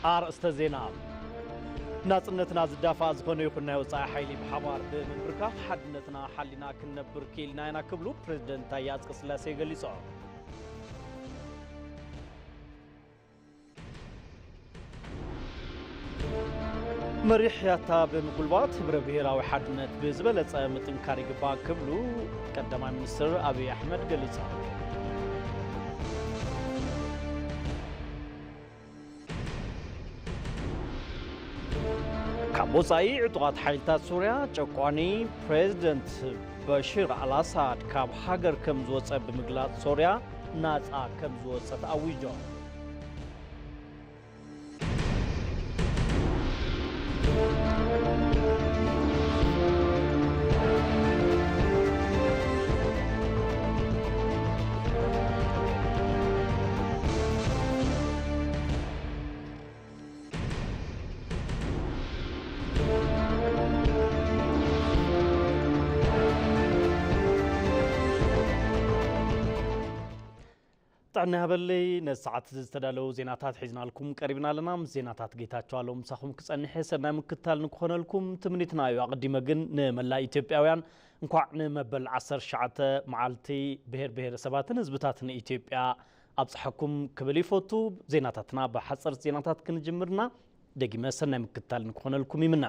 ኣርእስተ ዜና። ናጽነትና ዝዳፋእ ዝኾነ ይኹን ናይ ወጻኢ ሓይሊ ብሓባር ብምንብርካኽ ሓድነትና ሓሊና ክንነብር ክኢልና ኢና ክብሉ ፕሬዝደንት ታዬ ኣጽቀስላሴ ገሊጾም። መሪሕ ያታ ብምጉልባት ህብረ ብሔራዊ ሓድነት ብዝበለጸ ምጥንካር ይግባእ ክብሉ ቀዳማይ ሚኒስትር ኣብይ ኣሕመድ ገሊጾም። ካብ ወጻኢ ዕጡቓት ሓይልታት ሶርያ ጨቋኒ ፕሬዝደንት በሽር ኣልኣሳድ ካብ ሃገር ከም ዝወጸ ብምግላጽ ሶርያ ናጻ ከም ዝወጸት ኣዊጆም። ጥዕና ይሃበለይ። ነዚ ሰዓት እዚ ዝተዳለዉ ዜናታት ሒዝናልኩም ቀሪብና ኣለና። ምስ ዜናታት ጌታቸው ኣለዉ ምሳኹም ክጸንሕ እየ። ሰናይ ምክትታል ንክኾነልኩም ትምኒትና እዩ። ኣቐዲመ ግን ንመላእ ኢትዮጵያውያን እንኳዕ ንመበል ዓሰርተ ትሽዓተ መዓልቲ ብሄር ብሄረሰባትን ህዝብታትን ኢትዮጵያ ኣብጽሐኩም ክብል ይፈቱ። ዜናታትና ብሓጸርቲ ዜናታት ክንጅምርና ደጊመ ሰናይ ምክትታል ንክኾነልኩም ይምነ።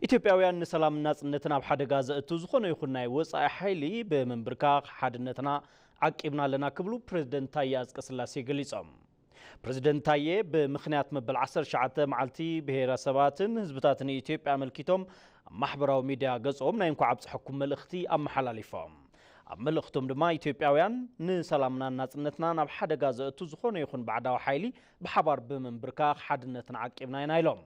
ኢትዮጵያውያን ንሰላምን ናጽነትን ኣብ ሓደጋ ዘእቱ ዝኾነ ይኹን ናይ ወጻኢ ሓይሊ ብምንብርካኽ ሓድነትና ዓቂብና ኣለና ክብሉ ፕሬዝደንት ታዬ ኣጽቀስላሴ ገሊጾም። ፕሬዝደንት ታዬ ብምኽንያት መበል ዓሰርተ ትሽዓተ መዓልቲ ብሄረሰባትን ህዝብታትን ኢትዮጵያ ኣመልኪቶም ኣብ ማሕበራዊ ሚድያ ገጾም ናይ እንኳዕ ኣብጽሐኩም መልእኽቲ ኣመሓላሊፎም። ኣብ መልእኽቶም ድማ ኢትዮጵያውያን ንሰላምናን ናጽነትናን ኣብ ሓደጋ ዘእቱ ዝኾነ ይኹን ባዕዳዊ ሓይሊ ብሓባር ብምንብርካኽ ሓድነትና ዓቂብና ኢና ኢሎም።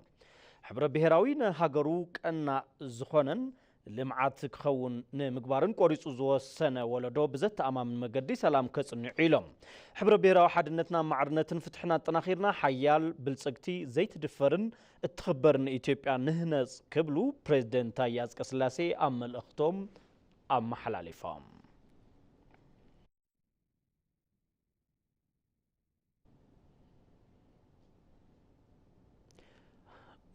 ሕብረ ብሄራዊ ንሃገሩ ቀናእ ዝኾነን ልምዓት ክኸውን ንምግባርን ቆሪጹ ዝወሰነ ወለዶ ብዘተኣማምን መገዲ ሰላም ከጽንዑ ኢሎም። ሕብረ ብሄራዊ ሓድነትና፣ ማዕርነትን ፍትሕን ኣጠናኺርና ሓያል፣ ብልጽግቲ፣ ዘይትድፈርን እትኽበርን ኢትዮጵያ ንህነጽ ክብሉ ፕሬዝደንት ታዬ ኣጽቀስላሴ ኣብ መልእኽቶም ኣመሓላሊፎም።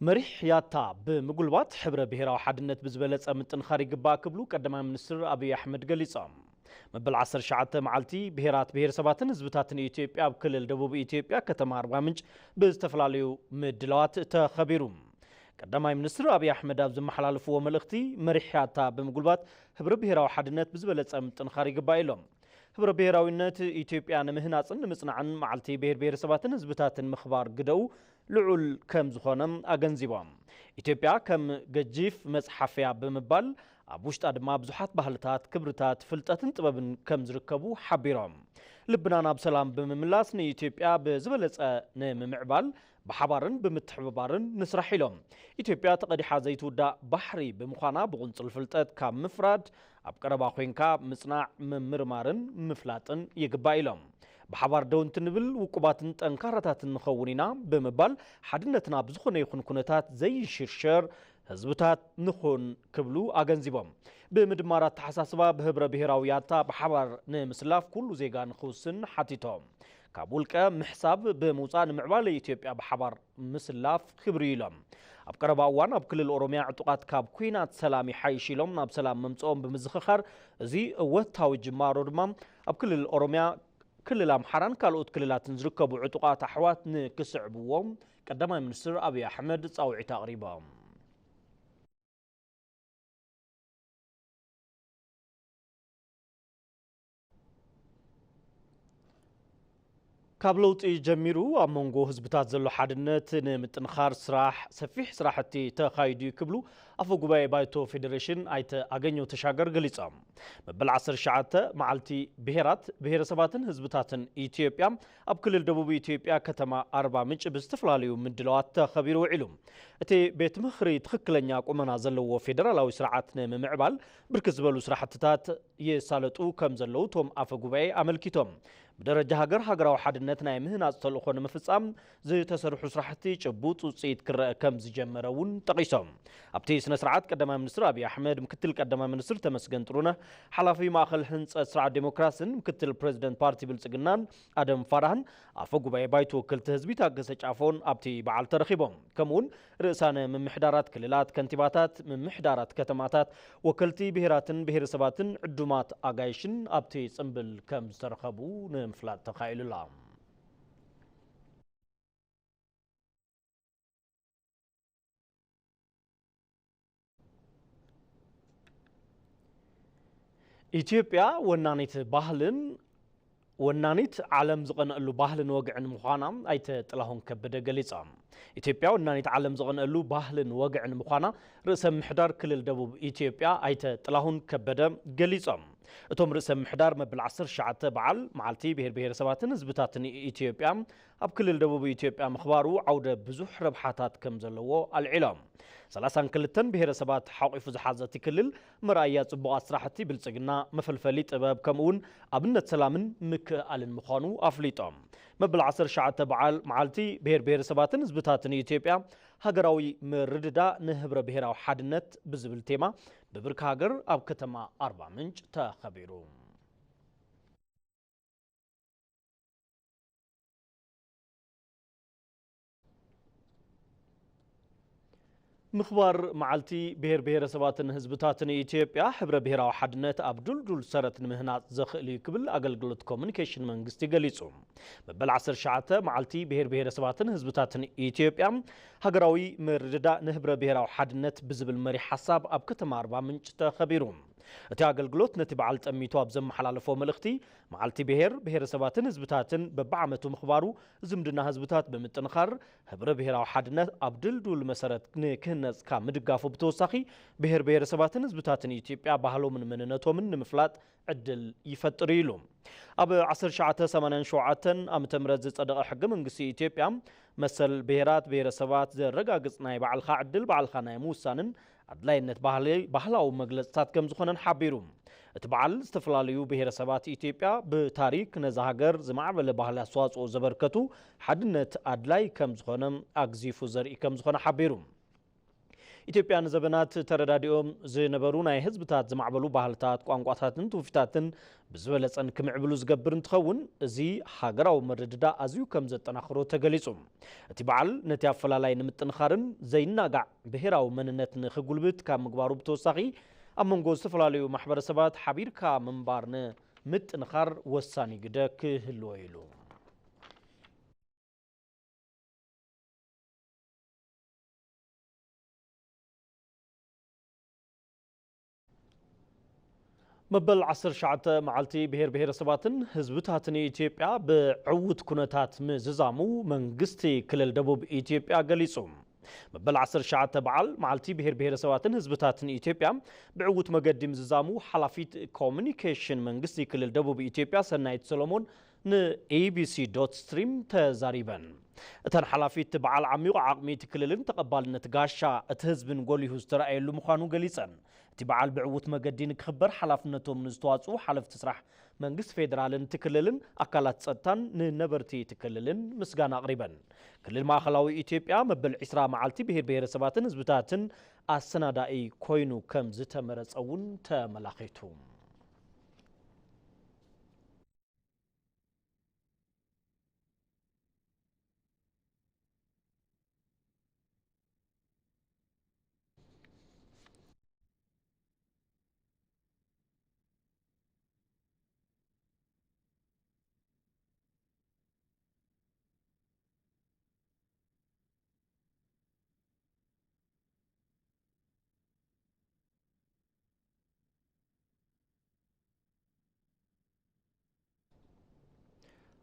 መሪሕ ያታ ብምጉልባት ሕብረ ብሄራዊ ሓድነት ብዝበለጸ ምጥንኻር ይግባእ ክብሉ ቀዳማይ ሚኒስትር ኣብይ ኣሕመድ ገሊጾም። መበል ዓሰርተ ትሽዓተ መዓልቲ ብሄራት፣ ብሄረሰባትን ህዝብታትን ኢትዮጵያ ኣብ ክልል ደቡብ ኢትዮጵያ ከተማ ኣርባ ምንጭ ብዝተፈላለዩ ምድላዋት ተኸቢሩ። ቀዳማይ ሚኒስትር ኣብይ ኣሕመድ ኣብ ዘመሓላለፍዎ መልእኽቲ፣ መሪሕ ያታ ብምጉልባት ህብረ ብሄራዊ ሓድነት ብዝበለጸ ምጥንኻር ይግባእ ኢሎም። ህብረ ብሄራዊነት ኢትዮጵያ ንምህናጽን ንምጽናዕን መዓልቲ ብሄር ብሄረሰባትን ህዝብታትን ምኽባር ግደኡ ልዑል ከም ዝኾነ ኣገንዚቦም። ኢትዮጵያ ከም ገጂፍ መጽሓፍያ ብምባል ኣብ ውሽጣ ድማ ብዙሓት ባህልታት፣ ክብርታት፣ ፍልጠትን ጥበብን ከም ዝርከቡ ሓቢሮም። ልብና ናብ ሰላም ብምምላስ ንኢትዮጵያ ብዝበለጸ ንምምዕባል ብሓባርን ብምትሕብባርን ንስራሕ ኢሎም። ኢትዮጵያ ተቐዲሓ ዘይትውዳእ ባሕሪ ብምዃና ብቁንጽል ፍልጠት ካብ ምፍራድ ኣብ ቀረባ ኮይንካ ምጽናዕ፣ ምምርማርን ምፍላጥን ይግባእ ኢሎም። ብሓባር ደው እንትንብል ውቁባትን ጠንካራታትን ንኸውን ኢና ብምባል ሓድነትና ብዝኾነ ይኹን ኩነታት ዘይሽርሸር ህዝብታት ንኹን ክብሉ ኣገንዚቦም። ብምድማር ኣተሓሳስባ ብህብረ ብሄራዊ ያታ ብሓባር ንምስላፍ ኩሉ ዜጋ ንኽውስን ሓቲቶም። ካብ ውልቀ ምሕሳብ ብምውፃእ ንምዕባለ ኢትዮጵያ ብሓባር ምስላፍ ክብሪ ኢሎም። ኣብ ቀረባ እዋን ኣብ ክልል ኦሮሚያ ዕጡቓት ካብ ኩናት ሰላም ይሓይሽ ኢሎም ናብ ሰላም ምምፅኦም ብምዝኽኻር፣ እዚ እወታዊ ጅማሮ ድማ ኣብ ክልል ኦሮሚያ፣ ክልል ኣምሓራን ካልኦት ክልላትን ዝርከቡ ዕጡቓት ኣሕዋት ንክስዕብዎም ቀዳማይ ሚኒስትር ኣብይ ኣሕመድ ፃውዒት ኣቕሪቦም። ካብ ለውጢ ጀሚሩ ኣብ መንጎ ህዝብታት ዘሎ ሓድነት ንምጥንኻር ስራሕ፣ ሰፊሕ ስራሕቲ ተኻይዱ እዩ ክብሉ ኣፈ ጉባኤ ባይቶ ፌዴሬሽን ኣይተ ኣገኘው ተሻገር ገሊጾም። መበል ዓሰርተ ትሽዓተ መዓልቲ ብሄራት፣ ብሄረሰባትን ህዝብታትን ኢትዮጵያ ኣብ ክልል ደቡብ ኢትዮጵያ ከተማ ኣርባ ምንጭ ብዝተፈላለዩ ምድላዋት ተኸቢሩ ውዒሉ። እቲ ቤት ምኽሪ ትኽክለኛ ቁመና ዘለዎ ፌዴራላዊ ስርዓት ንምምዕባል ብርክት ዝበሉ ስራሕትታት ይሳለጡ ከም ዘለዉ እቶም ኣፈ ጉባኤ ኣመልኪቶም። ብደረጃ ሃገር ሃገራዊ ሓድነት ናይ ምህናጽ ተልእኾ ንምፍጻም ዝተሰርሑ ስራሕቲ ጭቡጥ ውጽኢት ክረአ ከም ዝጀመረ እውን ጠቒሶም። ኣብቲ ስነ ስርዓት ቀዳማይ ሚኒስትር ኣብይ ኣሕመድ፣ ምክትል ቀዳማይ ሚኒስትር ተመስገን ጥሩነህ፣ ሓላፊ ማእኸል ህንጸት ስርዓት ዴሞክራስን ምክትል ፕሬዚደንት ፓርቲ ብልጽግናን ኣደም ፋራህን ኣፈ ጉባኤ ባይቶ ወከልቲ ህዝቢ ታገሰ ጫፎን ኣብቲ በዓል ተረኺቦም። ከምኡውን ርእሳነ ምምሕዳራት ክልላት፣ ከንቲባታት ምምሕዳራት ከተማታት፣ ወከልቲ ብሄራትን ብሄረሰባትን ዕዱማት ኣጋይሽን ኣብቲ ጽምብል ከም ዝተረኸቡ ንምፍላጥ ተኻኢሉላ። ኢትዮጵያ ወናኒት ባህልን ወናኒት ዓለም ዝቐነኣሉ ባህልን ወግዕን ምዃና ኣይተ ጥላሁን ከበደ ገሊጾም። ኢትዮጵያ ወናኒት ዓለም ዝቐነኣሉ ባህልን ወግዕን ምዃና ርእሰ ምሕዳር ክልል ደቡብ ኢትዮጵያ ኣይተ ጥላሁን ከበደ ገሊጾም። እቶም ርእሰ ምሕዳር መበል ዓሰርተ ትሽዓተ በዓል መዓልቲ ብሄር ብሄረሰባትን ህዝብታትን ኢትዮጵያ ኣብ ክልል ደቡብ ኢትዮጵያ ምኽባሩ ዓውደ ብዙሕ ረብሓታት ከም ዘለዎ ኣልዒሎም። ሰላሳን ክልተን ብሄረሰባት ሓቑፉ ዝሓዘ እቲ ክልል መርኣያ ጽቡቓት ስራሕቲ ብልጽግና፣ መፈልፈሊ ጥበብ፣ ከምኡውን ኣብነት ሰላምን ምክእኣልን ምዃኑ ኣፍሊጦም። መበል ዓሰርተ ትሽዓተ በዓል መዓልቲ ብሄር ብሄረሰባትን ህዝብታትን ኢትዮጵያ ሃገራዊ ምርድዳእ ንህብረ ብሄራዊ ሓድነት ብዝብል ቴማ ብብርኪ ሃገር ኣብ ከተማ ኣርባ ምንጭ ተኸቢሩ። ምኽባር መዓልቲ ብሄር ብሄረሰባትን ህዝብታትን ኢትዮጵያ፣ ሕብረ ብሄራዊ ሓድነት ኣብ ድልዱል ሰረት ንምህናጽ ዘኽእል እዩ ክብል ኣገልግሎት ኮሙኒኬሽን መንግስቲ ገሊጹ። መበል ዓሰርተ ትሽዓተ መዓልቲ ብሄር ብሄረሰባትን ህዝብታትን ኢትዮጵያ፣ ሃገራዊ ምርድዳእ ንህብረ ብሄራዊ ሓድነት ብዝብል መሪሕ ሓሳብ ኣብ ከተማ ኣርባ ምንጭ ተኸቢሩ። እቲ ኣገልግሎት ነቲ በዓል ጠሚቱ ኣብ ዘመሓላለፎ መልእኽቲ፣ መዓልቲ ብሄር ብሄረሰባትን ህዝብታትን በብዓመቱ ምኽባሩ፣ ዝምድና ህዝብታት ብምጥንኻር፣ ህብረ ብሄራዊ ሓድነት ኣብ ድልዱል መሰረት ንክህነጽ ካብ ምድጋፉ ብተወሳኺ፣ ብሄር ብሄረሰባትን ህዝብታትን ኢትዮጵያ ባህሎምን መንነቶምን ንምፍላጥ ዕድል ይፈጥር ኢሉ። ኣብ ዓሰርተ ትሽዓተ ሰማንያን ሸውዓተን ዓመተ ምህረት ዝጸደቐ ሕገ መንግስቲ ኢትዮጵያ፣ መሰል ብሄራት ብሄረሰባት ዘረጋግጽ ናይ ባዕልኻ ዕድል ባዕልኻ ናይ ምውሳንን ኣድላይነት ባህሊ፣ ባህላዊ መግለጽታት ከም ዝኾነን ሓቢሩ። እቲ በዓል፣ ዝተፈላለዩ ብሄረሰባት ኢትዮጵያ ብታሪክ ነዛ ሃገር ዝማዕበለ ባህሊ ኣስተዋጽኦ ዘበርከቱ፣ ሓድነት ኣድላይ ከም ዝኾነ ኣግዚፉ ዘርኢ ከም ዝኾነ ሓቢሩ። ኢትዮጵያ ንዘበናት ተረዳዲኦም ዝነበሩ ናይ ህዝብታት ዝማዕበሉ ባህልታት፣ ቋንቋታትን ትውፊታትን ብዝበለጸን ክምዕብሉ ዝገብር እንትኸውን፣ እዚ ሃገራዊ ምርድዳእ ኣዝዩ ከም ዘጠናኽሮ ተገሊጹ። እቲ በዓል ነቲ ኣፈላላይ ንምጥንኻርን ዘይናጋዕ ብሄራዊ መንነት ንኽጉልብት ካብ ምግባሩ ብተወሳኺ፣ ኣብ መንጎ ዝተፈላለዩ ማሕበረሰባት ሓቢርካ ምንባር ንምጥንኻር ወሳኒ ግደ ክህልዎ ኢሉ። መበል ዓሰርተ ትሽዓተ መዓልቲ ብሄር ብሄረሰባትን ህዝብታትን ኢትዮጵያ ብዕዉት ኩነታት ምዝዛሙ መንግስቲ ክልል ደቡብ ኢትዮጵያ ገሊጹ። መበል ዓሰርተ ትሽዓተ በዓል መዓልቲ ብሄር ብሄረሰባትን ህዝብታትን ኢትዮጵያ ብዕዉት መገዲ ምዝዛሙ ሓላፊት ኮሙኒኬሽን መንግስቲ ክልል ደቡብ ኢትዮጵያ ሰናይት ሰሎሞን ንኢቢሲ ዶት ስትሪም ተዛሪበን። እተን ሓላፊት፣ በዓል ዓሚቑ ዓቕሚ እቲ ክልልን ተቐባልነት ጋሻ እቲ ህዝብን ጎሊሁ ዝተረኣየሉ ምዃኑ ገሊጸን። እቲ በዓል ብዕዉት መገዲ ንክኽበር ሓላፍነቶም ንዝተዋፅኡ ሓለፍቲ ስራሕ መንግስቲ ፌዴራልን እቲ ክልልን ኣካላት ጸጥታን ንነበርቲ እቲ ክልልን ምስጋና ኣቕሪበን። ክልል ማእኸላዊ ኢትዮጵያ መበል ዕስራ መዓልቲ ብሄር ብሄረሰባትን ህዝብታትን ኣሰናዳኢ ኮይኑ ከም ዝተመረጸ እውን ተመላኺቱ።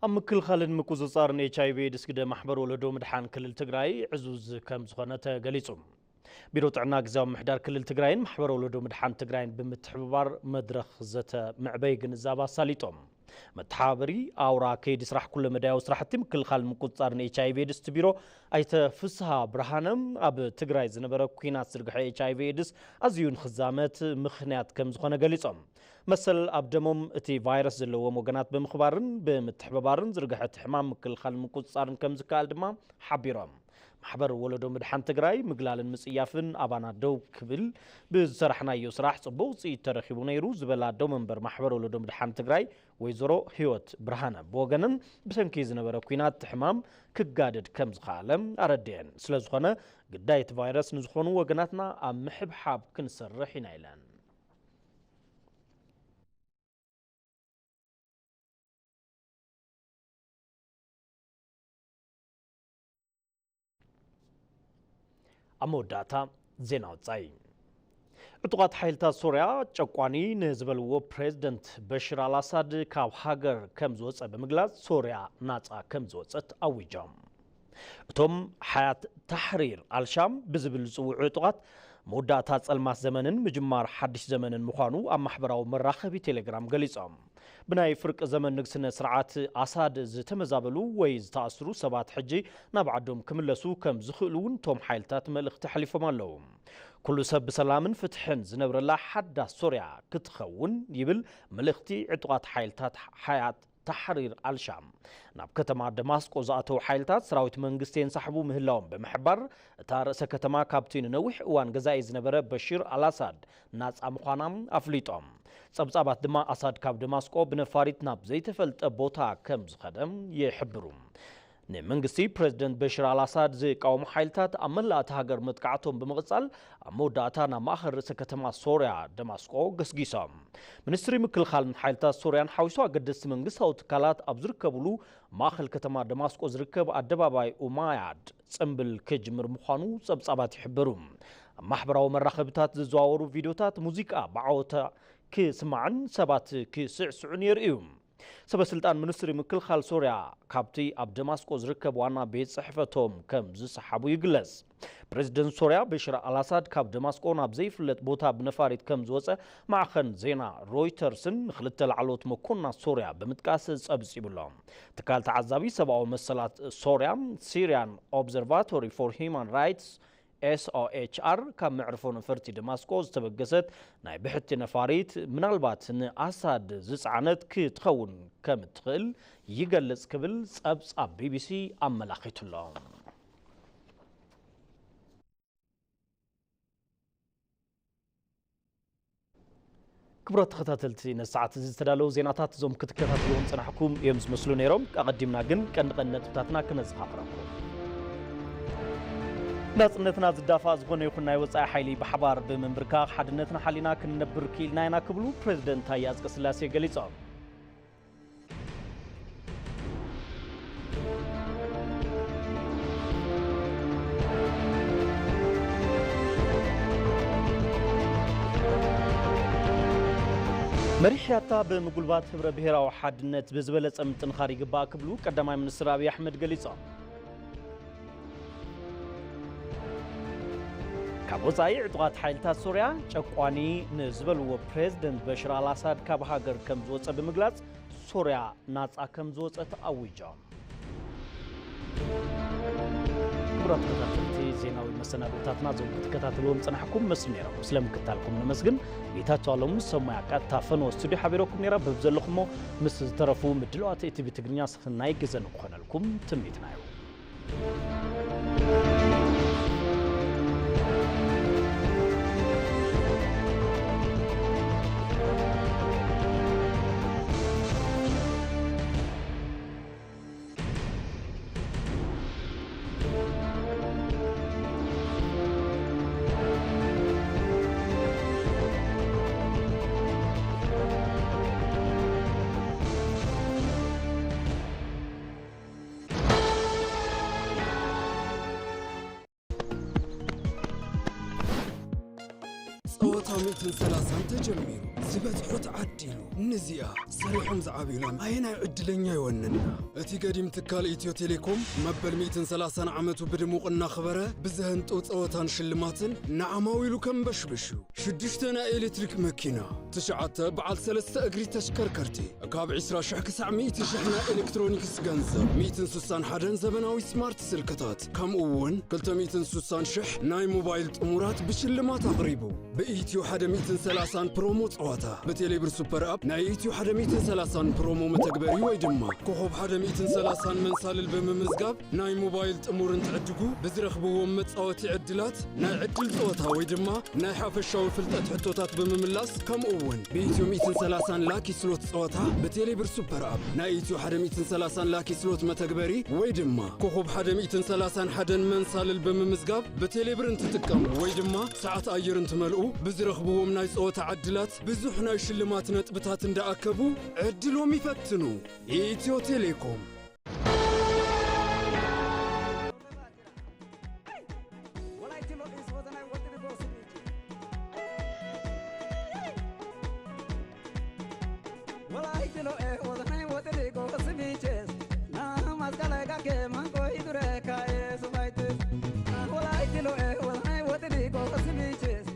ኣብ ምክልኻልን ምቁጽጻርን ኤች ኣይ ቪ ኤድስ ግደ ማሕበር ወለዶ ምድሓን ክልል ትግራይ ዕዙዝ ከም ዝኾነ ተገሊጹ። ቢሮ ጥዕና ግዝያዊ ምምሕዳር ክልል ትግራይን ማሕበር ወለዶ ምድሓን ትግራይን ብምትሕብባር መድረኽ ዘተ መዕበይ ግንዛብ ኣሳሊጦም። መተሓባበሪ ኣውራ ከይዲ ስራሕ ኩለ መዳያዊ ስራሕቲ ምክልኻል ምቁፅፃርን ኤች ኣይ ቪ ኤድስ እቲ ቢሮ ኣይተ ፍስሃ ብርሃነ፣ ኣብ ትግራይ ዝነበረ ኩናት ዝርግሐ ኤች ኣይ ቪ ኤድስ ኣዝዩ ንክዛመት ምኽንያት ከም ዝኾነ ገሊፆም። መሰል ኣብ ደሞም እቲ ቫይረስ ዘለዎም ወገናት ብምኽባርን ብምትሕብባርን ዝርግሐ እቲ ሕማም ምክልኻል ምቁፅፃርን ከም ዝከኣል ድማ ሓቢሮም። ማሕበር ወለዶ ምድሓን ትግራይ ምግላልን ምጽያፍን ኣባና ደው ክብል ብዝሰራሕናዮ ስራሕ ጽቡቕ ውጽኢት ተረኺቡ ነይሩ ዝበላ ኣዶ መንበር ማሕበር ወለዶ ምድሓን ትግራይ ወይዘሮ ህይወት ብርሃነ ብወገነን ብሰንኪ ዝነበረ ኲናት እቲ ሕማም ክጋደድ ከም ዝኸኣለ ኣረድኤን። ስለ ዝኾነ ግዳይ እቲ ቫይረስ ንዝኾኑ ወገናትና ኣብ ምሕብሓብ ክንሰርሕ ኢና ኢለን። ኣብ መወዳእታ ዜና ወጻኢ። ዕጡቓት ሓይልታት ሶርያ ጨቋኒ ንዝበልዎ ፕሬዝደንት በሽር ኣልኣሳድ ካብ ሃገር ከም ዝወጸ ብምግላጽ ሶርያ ናጻ ከም ዝወጸት ኣዊጆም። እቶም ሓያት ታሕሪር ኣልሻም ብዝብል ዝጽውዑ ዕጡቓት መወዳእታ ጸልማት ዘመንን ምጅማር ሓድሽ ዘመንን ምዃኑ ኣብ ማሕበራዊ መራኸቢ ቴሌግራም ገሊጾም። ብናይ ፍርቂ ዘመን ንግስነት ስርዓት ኣሳድ ዝተመዛበሉ ወይ ዝተኣስሩ ሰባት ሕጂ ናብ ዓዶም ክምለሱ ከም ዝኽእሉ እውን እቶም ሓይልታት መልእኽቲ ኣሕሊፎም ኣለዉ። ኩሉ ሰብ ብሰላምን ፍትሕን ዝነብረላ ሓዳስ ሶርያ ክትኸውን ይብል መልእኽቲ ዕጡቓት ሓይልታት ሓያት ታሕሪር ኣልሻም። ናብ ከተማ ደማስቆ ዝኣተዉ ሓይልታት ሰራዊት መንግስቲ የንሳሕቡ ምህላዎም ብምሕባር፣ እታ ርእሰ ከተማ ካብቲ ንነዊሕ እዋን ገዛኢ ዝነበረ በሽር ኣልኣሳድ ናጻ ምዃና ኣፍሊጦም። ጸብጻባት ድማ ኣሳድ ካብ ደማስቆ ብነፋሪት ናብ ዘይተፈልጠ ቦታ ከም ዝኸደ ይሕብሩ። ንመንግስቲ ፕሬዝደንት በሽር ኣልኣሳድ ዝቃወሙ ሓይልታት ኣብ መላእ እታ ሃገር መጥቃዕቶም ብምቕጻል ኣብ መወዳእታ ናብ ማእኸል ርእሰ ከተማ ሶርያ ደማስቆ ገስጊሶም። ሚኒስትሪ ምክልኻልን ሓይልታት ሶርያን ሓዊሱ ኣገደስቲ መንግስታዊ ትካላት ኣብ ዝርከብሉ ማእኸል ከተማ ደማስቆ ዝርከብ ኣደባባይ ኡማያድ ጽምብል ክጅምር ምዃኑ ጸብጻባት ይሕብሩ። ኣብ ማሕበራዊ መራኸብታት ዝዘዋወሩ ቪድዮታት ሙዚቃ ብዓወታ ክስማዕን ሰባት ክስዕስዑን የርእዩ። ሰበ ስልጣን ሚኒስትሪ ምክልኻል ሶርያ ካብቲ ኣብ ደማስቆ ዝርከብ ዋና ቤት ጽሕፈቶም ከም ዝሰሓቡ ይግለጽ። ፕሬዝደንት ሶርያ በሽር ኣልኣሳድ ካብ ደማስቆ ናብ ዘይፍለጥ ቦታ ብነፋሪት ከም ዝወጸ ማዕኸን ዜና ሮይተርስን ንክልተ ላዕለዎት መኮንናት ሶርያ ብምጥቃስ ጸብጺቡ ኣሎ። ትካል ተዓዛቢ ሰብኣዊ መሰላት ሶርያ፣ ሲርያን ኦብዘርቫቶሪ ፎር ሂውማን ራይትስ፣ ኤስ ኦ ኤች ኣር፣ ካብ መዕርፎ ነፈርቲ ደማስቆ ዝተበገሰት ናይ ብሕቲ ነፋሪት ምናልባት ንኣሳድ ዝጸዓነት ክትኸውን ከም እትኽእል ይገልጽ ክብል ጸብጻብ ቢ ቢ ሲ ኣመላኺቱ ኣሎ። ክቡራት ተኸታተልቲ፣ ነዚ ሰዓት እዚ ዝተዳለዉ ዜናታት እዞም ክትከታተልዎም ጸናሕኩም እዮም ዝመስሉ ነይሮም። ኣቐዲምና ግን ቀንዲ ቀንዲ ነጥብታትና ክነዘኻኽረኩም። ናጽነትና ዝዳፋእ ዝኾነ ይኹን ናይ ወጻኢ ሓይሊ ብሓባር ብምንብርካኽ ሓድነትና ሓሊና ክንነብር ክኢልና ኢና ክብሉ ፕሬዝደንት ታዬ ኣጽቀስላሴ ገሊጾም። መሪሕ ያታ ብምጉልባት ህብረ ብሔራዊ ሓድነት ብዝበለጸ ምጥንኻር ይግባእ ክብሉ ቀዳማይ ሚኒስትር ኣብይ ኣሕመድ ገሊጾም። ካብ ወጻኢ ዕጡቓት ሓይልታት ሶርያ ጨቋኒ ንዝበልዎ ፕሬዝደንት በሽር ኣልኣሳድ ካብ ሃገር ከም ዝወጸ ብምግላጽ ሶርያ ናጻ ከም ዝወጸት ኣዊጆም። ክቡራት ተኸታተልቲ ዜናዊ መሰናዶታትና እዞም ክትከታተልዎም ጸናሕኩም መስሉ ነይሮም። ስለ ምክታልኩም ነመስግን። ጌታቸው ኣለሙ ሰሙያ ቀጥታ ፈነወ ስቱዲዮ ሓቢረኩም ነይራ። በብዘለኹሞ ምስ ዝተረፉ ምድላዋት ኢቲቪ ትግርኛ ሰናይ ግዜ ንክኾነልኩም ትምኒትና እዩ። ጸወታ ሚእትን ሰላሳን ተጀሚሩ። ዝበጽሑ ተዓዲሉ። ንዚኣ ሰሪሖም ዝዓብዩላን ኣየናይ ዕድለኛ ይወንና? እቲ ገዲም ትካል ኢትዮ ቴሌኮም መበል ሚእትን ሰላሳን ዓመቱ ብድሙቕ እናኽበረ ብዘህንጦ ጸወታን ሽልማትን ንዓማዊሉ ከንበሽብሽ እዩ። ሽዱሽተ ናይ ኤሌክትሪክ መኪና፣ ትሽዓተ በዓል ሰለስተ እግሪ ተሽከርከርቲ፣ ካብ ዕስራ ሽሕ ክሳዕ ሚእቲ ሽሕ ናይ ኤሌክትሮኒክስ ገንዘብ፣ ሚእትን ስሳን ሓደን ዘበናዊ ስማርት ስልክታት፣ ከምኡ እውን ክልተ ሚእትን ስሳን ሽሕ ናይ ሞባይል ጥሙራት ብሽልማት ኣቕሪቡ። ብኢትዮ ሓደ ሚእትን ሰላሳን ፕሮሞ ጸዋታ፣ ብቴሌብር ሱፐር ኣፕ ናይ ኢትዮ ሓደ ሚእትን ሰላሳን ፕሮሞ መተግበሪ ወይ ድማ ኮኾብ ሓደ ሚእትን ሰላሳን መንሳልል ብምምዝጋብ ናይ ሞባይል ጥሙር እንትዕድጉ ብዝረኽብዎም መጻወቲ ዕድላት ናይ ዕድል ጸወታ ወይ ድማ ናይ ሓፈሻዊ ፍልጠት ሕቶታት ብምምላስ፣ ከምኡ እውን ብኢትዮ ሚእትን ሰላሳን ላኪ ስሎት ጸወታ ብቴሌብር ሱፐር ኣፕ ናይ ኢትዮ ሓደ ሚእትን ሰላሳን ላኪ ስሎት መተግበሪ ወይ ድማ ኮኾብ ሓደ ሚእትን ሰላሳን ሓደን መንሳልል ብምምዝጋብ ብቴሌብር እንትጥቀሙ ወይ ድማ ሰዓት ኣየር እንትመልኡ ብዝረኽብዎም ናይ ጸወታ ዕድላት ብዙሕ ናይ ሽልማት ነጥብታት እንዳኣከቡ ዕድሎም ይፈትኑ። ኢትዮ ቴሌኮም። Wolaytti lo'ees wozanay woxxidi goosi miichchees. Wolaytti lo'ees wozanay woxxidi goosi miichchees. Naa masqalay gakkee manqoy dure ka'ees ufayttees. Wolaytti lo'ees wozanay woxxidi goosi miichchees.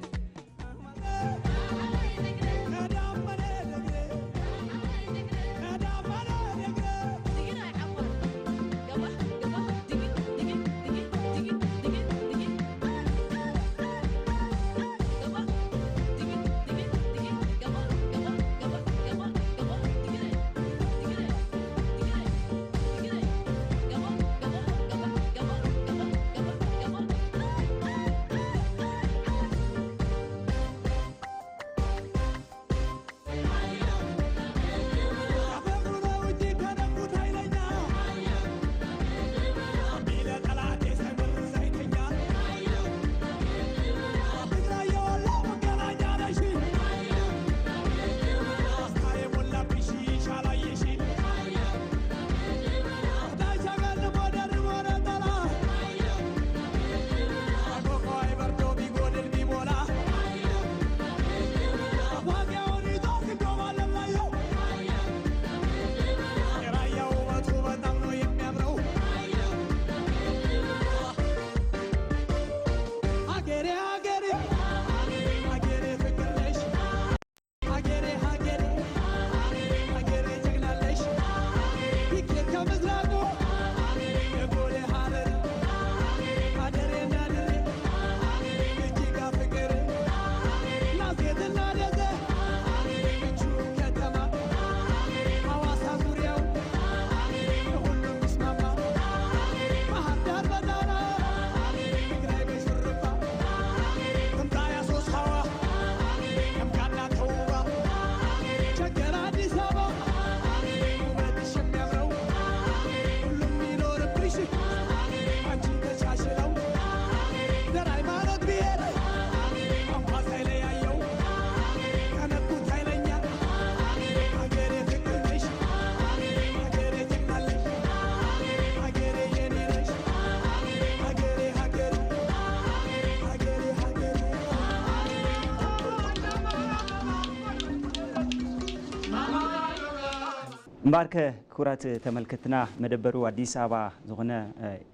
እምበኣርከ ክቡራት ተመልከትና፣ መደበሩ ኣዲስ ኣበባ ዝኾነ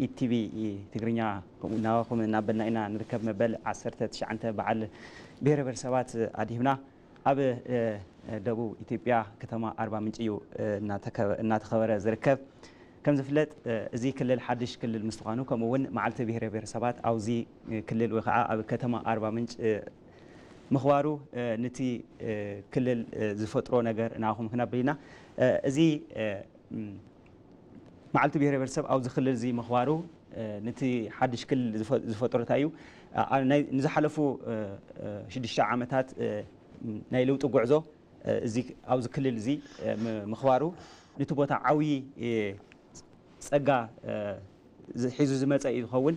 ኢቲቪ ትግርኛ፣ ከምኡ ናባኹም እናበልና ኢና ንርከብ። መበል ዓሰርተ ትሽዓተ በዓል ብሄረ ብሄረሰባት ኣድሂብና ኣብ ደቡብ ኢትዮጵያ ከተማ ኣርባ ምንጭ እዩ እናተከበ- እናተኸበረ ዝርከብ። ከም ዝፍለጥ እዚ ክልል ሓድሽ ክልል ምስትዃኑ፣ ከምኡ እውን መዓልቲ ብሄረ ብሄረሰባት ኣብዚ ክልል ወይ ከዓ ኣብ ከተማ ኣርባ ምንጭ ምኽባሩ፣ ንቲ ክልል ዝፈጥሮ ነገር ናኹም ክነብል ኢና። እዚ መዓልቲ ብሄረ ብሄረሰብ ኣብዚ ክልል እዚ ምኽባሩ፣ ንቲ ሓድሽ ክልል ዝፈጥሮ እንታይ እዩ? ንዝሓለፉ ሽዱሽተ ዓመታት ናይ ለውጢ ጉዕዞ ኣብዚ ክልል እዚ ምኽባሩ፣ ንቲ ቦታ ዓብዪ ጸጋ ሒዙ ዝመጸ እዩ ዝኸውን።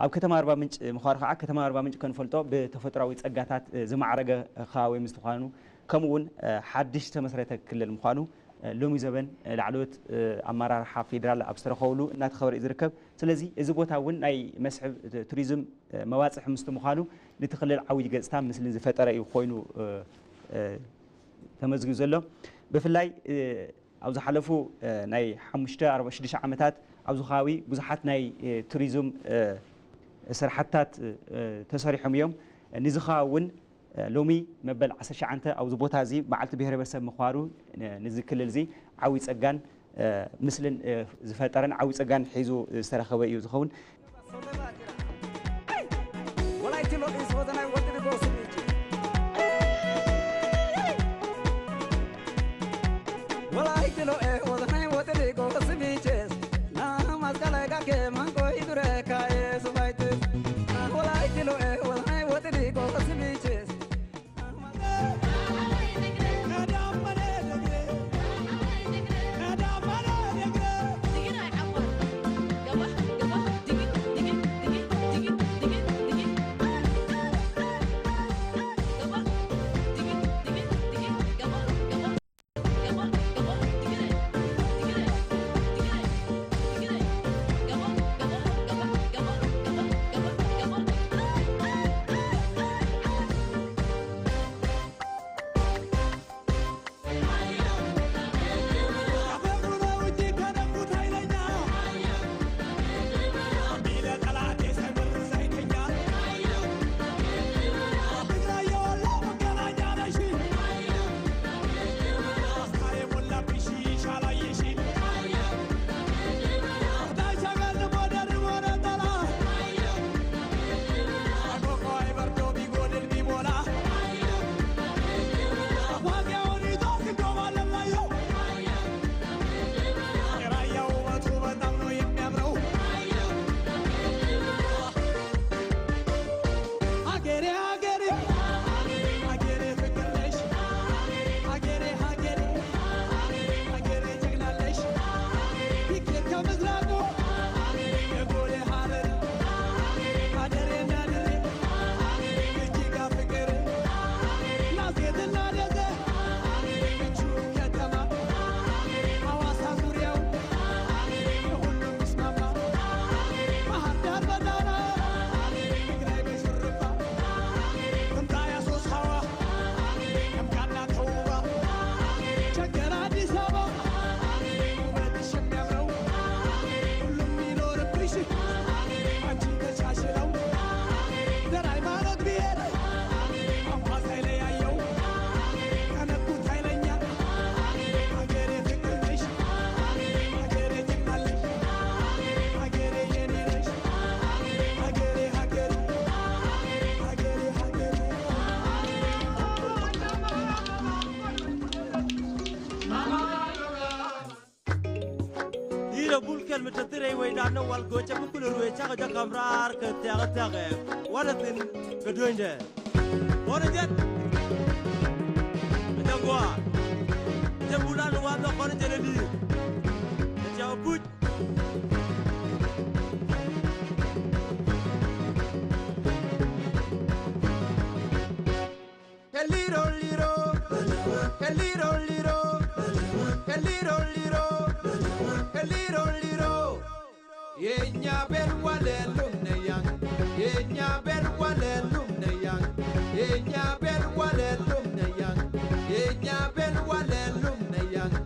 ኣብ ከተማ ኣርባ ምንጭ ምዃኑ ከዓ፣ ከተማ ኣርባ ምንጭ ከንፈልጦ ብተፈጥሮኣዊ ጸጋታት ዝማዕረገ ከባቢ ምስትዃኑ፣ ከምኡ እውን ሓድሽ ዝተመስረተ ክልል ምዃኑ፣ ሎሚ ዘበን ላዕለዎት ኣመራርሓ ፌዴራል ኣብ ዝተረኸብሉ እናተኸበረ እዩ ዝርከብ። ስለዚ እዚ ቦታ እውን ናይ መስሕብ ቱሪዝም መባፅሒ ምስቲ ምዃኑ፣ ንቲ ክልል ዓብዪ ገፅታ ምስልን ዝፈጠረ እዩ ኮይኑ ተመዝጊቡ ዘሎ። ብፍላይ ኣብ ዝሓለፉ ናይ ሓሙሽተ ኣርባዕተ ሽዱሽተ ዓመታት ኣብዚ ከባቢ ብዙሓት ናይ ቱሪዝም ስራሕትታት ተሰሪሖም እዮም። ንዚ ከባቢ እውን ሎሚ መበል ዓሰርተ ትሽዓተ ኣብዚ ቦታ እዚ በዓልቲ ብሄረ ብሄረሰብ ምኽባሩ ንዚ ክልል እዚ ዓብዪ ፀጋን ምስልን ዝፈጠረን ዓብዪ ፀጋን ሒዙ ዝተረኸበ እዩ ዝኸውን። Ira bulkel mitatirei weydano wal gocha bukulu ruecha gocha kamrar ketiaga tiaga wanatin keduende. Ora jet. Jangwa. Jabulan wama kone jenedi. Jabuj. Heliro liro, heliro liro, heliro liro, heliro liro. የኛ ቤል ዋለሉም ነያንግ፣ የኛ ቤል ዋለሉም ነያንግ፣ የኛ ቤል ዋለሉም ነያንግ፣ የኛ ቤል ዋለሉም ነያንግ።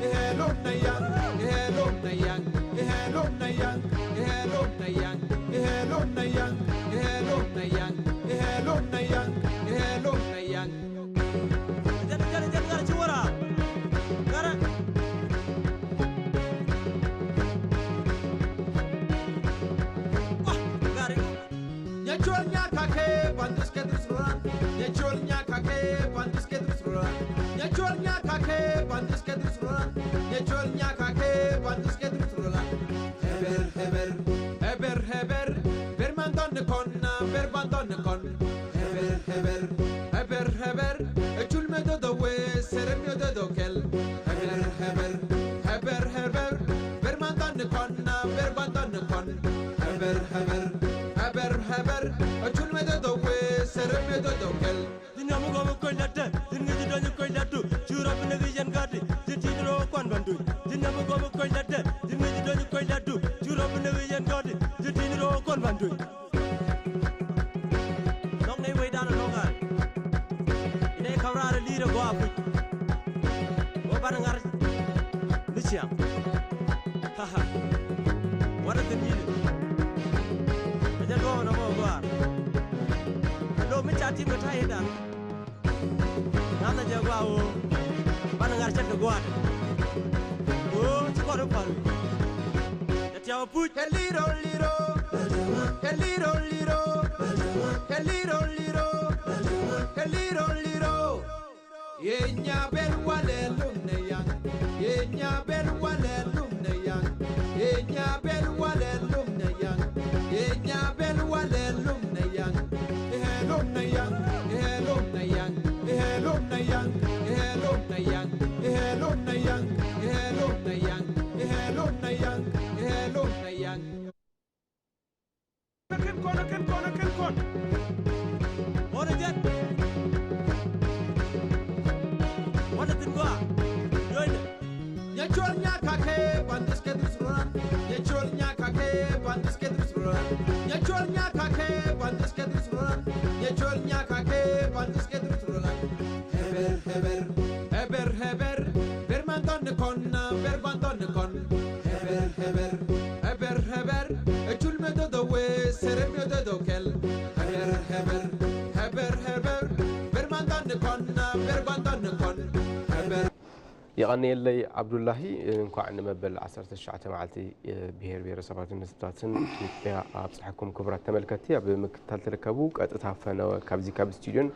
እሄሉም ነያንግ፣ እሄሉም ነያንግ፣ እሄሉም ነያንግ፣ እሄሉም ነያንግ፣ እሄሉም ነያንግ፣ እሄሉም ነያንግ፣ እሄሉም ነያንግ፣ እሄሉም ነያንግ። Jara, jara, jara, jara, ci wara. Gara. Wah, gari. Nyachol nyakake, bandus kedus roran. Nyachol nyakake, bandus kedus roran. Nyachol nyakake, bandus kedus roran. Nyachol nyakake, bandus kedus roran. Heber, heber, heber, heber. Bermanton konna, berbanton kon. Heber, heber, heber, heber. Echul medo dowe, serem yodo dokel. Heber, heber, heber, heber. Bermanton konna, berbanton kon. Heber, heber, heber, heber. Echul medo dowe, serem yodo dokel. Dinga mu gomu koy ladde, dinga ji doni koy laddu. Churo bine gi yen gadi, dinti dro kwan bandu. Dinga mu gomu koy ladde, dinga ji doni koy laddu. Churo bine gi yen gadi, dinti dro kwan bandu. Nok nei wei dana nogal. Ine kamra ali Iro go apu. Go bana ngar. Lucia. Haha. Wara tenido. Aja go na mo go ar. Lo mi chati mo tai da. Nana ja go awo. Bana ngar chaka go ar. O ti ko ro paru. Tati awo pu. Heliro liro. Heliro liro. Heliro liro. Heliro liro. የኛ ቤል ዋለሉም ነያንግ፣ የኛ ቤል ዋለሉም ነያንግ፣ የኛ ቤል ዋለሉም ነያንግ፣ የኛ ቤል ዋለሉም ነያንግ። እሄሉም ነያንግ፣ እሄሉም ነያንግ፣ እሄሉም ነያንግ፣ እሄሉም ነያንግ፣ እሄሉም ነያንግ፣ እሄሉም ነያንግ፣ እሄሉም ነያንግ፣ እሄሉም ነያንግ። Ora jet. Ora tindua. Yoine. Nyachol nyakake bandis ke dusrona. Nyachol nyakake bandis ke dusrona. Nyachol nyakake bandis ke dusrona. Nyachol nyakake bandis ke dusrona. Heber heber heber heber. Bermanton konna bermanton kon. Heber heber heber heber. Echul medo dowe serem medo dokel. Heber heber heber heber. Bermanton konna bermanton kon. Heber. የቐንየለይ ዓብዱላሂ። እንኳዕ ንመበል ዓሰርተ ትሽዓተ መዓልቲ ብሔር ብሔረሰባትን ህዝብታትን ኢትዮጵያ ኣብፀሐኩም። ክቡራት ተመልከትቲ፣ ኣብ ምክትታል ትርከቡ ቀጥታ ፈነወ ካብዚ ካብ ስቱዲዮን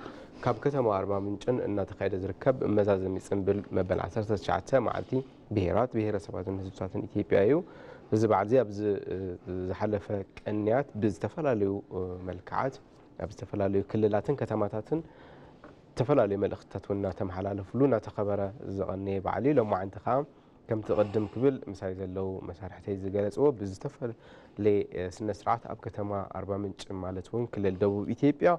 ካብ ከተማ ኣርባ ምንጭን እናተኻየደ ዝርከብ መዛዘሚ ፅንብል መበል ዓሰርተ ትሽዓተ መዓልቲ ብሔራት ብሔረሰባትን ህዝብታትን ኢትዮጵያ እዩ። እዚ በዓል እዚ ኣብዚ ዝሓለፈ ቀንያት ብዝተፈላለዩ መልክዓት ኣብ ዝተፈላለዩ ክልላትን ከተማታትን ዝተፈላለዩ መልእኽትታት እውን እናተመሓላለፍሉ እናተኸበረ ዝቐነየ በዓል እዩ። ሎማዓንቲ ከዓ ከምቲ ቅድም ክብል ምሳይ ዘለዉ መሳርሕተይ ዝገለፅዎ ብዝተፈላለየ ስነ ስርዓት ኣብ ከተማ ኣርባ ምንጭ ማለት እውን ክልል ደቡብ ኢትዮጵያ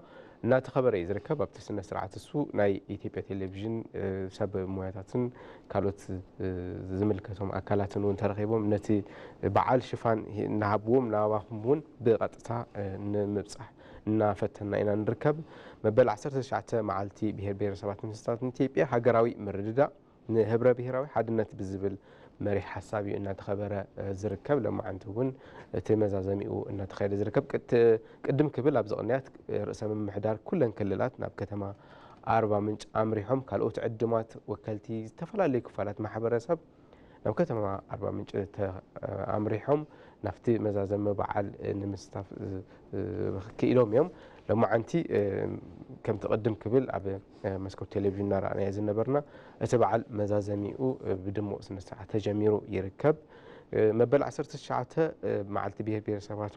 እናተኸበረ እዩ ዝርከብ። ኣብቲ ስነ ስርዓት እሱ ናይ ኢትዮጵያ ቴሌቪዥን ሰብ ሞያታትን ካልኦት ዝምልከቶም ኣካላትን እውን ተረኺቦም ነቲ በዓል ሽፋን እናሃብዎም ናባኹም እውን ብቐጥታ ንምብፃሕ እናፈተና ኢና ንርከብ። መበል ዓሰርተ ትሽዓተ መዓልቲ ብሔር ብሔረሰባትን ህዝብታትን ኢትዮጵያ ሃገራዊ ምርድዳእ ንህብረ ብሔራዊ ሓድነት ብዝብል መሪሕ ሓሳብ እዩ እናተኸበረ ዝርከብ። ለማዓንቲ እውን እቲ መዛዘሚኡ እናተኻየደ ዝርከብ። ቅድም ክብል ኣብዚ ቅንያት ርእሰ ምምሕዳር ኩለን ክልላት ናብ ከተማ ኣርባ ምንጭ ኣምሪሖም ካልኦት ዕድማት ወከልቲ ዝተፈላለዩ ክፋላት ማሕበረሰብ ናብ ከተማ ኣርባ ምንጭ ኣምሪሖም ናብቲ መዛዘሚ በዓል ንምስታፍ ክኢሎም እዮም። ሎማዓንቲ ከምቲ ቅድም ክብል ኣብ መስኮት ቴሌቪዥን እናረኣናዮ ዝነበርና እቲ በዓል መዛዘሚኡ ብድሙቕ ስነ ስርዓት ተጀሚሩ ይርከብ። መበል ዓሰርተ ትሽዓተ መዓልቲ ብሔር ብሔረሰባት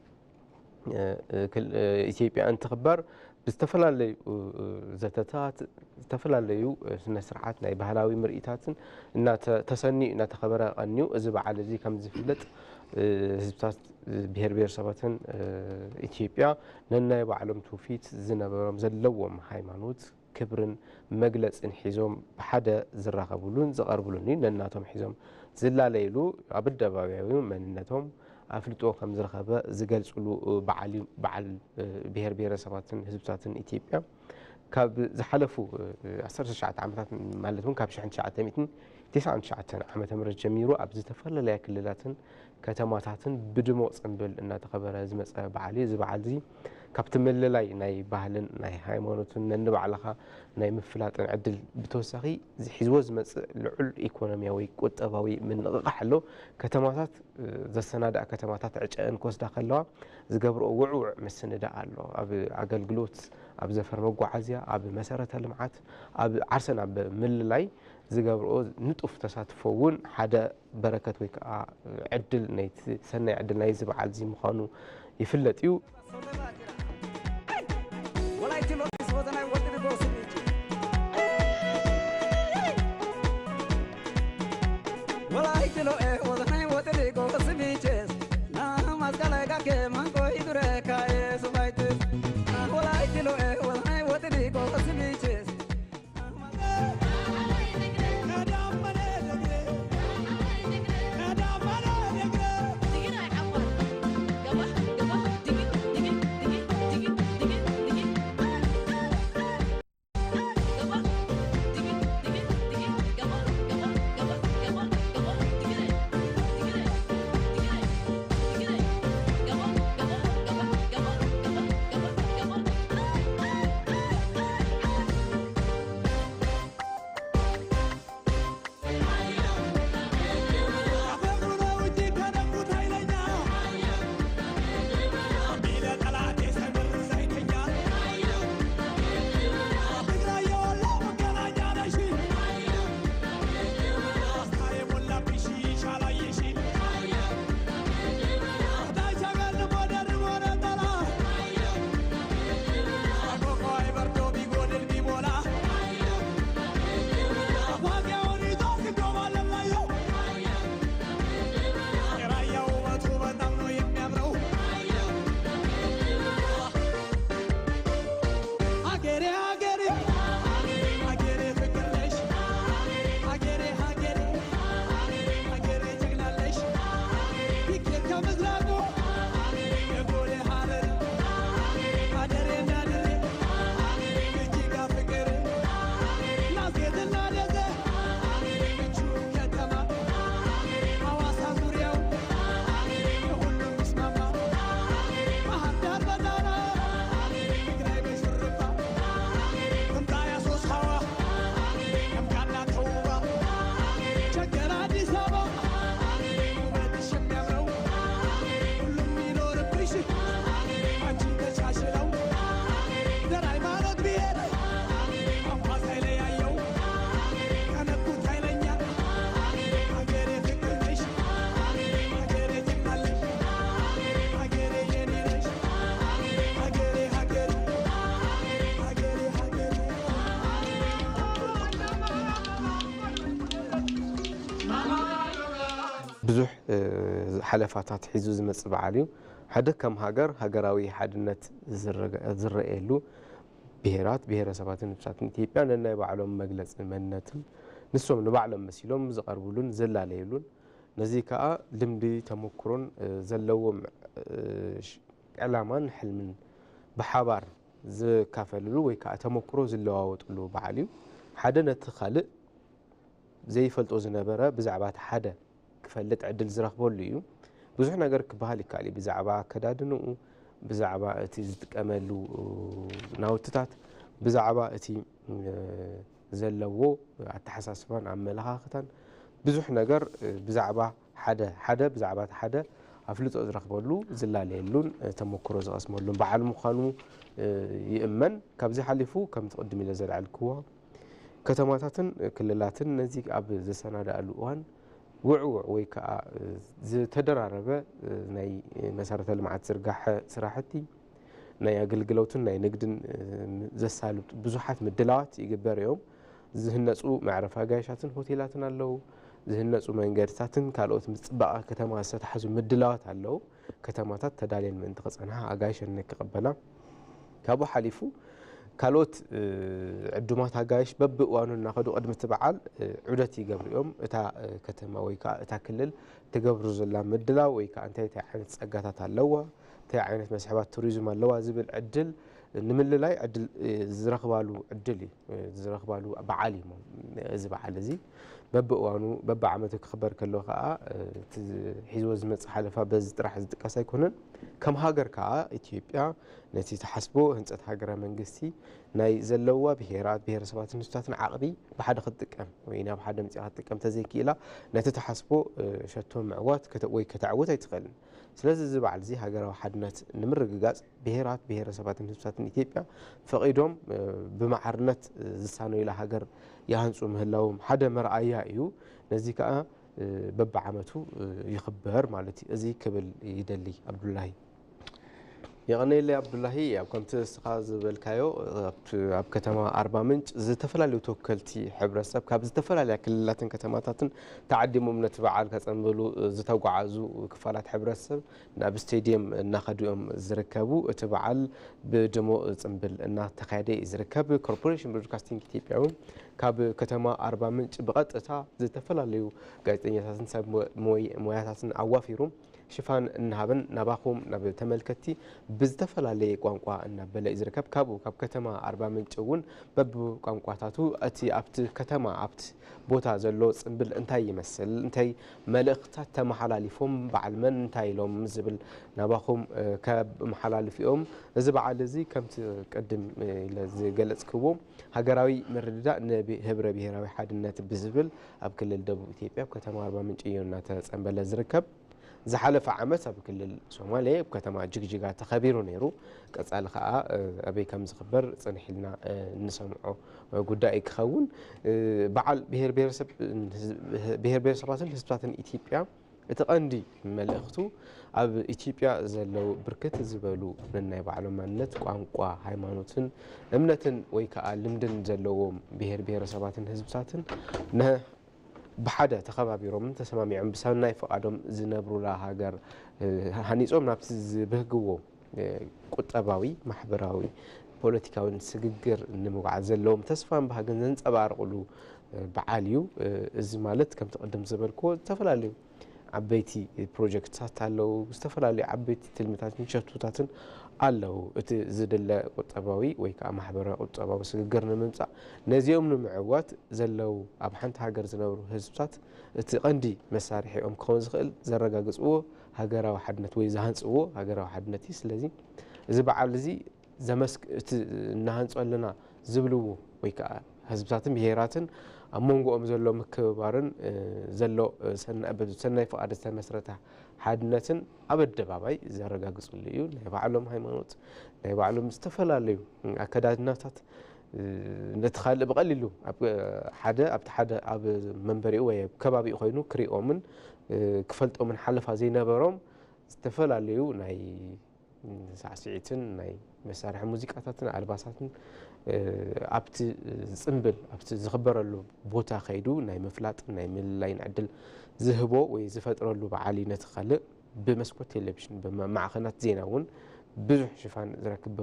ኢትዮጵያ እንትኽበር ብዝተፈላለዩ ዘተታት ዝተፈላለዩ ስነ ስርዓት ናይ ባህላዊ ምርኢታትን ተሰኒዩ እናተኸበረ ቀንዩ። እዚ በዓል እዚ ከም ዝፍለጥ ህዝብታት ብሔር ብሔረሰባትን ኢትዮጵያ ነናይ ባዕሎም ትውፊት ዝነበሮም ዘለዎም ሃይማኖት ክብርን መግለፅን ሒዞም ብሓደ ዝራኸብሉን ዝቐርብሉን እዩ። ነናቶም ሒዞም ዝላለይሉ ኣብ ኣደባባያዊ መንነቶም ኣፍልጦ ከም ዝረኸበ ዝገልፅሉ በዓል እዩ። በዓል ብሔር ብሔረሰባትን ህዝብታትን ኢትዮጵያ ካብ ዝሓለፉ ዓሰርተ ትሽዓተ ዓመታት ማለት እውን ካብ ሽሕን ትሽዓተ ሚእትን ተስዓን ትሽዓተን ዓመተ ምህረት ጀሚሩ ኣብ ዝተፈላለያ ክልላትን ከተማታትን ብድሙቕ ፅንብል እናተኸበረ ዝመፀ በዓል እዩ። እዚ በዓል እዚ ካብቲ ምልላይ ናይ ባህልን ናይ ሃይማኖትን ነንባዕልኻ ናይ ምፍላጥን ዕድል ብተወሳኺ ሒዝዎ ዝመፅእ ልዑል ኢኮኖሚያዊ ቁጠባዊ ምንቕቓሕ ኣሎ። ከተማታት ዘሰናድኣ ከተማታት ዕጨአን ክወስዳ ከለዋ ዝገብርኦ ውዕውዕ ምስንዳእ ኣሎ። ኣብ ኣገልግሎት፣ ኣብ ዘፈር መጓዓዝያ፣ ኣብ መሰረተ ልምዓት፣ ኣብ ዓርሰን ኣብ ምልላይ ዝገብርኦ ንጡፍ ተሳትፎ እውን ሓደ በረከት ወይ ከዓ ዕድል ናይቲ ሰናይ ዕድል ናይዚ በዓል እዚ ምዃኑ ይፍለጥ እዩ። ሀገሬ ሀገሬ ሀገሬ ፍቅር ነሽ ሀገሬ ሀገሬ ሀገሬ ጀግና ነሽ ፊት ከመዝራቱ የጎሌ ሀረር ሀገሬ እንዳድሬ እጅጋ ፍቅር ናዝሬትና ደዘ ምቹ ከተማ ሐዋሳ ዙሪያው የሁሉም ይስማማ ባህር ዳር በጣና ትግራይ በሽሩባ ቁምጣ ያሶስ ሐዋ ከምካና ተውባ ሸገር አዲስ አበባ ውበትሽ የሚያምረው ሁሉም ይኖርብሽ አንቺ ተቻችለው ዘር ሃይማኖት ብሔር ቋንቋ ሳይለያየው ከነኩት ኃይለኛ ሀገሬ ፍቅር ነሽ ሀገሬ ጀግና ነሽ ሀገሬ የኔ ነሽ ሀገሬ ሀገሬ ሀገሬ ሀገሬ ብዙሕ ሓለፋታት ሒዙ ዝመፅእ በዓል እዩ። ሓደ ከም ሃገር ሃገራዊ ሓድነት ዝረኤሉ ብሄራት፣ ብሄረሰባትን ህዝብታትን ኢትዮጵያ ነናይ ባዕሎም መግለፂ መንነትን ንሶም ንባዕሎም መሲሎም ዝቐርብሉን ዝላለዩሉን ነዚ ከዓ ልምዲ ተመክሮን ዘለዎም ዕላማን ሕልምን ብሓባር ዝካፈልሉ ወይ ከዓ ተመክሮ ዝለዋወጥሉ በዓል እዩ። ሓደ ነቲ ካልእ ዘይፈልጦ ዝነበረ ብዛዕባ እቲ ሓደ ክፈልጥ ዕድል ዝረኽበሉ እዩ። ብዙሕ ነገር ክበሃል ይከኣል እዩ። ብዛዕባ ኣከዳድንኡ፣ ብዛዕባ እቲ ዝጥቀመሉ ናውትታት፣ ብዛዕባ እቲ ዘለዎ ኣተሓሳስባን ኣመለኻኽታን ብዙሕ ነገር ብዛዕባ ሓደ ሓደ ብዛዕባ እቲ ሓደ ኣፍልጦ ዝረኽበሉ ዝላለየሉን ተመክሮ ዝቐስመሉን በዓል ምዃኑ ይእመን። ካብዚ ሓሊፉ ከምቲ ቅድም ኢለ ዘልዓልክዎ ከተማታትን ክልላትን ነዚ ኣብ ዘሰናድኣሉ እዋን ውዕውዕ ወይ ከዓ ዝተደራረበ ናይ መሰረተ ልምዓት ዝርጋሐ ስራሕቲ ናይ ኣገልግሎትን ናይ ንግድን ዘሳልጡ ብዙሓት ምድላዋት ይግበር እዮም። ዝህነፁ መዕረፊ ኣጋይሻትን ሆቴላትን ኣለዉ። ዝህነፁ መንገድታትን ካልኦት ምስ ፅባቐ ከተማ ዝተተሓዙ ምድላዋት ኣለዉ። ከተማታት ተዳልየን ምእንቲ ክፀንሓ ኣጋይሸን ክቕበላ ካብኡ ሓሊፉ ካልኦት ዕዱማት ኣጋይሽ በብእዋኑ እናኸዱ ቅድሚ እቲ በዓል ዑደት ይገብሩ እዮም። እታ ከተማ ወይ ከዓ እታ ክልል ትገብሩ ዘላ ምድላው ወይ ከዓ እንታይ እንታይ ዓይነት ፀጋታት ኣለዋ፣ እንታይ ዓይነት መስሕባት ቱሪዝም ኣለዋ ዝብል ዕድል ንምልላይ ዕድል ዝረኽባሉ ዕድል እዩ ዝረኽባሉ በዓል እዩ። እዚ በዓል እዚ በብእዋኑ በብዓመቱ ክኽበር ከሎ ከዓ ሒዝዎ ዝመፅእ ሓለፋ በዚ ጥራሕ ዝጥቀስ ኣይኮነን። ከም ሃገር ከዓ ኢትዮጵያ ነቲ ተሓስቦ ህንፀት ሃገረ መንግስቲ ናይ ዘለዋ ብሄራት ብሄረሰባትን ህዝብታትን ዓቕሚ ብሓደ ክትጥቀም ወይ ናብ ሓደ ምፅኣ ክትጥቀም ተዘይክኢላ ነቲ ተሓስቦ ሸቶ ምዕዋት ወይ ከተዕውት ኣይትኽእልን። ስለዚ እዚ በዓል እዚ ሃገራዊ ሓድነት ንምርግጋፅ ብሄራት ብሄረሰባትን ህዝብታትን ኢትዮጵያ ፈቒዶም ብማዕርነት ዝሳነዩላ ሃገር ይሃንፁ ምህላዎም ሓደ መርኣያ እዩ። ነዚ ከዓ በብዓመቱ ይኽበር ማለት እዩ። እዚ ክብል ይደሊ ኣብዱላሂ። የቐነየለይ ኣብዱላሂ። ያው ከምቲ እስኻ ዝበልካዮ ኣብ ከተማ ኣርባ ምንጭ ዝተፈላለዩ ተወከልቲ ሕብረተሰብ ካብ ዝተፈላለያ ክልላትን ከተማታትን ተዓዲሞም ነቲ በዓል ከፀንብሉ ዝተጓዓዙ ክፋላት ሕብረተሰብ ናብ ስቴድየም እናኸዱ እዮም ዝርከቡ። እቲ በዓል ብድሙቕ ፅምብል እናተኻየደ እዩ ዝርከብ። ኮርፖሬሽን ብሮድካስቲንግ ኢትዮጵያ እውን ካብ ከተማ ኣርባ ምንጭ ብቐጥታ ዝተፈላለዩ ጋዜጠኛታትን ሰብ ሞያታትን ኣዋፊሩ ሽፋን እናሃበን ናባኹም ናብ ተመልከትቲ ብዝተፈላለየ ቋንቋ እናበለ እዩ ዝርከብ። ካብኡ ካብ ከተማ ኣርባ ምንጭ እውን በብቋንቋታቱ እቲ ኣብቲ ከተማ ኣብቲ ቦታ ዘሎ ፅምብል እንታይ ይመስል፣ እንታይ መልእኽትታት ተመሓላሊፎም፣ በዓል መን እንታይ ኢሎም ዝብል ናባኹም ከመሓላልፉ እዮም። እዚ በዓል እዚ ከምቲ ቅድም ኢለ ዝገለፅክዎ ሃገራዊ ምርድዳእ ንህብረ ብሄራዊ ሓድነት ብዝብል ኣብ ክልል ደቡብ ኢትዮጵያ ኣብ ከተማ ኣርባ ምንጭ እዩ እናተፀንበለ ዝርከብ። ዝሓለፈ ዓመት ኣብ ክልል ሶማሌ ኣብ ከተማ ጅግጅጋ ተኸቢሩ ነይሩ። ቀፃሊ ከዓ ኣበይ ከም ዝኽበር ፅንሕ ኢልና እንሰምዖ ጉዳይ ክኸውን። በዓል ብሄር ብሄረሰባትን ህዝብታትን ኢትዮጵያ እቲ ቀንዲ መልእኽቱ ኣብ ኢትዮጵያ ዘለዉ ብርክት ዝበሉ ነናይ ባዕሎም ማንነት፣ ቋንቋ፣ ሃይማኖትን እምነትን ወይ ከዓ ልምድን ዘለዎም ብሄር ብሄረሰባትን ህዝብታትን ብሓደ ተኸባቢሮምን ተሰማሚዖም ብሰናይ ፍቓዶም ዝነብሩላ ሃገር ሃኒጾም ናብቲ ዝብህግዎ ቁጠባዊ፣ ማሕበራዊ፣ ፖለቲካውን ስግግር ንምጉዓዝ ዘለዎም ተስፋን ባህግን ዘንጸባርቕሉ በዓል እዩ። እዚ ማለት ከምቲ ቅድም ዝበልክዎ ዝተፈላለዩ ዓበይቲ ፕሮጀክትታት ኣለዉ፣ ዝተፈላለዩ ዓበይቲ ትልምታትን ሸቶታትን ኣለዉ። እቲ ዝድለ ቁጠባዊ ወይ ከዓ ማሕበራዊ ቁጠባዊ ስግግር ንምምጻእ ነዚኦም ንምዕዋት ዘለዉ ኣብ ሓንቲ ሃገር ዝነብሩ ህዝብታት እቲ ቀንዲ መሳርሒኦም ክኸውን ዝኽእል ዘረጋግጽዎ ሃገራዊ ሓድነት ወይ ዝሃንጽዎ ሃገራዊ ሓድነት እዩ። ስለዚ እዚ በዓል እዚ ዘመስክ እቲ እናሃንጾ ኣለና ዝብልዎ ወይ ከዓ ህዝብታትን ብሄራትን ኣብ መንጎኦም ዘሎ ምክብባርን ዘሎ ሰናይ ፍቓድ ዝተመስረተ ሓድነትን ኣብ ኣደባባይ ዘረጋግፅሉ እዩ። ናይ ባዕሎም ሃይማኖት፣ ናይ ባዕሎም ዝተፈላለዩ ኣከዳድናታት ነቲ ካልእ ብቐሊሉ ሓደ ኣብቲ ሓደ ኣብ መንበሪኡ ወይ ኣብ ከባቢኡ ኮይኑ ክሪኦምን ክፈልጦምን ሓለፋ ዘይነበሮም ዝተፈላለዩ ናይ ሳዕስዒትን ናይ መሳርሒ ሙዚቃታትን ኣልባሳትን ኣብቲ ዝፅምብል ኣብቲ ዝኽበረሉ ቦታ ከይዱ ናይ ምፍላጥን ናይ ምልላይን ዕድል ዝህቦ ወይ ዝፈጥረሉ በዓል እዩ። ነቲ ካልእ ብመስኮት ቴሌቪዥን ብማዕኸናት ዜና እውን ብዙሕ ሽፋን ዝረክብ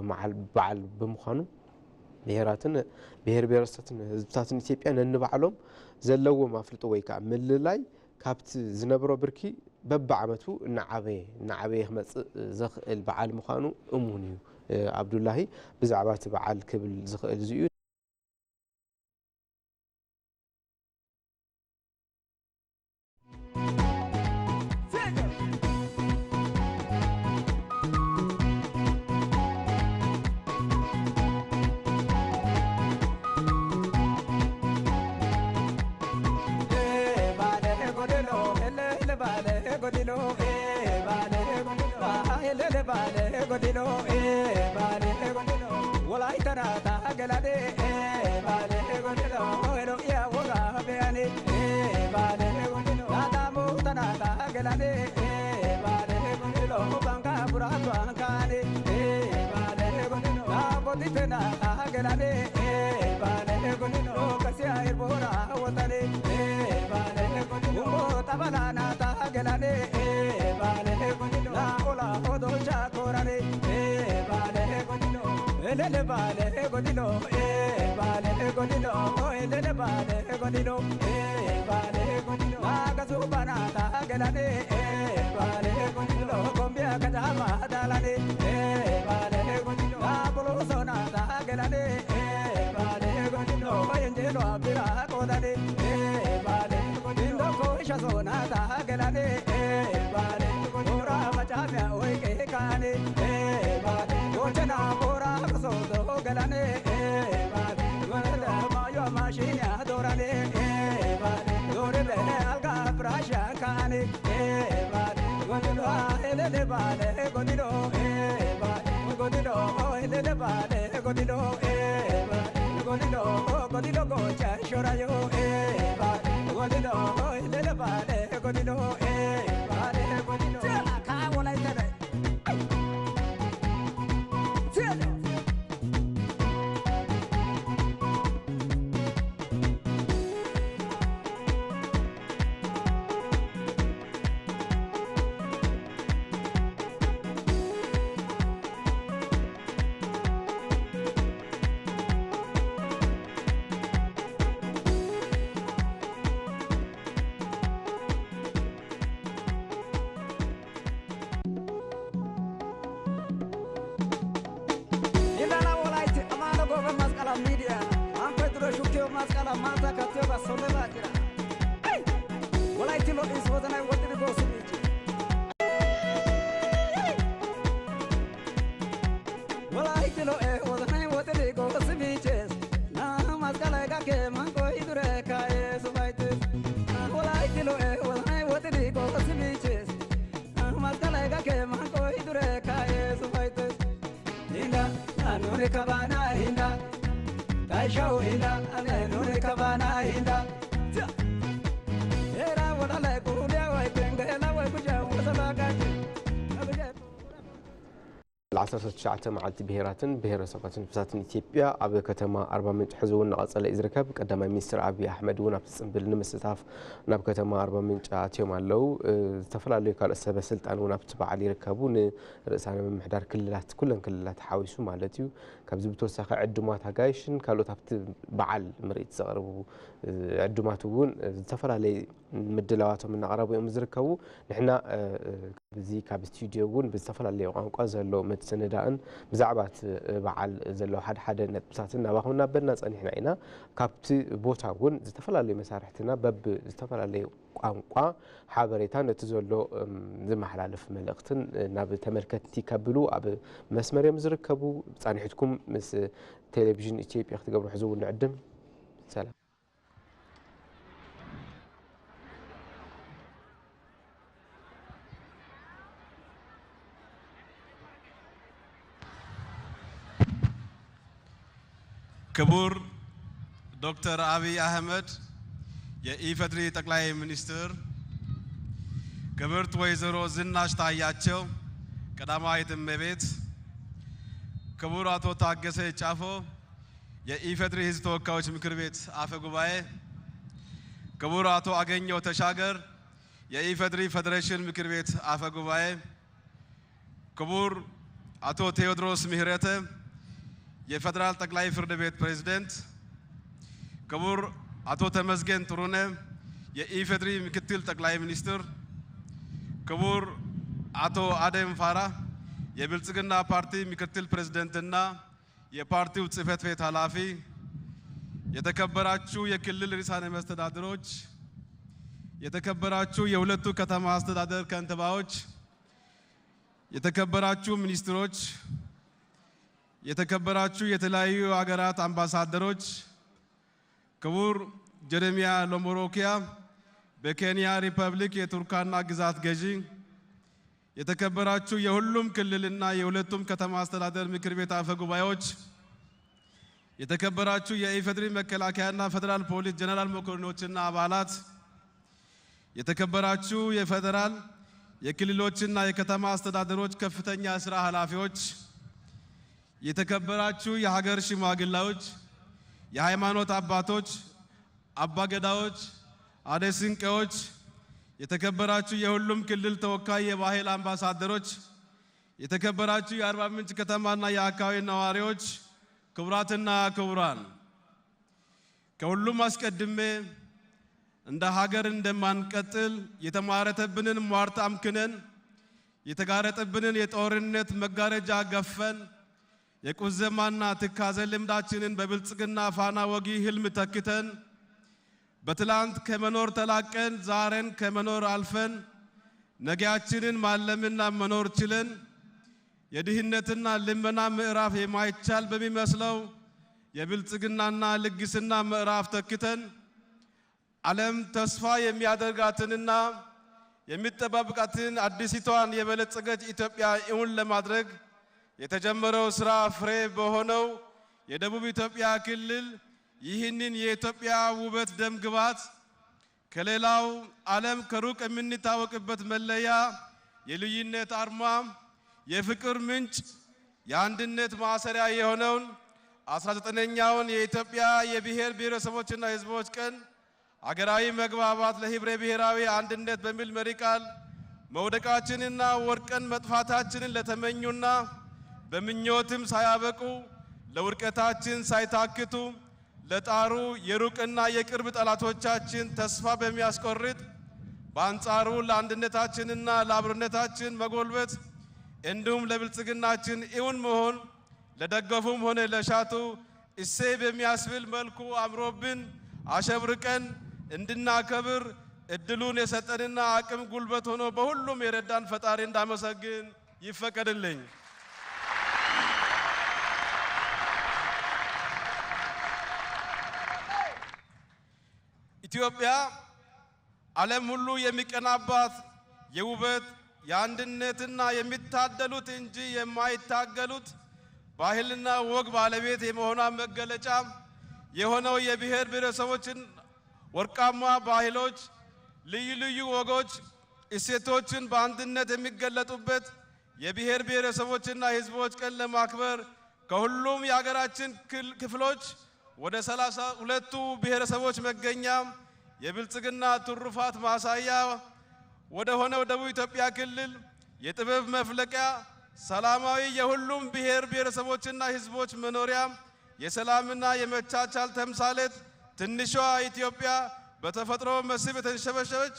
በዓል ብምዃኑ ብሄራትን ብሄር ብሄረሰትን ህዝብታትን ኢትዮጵያ ነንባዕሎም ዘለዎም ኣፍልጦ ወይ ከዓ ምልላይ ካብቲ ዝነብሮ ብርኪ በብዓመቱ እናዓበየ እናዓበየ ክመፅእ ዘኽእል በዓል ምዃኑ እሙን እዩ። ኣብዱላሂ ብዛዕባ እቲ በዓል ክብል ዝኽእል እዚ እዩ። ዓሰርተ ትሽዓተ መዓልቲ ብሄራትን ብሄረሰባትን ህዝብታትን ኢትዮጵያ ኣብ ከተማ ኣርባ ምንጭ ሕዚ እውን እናቐጸለ እዩ ዝርከብ። ቀዳማይ ሚኒስትር ኣብይ ኣሕመድ እውን ኣብቲ ጽምብል ንምስታፍ ናብ ከተማ ኣርባ ምንጭ ኣትዮም ኣለዉ። እ፣ ዝተፈላለዩ ካልኦት ሰበ ስልጣን እውን ኣብቲ በዓል ይርከቡ። ንርእሳነ ምምሕዳር ክልላት፣ ኩለን ክልላት ሓዊሱ ማለት እዩ። ካብዚ ብተወሳኺ ዕዱማት ኣጋይሽን ካልኦት ኣብቲ በዓል ምርኢት ዘቕርቡ፣ እ፣ ዕዱማት እውን፣ እ፣ ዝተፈላለየ ምድላዋቶም እናቕረቡ እዮም ዝርከቡ። ንሕና፣ እ፣ እ፣ ካብዚ ካብ ስቱዲዮ እውን ብዝተፈላለየ ቋንቋ ዘሎ ምትስንዳእን ብዛዕባ እቲ በዓል ዘሎ ሓደ ሓደ ነጥብታትን ናባኹም እናበልና ጸኒሕና ኢና። ካብቲ ቦታ እውን ዝተፈላለዩ መሳርሕትና በብ ዝተፈላለየ ቋንቋ ሓበሬታ ነቲ ዘሎ፣ እም፣ ዝመሓላለፍ መልእኽትን፣ እ፣ ናብ ተመልከትቲ ከብሉ ኣብ መስመር እዮም ዝርከቡ። ጻኒሕትኩም ምስ ቴሌቪዥን ኢትዮጵያ ክትገብሩ ሕዚ እውን ንዕድም። ሰላም። ክቡር ዶክተር አብይ አህመድ የኢፌዴሪ ጠቅላይ ሚኒስትር፣ ክብርት ወይዘሮ ዝናሽ ታያቸው ቀዳማዊት እመቤት፣ ክቡር አቶ ታገሰ ጫፎ የኢፌዴሪ ሕዝብ ተወካዮች ምክር ቤት አፈ ጉባኤ፣ ክቡር አቶ አገኘው ተሻገር የኢፌዴሪ ፌዴሬሽን ምክር ቤት አፈ ጉባኤ፣ ክቡር አቶ ቴዎድሮስ ምህረተ የፌዴራል ጠቅላይ ፍርድ ቤት ፕሬዝዳንት፣ ክቡር አቶ ተመስገን ጥሩነህ የኢፌዴሪ ምክትል ጠቅላይ ሚኒስትር፣ ክቡር አቶ አደም ፋራህ የብልጽግና ፓርቲ ምክትል ፕሬዝዳንትና የፓርቲው ጽህፈት ቤት ኃላፊ፣ የተከበራችሁ የክልል ርዕሳነ መስተዳድሮች፣ የተከበራችሁ የሁለቱ ከተማ አስተዳደር ከንቲባዎች፣ የተከበራችሁ ሚኒስትሮች፣ የተከበራችሁ የተለያዩ ሀገራት አምባሳደሮች፣ ክቡር ጀረሚያ ሎሞሮኪያ በኬንያ ሪፐብሊክ የቱርካና ግዛት ገዢ፣ የተከበራችሁ የሁሉም ክልልና የሁለቱም ከተማ አስተዳደር ምክር ቤት አፈ ጉባኤዎች፣ የተከበራችሁ የኢፌዴሪ መከላከያና ፌዴራል ፖሊስ ጀነራል መኮንኖችና አባላት፣ የተከበራችሁ የፌዴራል የክልሎችና የከተማ አስተዳደሮች ከፍተኛ ስራ ኃላፊዎች፣ የተከበራችሁ የሀገር ሽማግሌዎች፣ የሃይማኖት አባቶች፣ አባገዳዎች፣ አደ ስንቄዎች፣ የተከበራችሁ የሁሉም ክልል ተወካይ የባህል አምባሳደሮች፣ የተከበራችሁ የአርባ ምንጭ ከተማና የአካባቢ ነዋሪዎች፣ ክቡራትና ክቡራን፣ ከሁሉም አስቀድሜ እንደ ሀገር እንደማንቀጥል የተማረተብንን ሟርት አምክነን የተጋረጠብንን የጦርነት መጋረጃ ገፈን የቁዘማና ትካዜ ልምዳችንን በብልጽግና ፋና ወጊ ህልም ተክተን በትላንት ከመኖር ተላቀን ዛሬን ከመኖር አልፈን ነገያችንን ማለምና መኖር ችለን የድህነትና ልመና ምዕራፍ የማይቻል በሚመስለው የብልጽግናና ልግስና ምዕራፍ ተክተን ዓለም ተስፋ የሚያደርጋትንና የሚጠባበቃትን አዲሲቷን የበለጸገች ኢትዮጵያ እውን ለማድረግ የተጀመረው ስራ ፍሬ በሆነው የደቡብ ኢትዮጵያ ክልል ይህንን የኢትዮጵያ ውበት ደም ግባት ከሌላው ዓለም ከሩቅ የምንታወቅበት መለያ፣ የልዩነት አርማ፣ የፍቅር ምንጭ፣ የአንድነት ማሰሪያ የሆነውን አስራ ዘጠነኛውን የኢትዮጵያ የብሔር ብሔረሰቦችና ሕዝቦች ቀን ሀገራዊ መግባባት ለህብረ ብሔራዊ አንድነት በሚል መሪ ቃል መውደቃችንና ወድቀን መጥፋታችንን ለተመኙና በምኞትም ሳያበቁ ለውድቀታችን ሳይታክቱ ለጣሩ የሩቅና የቅርብ ጠላቶቻችን ተስፋ በሚያስቆርጥ፣ በአንጻሩ ለአንድነታችንና ለአብሮነታችን መጎልበት እንዲሁም ለብልጽግናችን እውን መሆን ለደገፉም ሆነ ለሻቱ እሰይ በሚያስብል መልኩ አምሮብን አሸብርቀን እንድናከብር እድሉን የሰጠንና አቅም ጉልበት ሆኖ በሁሉም የረዳን ፈጣሪ እንዳመሰግን ይፈቀድልኝ። ኢትዮጵያ ዓለም ሁሉ የሚቀናባት የውበት፣ የአንድነትና የሚታደሉት እንጂ የማይታገሉት ባህልና ወግ ባለቤት የመሆኗ መገለጫ የሆነው የብሔር ብሔረሰቦችን ወርቃማ ባህሎች፣ ልዩ ልዩ ወጎች፣ እሴቶችን በአንድነት የሚገለጡበት የብሔር ብሔረሰቦችና ህዝቦች ቀን ለማክበር ከሁሉም የሀገራችን ክል-፣ ክፍሎች ወደ ሠላሳ ሁለቱ ብሔረሰቦች መገኛ የብልጽግና ትሩፋት ማሳያ ወደ ሆነው ደቡብ ኢትዮጵያ ክልል የጥበብ መፍለቂያ ሰላማዊ የሁሉም ብሔር ብሔረሰቦችና ህዝቦች መኖሪያ የሰላምና የመቻቻል ተምሳሌት ትንሿ ኢትዮጵያ በተፈጥሮ መስህብ የተሸበሸበች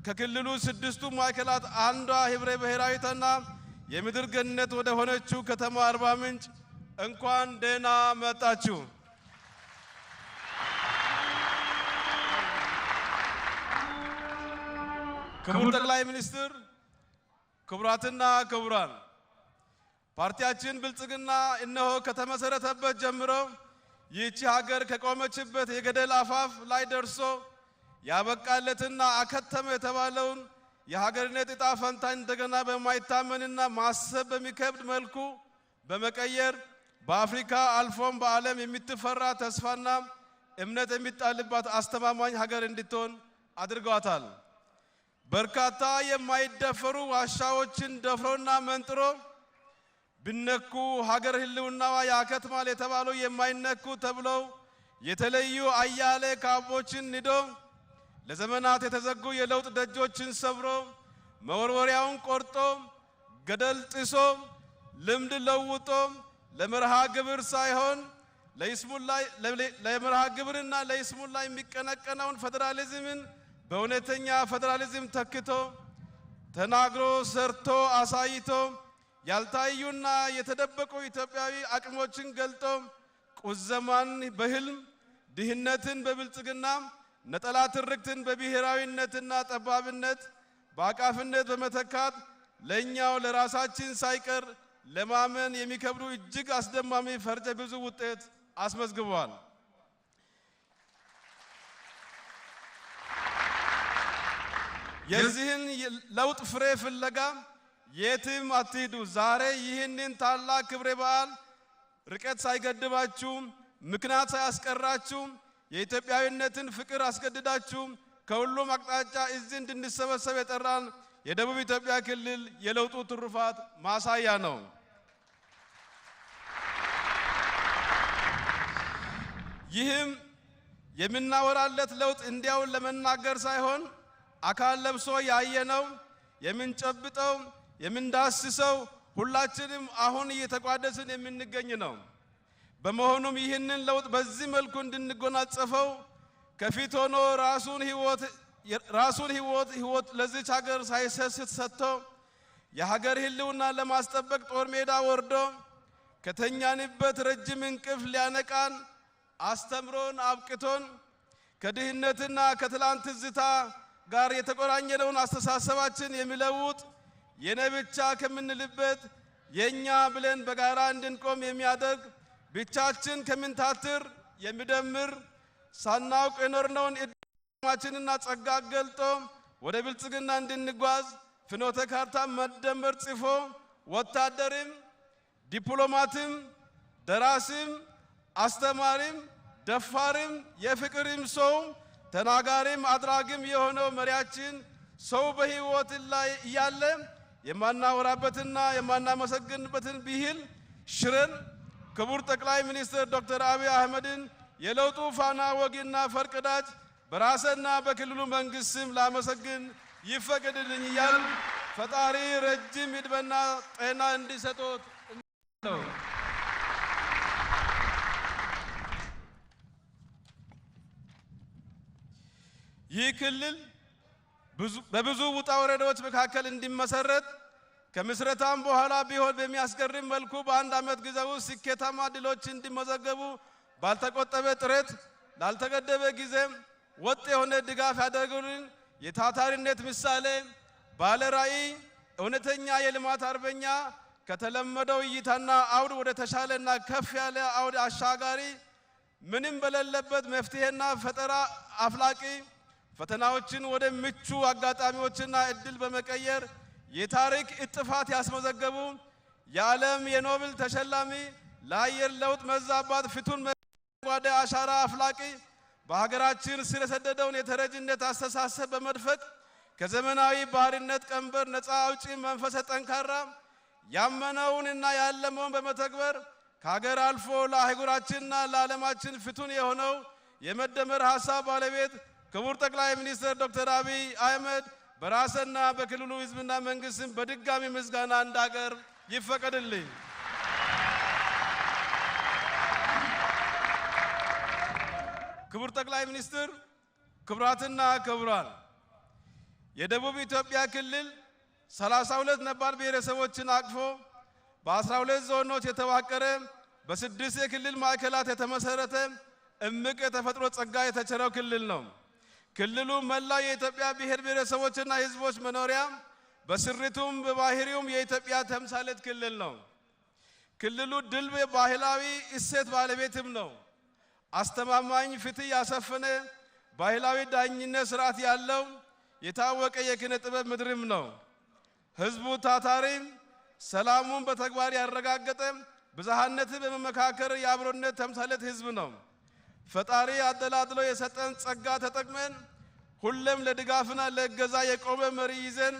ከክልሉ ስድስቱ ማዕከላት አንዷ ህብረ ብሔራዊትና የምድር ገነት ወደ ሆነችው ከተማ አርባ ምንጭ እንኳን ደህና መጣችሁ። ክቡር ጠቅላይ ሚኒስትር፣ ክቡራትና ክቡራን፣ ፓርቲያችን ብልጽግና እነሆ ከተመሰረተበት ጀምሮ ይህቺ ሀገር ከቆመችበት የገደል አፋፍ ላይ ደርሶ ያበቃለትና አከተመ የተባለውን የሀገርነት ዕጣ ፈንታ እንደገና በማይታመንና ማሰብ በሚከብድ መልኩ በመቀየር በአፍሪካ አልፎም በዓለም የምትፈራ ተስፋና እምነት የሚጣልባት አስተማማኝ ሀገር እንድትሆን አድርጓታል። በርካታ የማይደፈሩ ዋሻዎችን ደፍሮና መንጥሮ ቢነኩ ሀገር ህልውናዋ ያከትማል የተባሉ የማይነኩ ተብለው የተለዩ አያሌ ካቦችን ንዶ ለዘመናት የተዘጉ የለውጥ ደጆችን ሰብሮ መወርወሪያውን ቆርጦ ገደል ጥሶ ልምድ ለውጦ ለመርሃ ግብር ሳይሆን ለይስሙላ፣ ለመርሃ ግብርና ለይስሙላ የሚቀነቀነውን ፌዴራሊዝምን በእውነተኛ ፌዴራሊዝም ተክቶ ተናግሮ ሰርቶ አሳይቶ ያልታዩና የተደበቁ ኢትዮጵያዊ አቅሞችን ገልጦ ቁዘማን በህልም ድህነትን በብልጽግና ነጠላ ትርክትን በብሔራዊነትና ጠባብነት በአቃፍነት በመተካት ለእኛው ለራሳችን ሳይቀር ለማመን የሚከብዱ እጅግ አስደማሚ ፈርጀ ብዙ ውጤት አስመዝግቧል። የዚህን ለውጥ ፍሬ ፍለጋ የትም አትሂዱ። ዛሬ ይህንን ታላቅ ክብረ በዓል ርቀት ሳይገድባችሁ፣ ምክንያት ሳያስቀራችሁ፣ የኢትዮጵያዊነትን ፍቅር አስገድዳችሁ ከሁሉም አቅጣጫ እዚህ እንድንሰበሰብ የጠራን የደቡብ ኢትዮጵያ ክልል የለውጡ ትሩፋት ማሳያ ነው። ይህም የምናወራለት ለውጥ እንዲያው ለመናገር ሳይሆን አካል ለብሶ ያየነው፣ የምንጨብጠው፣ የምንዳስሰው፣ ሁላችንም አሁን እየተቋደስን የምንገኝ ነው። በመሆኑም ይህንን ለውጥ በዚህ መልኩ እንድንጎናጸፈው ከፊት ሆኖ ራሱን ህይወት፣ ራሱን ህይወት፣ ህይወት ለዚች ሀገር ሳይሰስት ሰጥቶ የሀገር ህልውና ለማስጠበቅ ጦር ሜዳ ወርዶ ከተኛንበት ረጅም እንቅልፍ ሊያነቃን አስተምሮን አብቅቶን ከድህነትና ከትላንት ትዝታ ጋር የተቆራኘነውን አስተሳሰባችን የሚለውጥ የኔ ብቻ ከምንልበት የኛ ብለን በጋራ እንድንቆም የሚያደርግ ብቻችን ከምንታትር የሚደምር ሳናውቅ የኖርነውን እድማችንና ጸጋ ገልጦ ወደ ብልጽግና እንድንጓዝ ፍኖተ ካርታ መደመር ጽፎ ወታደርም ዲፕሎማትም ደራሲም አስተማሪም ደፋርም የፍቅርም ሰው ተናጋሪም አድራጊም የሆነው መሪያችን ሰው በህይወት ላይ እያለ የማናወራበትና የማናመሰግንበትን ብሂል ሽረን ክቡር ጠቅላይ ሚኒስትር ዶክተር አብይ አህመድን የለውጡ ፋና ወጊና ፈርቀዳጅ በራስና በክልሉ መንግስት ስም ላመሰግን ይፈቀድልኝ እያል ፈጣሪ ረጅም ዕድሜና ጤና እንዲሰጦት ነው። ይህ ክልል ብዙ፣ በብዙ ውጣ ውረዶች መካከል እንዲመሰረት ከምስረታም በኋላ ቢሆን በሚያስገርም መልኩ በአንድ ዓመት ጊዜ ውስጥ ስኬታማ ድሎች እንዲመዘገቡ ባልተቆጠበ ጥረት ላልተገደበ ጊዜ ወጥ የሆነ ድጋፍ ያደረጉልን የታታሪነት ምሳሌ ባለ ራዕይ እውነተኛ የልማት አርበኛ ከተለመደው እይታና አውድ ወደ ተሻለና ከፍ ያለ አውድ አሻጋሪ ምንም በሌለበት መፍትሄና ፈጠራ አፍላቂ ፈተናዎችን ወደ ምቹ አጋጣሚዎችና እድል በመቀየር የታሪክ እጥፋት ያስመዘገቡ የዓለም የኖብል ተሸላሚ ለአየር ለውጥ መዛባት ፍቱን አረንጓዴ አሻራ አፍላቂ በሀገራችን ስር የሰደደውን የተረጅነት አስተሳሰብ በመድፈቅ ከዘመናዊ ባርነት ቀንበር ነፃ አውጪ መንፈሰ ጠንካራ ያመነውንና ያለመውን በመተግበር ከሀገር አልፎ ለአህጉራችንና ለዓለማችን ፍቱን የሆነው የመደመር ሐሳብ ባለቤት ክቡር ጠቅላይ ሚኒስትር ዶክተር አብይ አህመድ በራስና በክልሉ ህዝብና መንግስት ስም በድጋሚ ምስጋና እንዳቀርብ ይፈቀድልኝ። ክቡር ጠቅላይ ሚኒስትር፣ ክቡራትና ክቡራን፣ የደቡብ ኢትዮጵያ ክልል ሠላሳ ሁለት ነባር ብሔረሰቦችን አቅፎ በአስራ ሁለት ዞኖች የተዋቀረ፣ በስድስት የክልል ማዕከላት የተመሰረተ፣ እምቅ የተፈጥሮ ጸጋ የተቸረው ክልል ነው። ክልሉ መላው የኢትዮጵያ ብሔር ብሔረሰቦችና ህዝቦች መኖሪያ፣ በስሪቱም በባህሪውም የኢትዮጵያ ተምሳሌት ክልል ነው። ክልሉ ድልብ ባህላዊ እሴት ባለቤትም ነው። አስተማማኝ ፍትህ ያሰፈነ ባህላዊ ዳኝነት ስርዓት ያለው የታወቀ የኪነ ጥበብ ምድርም ነው። ህዝቡ ታታሪ፣ ሰላሙን በተግባር ያረጋገጠ፣ ብዝሃነትን በመመካከር የአብሮነት ተምሳሌት ህዝብ ነው። ፈጣሪ አደላድሎ የሰጠን ጸጋ ተጠቅመን ሁሌም ለድጋፍና ለእገዛ የቆመ መሪ ይዘን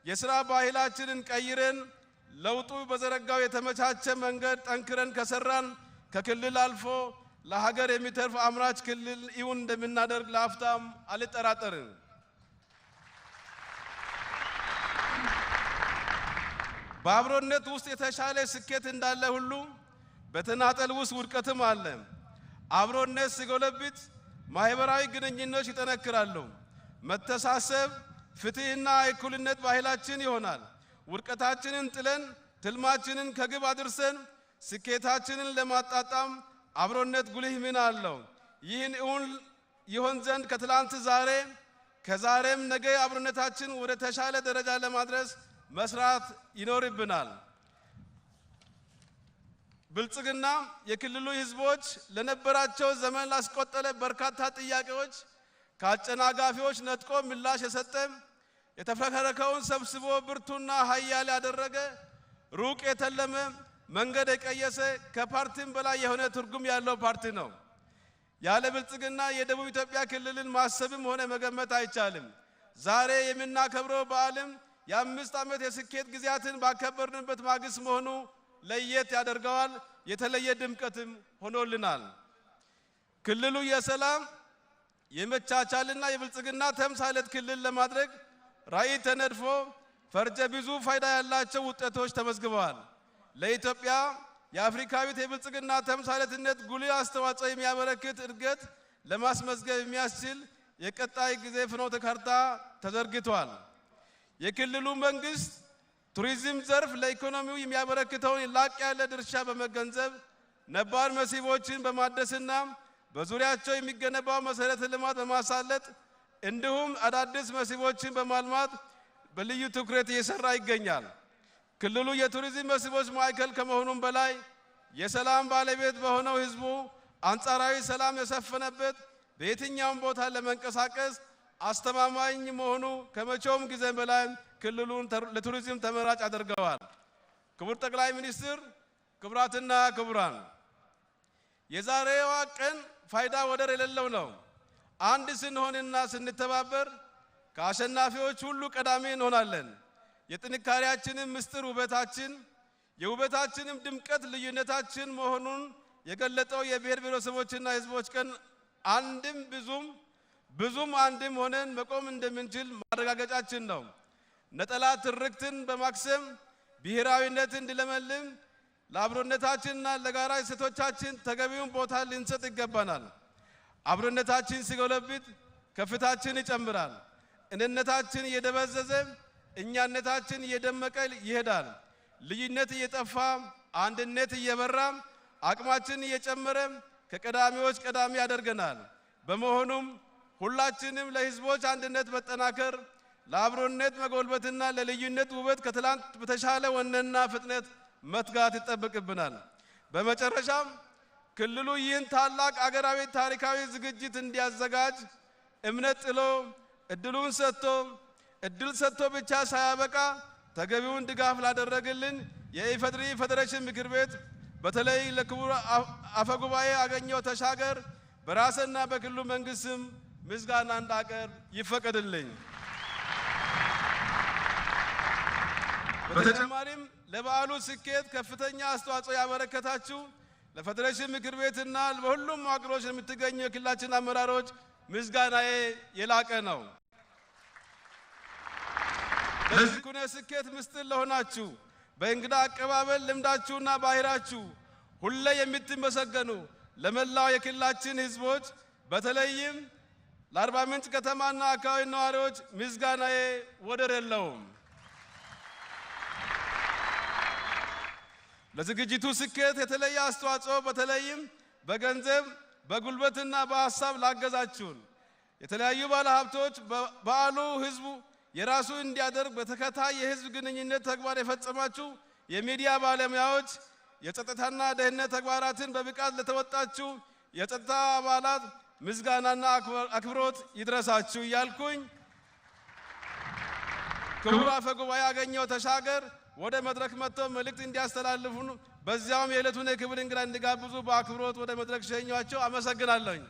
የስራ ባህላችንን ቀይረን ለውጡ በዘረጋው የተመቻቸ መንገድ ጠንክረን ከሰራን ከክልል አልፎ ለሀገር የሚተርፍ አምራች ክልል እውን እንደምናደርግ ለአፍታም አልጠራጠርም። በአብሮነት ውስጥ የተሻለ ስኬት እንዳለ ሁሉ በተናጠል ውስጥ ውድቀትም አለ። አብሮነት ሲጎለብት ማህበራዊ ግንኙነቶች ይጠነክራሉ። መተሳሰብ፣ ፍትህና እኩልነት ባህላችን ይሆናል። ውድቀታችንን ጥለን ትልማችንን ከግብ አድርሰን ስኬታችንን ለማጣጣም አብሮነት ጉልህ ሚና አለው። ይህን እውን ይሆን ዘንድ ከትላንት ዛሬ፣ ከዛሬም ነገ አብሮነታችን ወደ ተሻለ ደረጃ ለማድረስ መስራት ይኖርብናል። ብልጽግና የክልሉ ህዝቦች ለነበራቸው ዘመን ላስቆጠረ በርካታ ጥያቄዎች ከአጨናጋፊዎች ነጥቆ ምላሽ የሰጠ፣ የተፍረከረከውን ሰብስቦ ብርቱና ኃያል ያደረገ፣ ሩቅ የተለመ፣ መንገድ የቀየሰ፣ ከፓርቲም በላይ የሆነ ትርጉም ያለው ፓርቲ ነው። ያለ ብልጽግና የደቡብ ኢትዮጵያ ክልልን ማሰብም ሆነ መገመት አይቻልም። ዛሬ የምናከብረው በዓልም የአምስት ዓመት የስኬት ጊዜያትን ባከበርንበት ማግስት መሆኑ ለየት ያደርገዋል፣ የተለየ ድምቀትም ሆኖልናል። ክልሉ የሰላም፣ የመቻቻልና የብልጽግና ተምሳሌት ክልል ለማድረግ ራዕይ ተነድፎ ፈርጀ ብዙ ፋይዳ ያላቸው ውጤቶች ተመዝግበዋል። ለኢትዮጵያ የአፍሪካዊት የብልጽግና ተምሳሌትነት ጉልህ አስተዋጽኦ የሚያበረክት እድገት ለማስመዝገብ የሚያስችል የቀጣይ ጊዜ ፍኖተ ካርታ ተዘርግቷል። የክልሉ መንግስት ቱሪዝም ዘርፍ ለኢኮኖሚው የሚያበረክተውን ላቅ ያለ ድርሻ በመገንዘብ ነባር መስህቦችን በማደስና በዙሪያቸው የሚገነባው መሰረተ ልማት በማሳለጥ እንዲሁም አዳዲስ መስህቦችን በማልማት በልዩ ትኩረት እየሰራ ይገኛል። ክልሉ የቱሪዝም መስህቦች ማዕከል ከመሆኑም በላይ የሰላም ባለቤት በሆነው ህዝቡ አንጻራዊ ሰላም የሰፈነበት በየትኛውም ቦታ ለመንቀሳቀስ አስተማማኝ መሆኑ ከመቼውም ጊዜ በላይ ክልሉን ተር-፣ ለቱሪዝም ተመራጭ አድርገዋል። ክቡር ጠቅላይ ሚኒስትር፣ ክቡራትና ክቡራን፣ የዛሬዋ ቀን ፋይዳ ወደር የሌለው ነው። አንድ ስንሆንና ስንተባበር ከአሸናፊዎች ሁሉ ቀዳሚ እንሆናለን። የጥንካሬያችንም ምስጢር ውበታችን፣ የውበታችንም ድምቀት ልዩነታችን መሆኑን የገለጠው የብሔር ብሔረሰቦችና ህዝቦች ቀን አንድም ብዙም፣ ብዙም አንድም ሆነን መቆም እንደምንችል ማረጋገጫችን ነው። ነጠላ ትርክትን በማክሰም ብሔራዊነት እንዲለመልም ለአብሮነታችንና ለጋራ እሴቶቻችን ተገቢውን ቦታ ልንሰጥ ይገባናል። አብሮነታችን ሲጎለብት ከፍታችን ይጨምራል። እኔነታችን እየደበዘዘ እኛነታችን እየደመቀ ይሄዳል። ልዩነት እየጠፋ አንድነት እየበራ አቅማችን እየጨመረ ከቀዳሚዎች ቀዳሚ ያደርገናል። በመሆኑም ሁላችንም ለህዝቦች አንድነት መጠናከር፣ ለአብሮነት መጎልበትና ለልዩነት ውበት ከትላንት በተሻለ ወኔና ፍጥነት መትጋት ይጠበቅብናል። በመጨረሻም ክልሉ ይህን ታላቅ አገራዊ ታሪካዊ ዝግጅት እንዲያዘጋጅ እምነት ጥሎ እድሉን ሰጥቶ፣ እድል ሰጥቶ ብቻ ሳያበቃ ተገቢውን ድጋፍ ላደረግልን የኢፌዴሪ ፌዴሬሽን ምክር ቤት በተለይ ለክቡር አፈ-፣ አፈ ጉባኤ አገኘሁ ተሻገር በራስና በክልሉ መንግስት ስም ምስጋና እንዳቀርብ ይፈቀድልኝ። በተጨማሪም ለበዓሉ ስኬት ከፍተኛ አስተዋጽኦ ያበረከታችሁ ለፌዴሬሽን ምክር ቤትና በሁሉም መዋቅሮች ለምትገኙ የክልላችን አመራሮች ምስጋናዬ የላቀ ነው። ለዚህ ኩነት ስኬት ምስጢር ለሆናችሁ በእንግዳ አቀባበል ልምዳችሁና ባህሪያችሁ ሁሌ የምትመሰገኑ ለመላው የክልላችን ህዝቦች በተለይም ለአርባ ምንጭ ከተማና አካባቢ ነዋሪዎች ምስጋናዬ ወደር የለውም። ለዝግጅቱ ስኬት የተለየ አስተዋጽኦ በተለይም በገንዘብ በጉልበትና በሐሳብ ላገዛችሁን የተለያዩ ባለሀብቶች በበዓሉ ህዝቡ የራሱ እንዲያደርግ በተከታይ የህዝብ ግንኙነት ተግባር የፈጸማችሁ የሚዲያ ባለሙያዎች፣ የጸጥታና ደህንነት ተግባራትን በብቃት ለተወጣችሁ የጸጥታ አባላት ምስጋናና አክብሮት ይድረሳችሁ እያልኩኝ ክቡር አፈ ጉባኤ አገኘው ተሻገር ወደ መድረክ መጥተው መልእክት እንዲያስተላልፉ በዚያውም የዕለቱን የክብር እንግዳ እንዲጋብዙ በአክብሮት ወደ መድረክ ሸኘኋቸው። አመሰግናለሁኝ።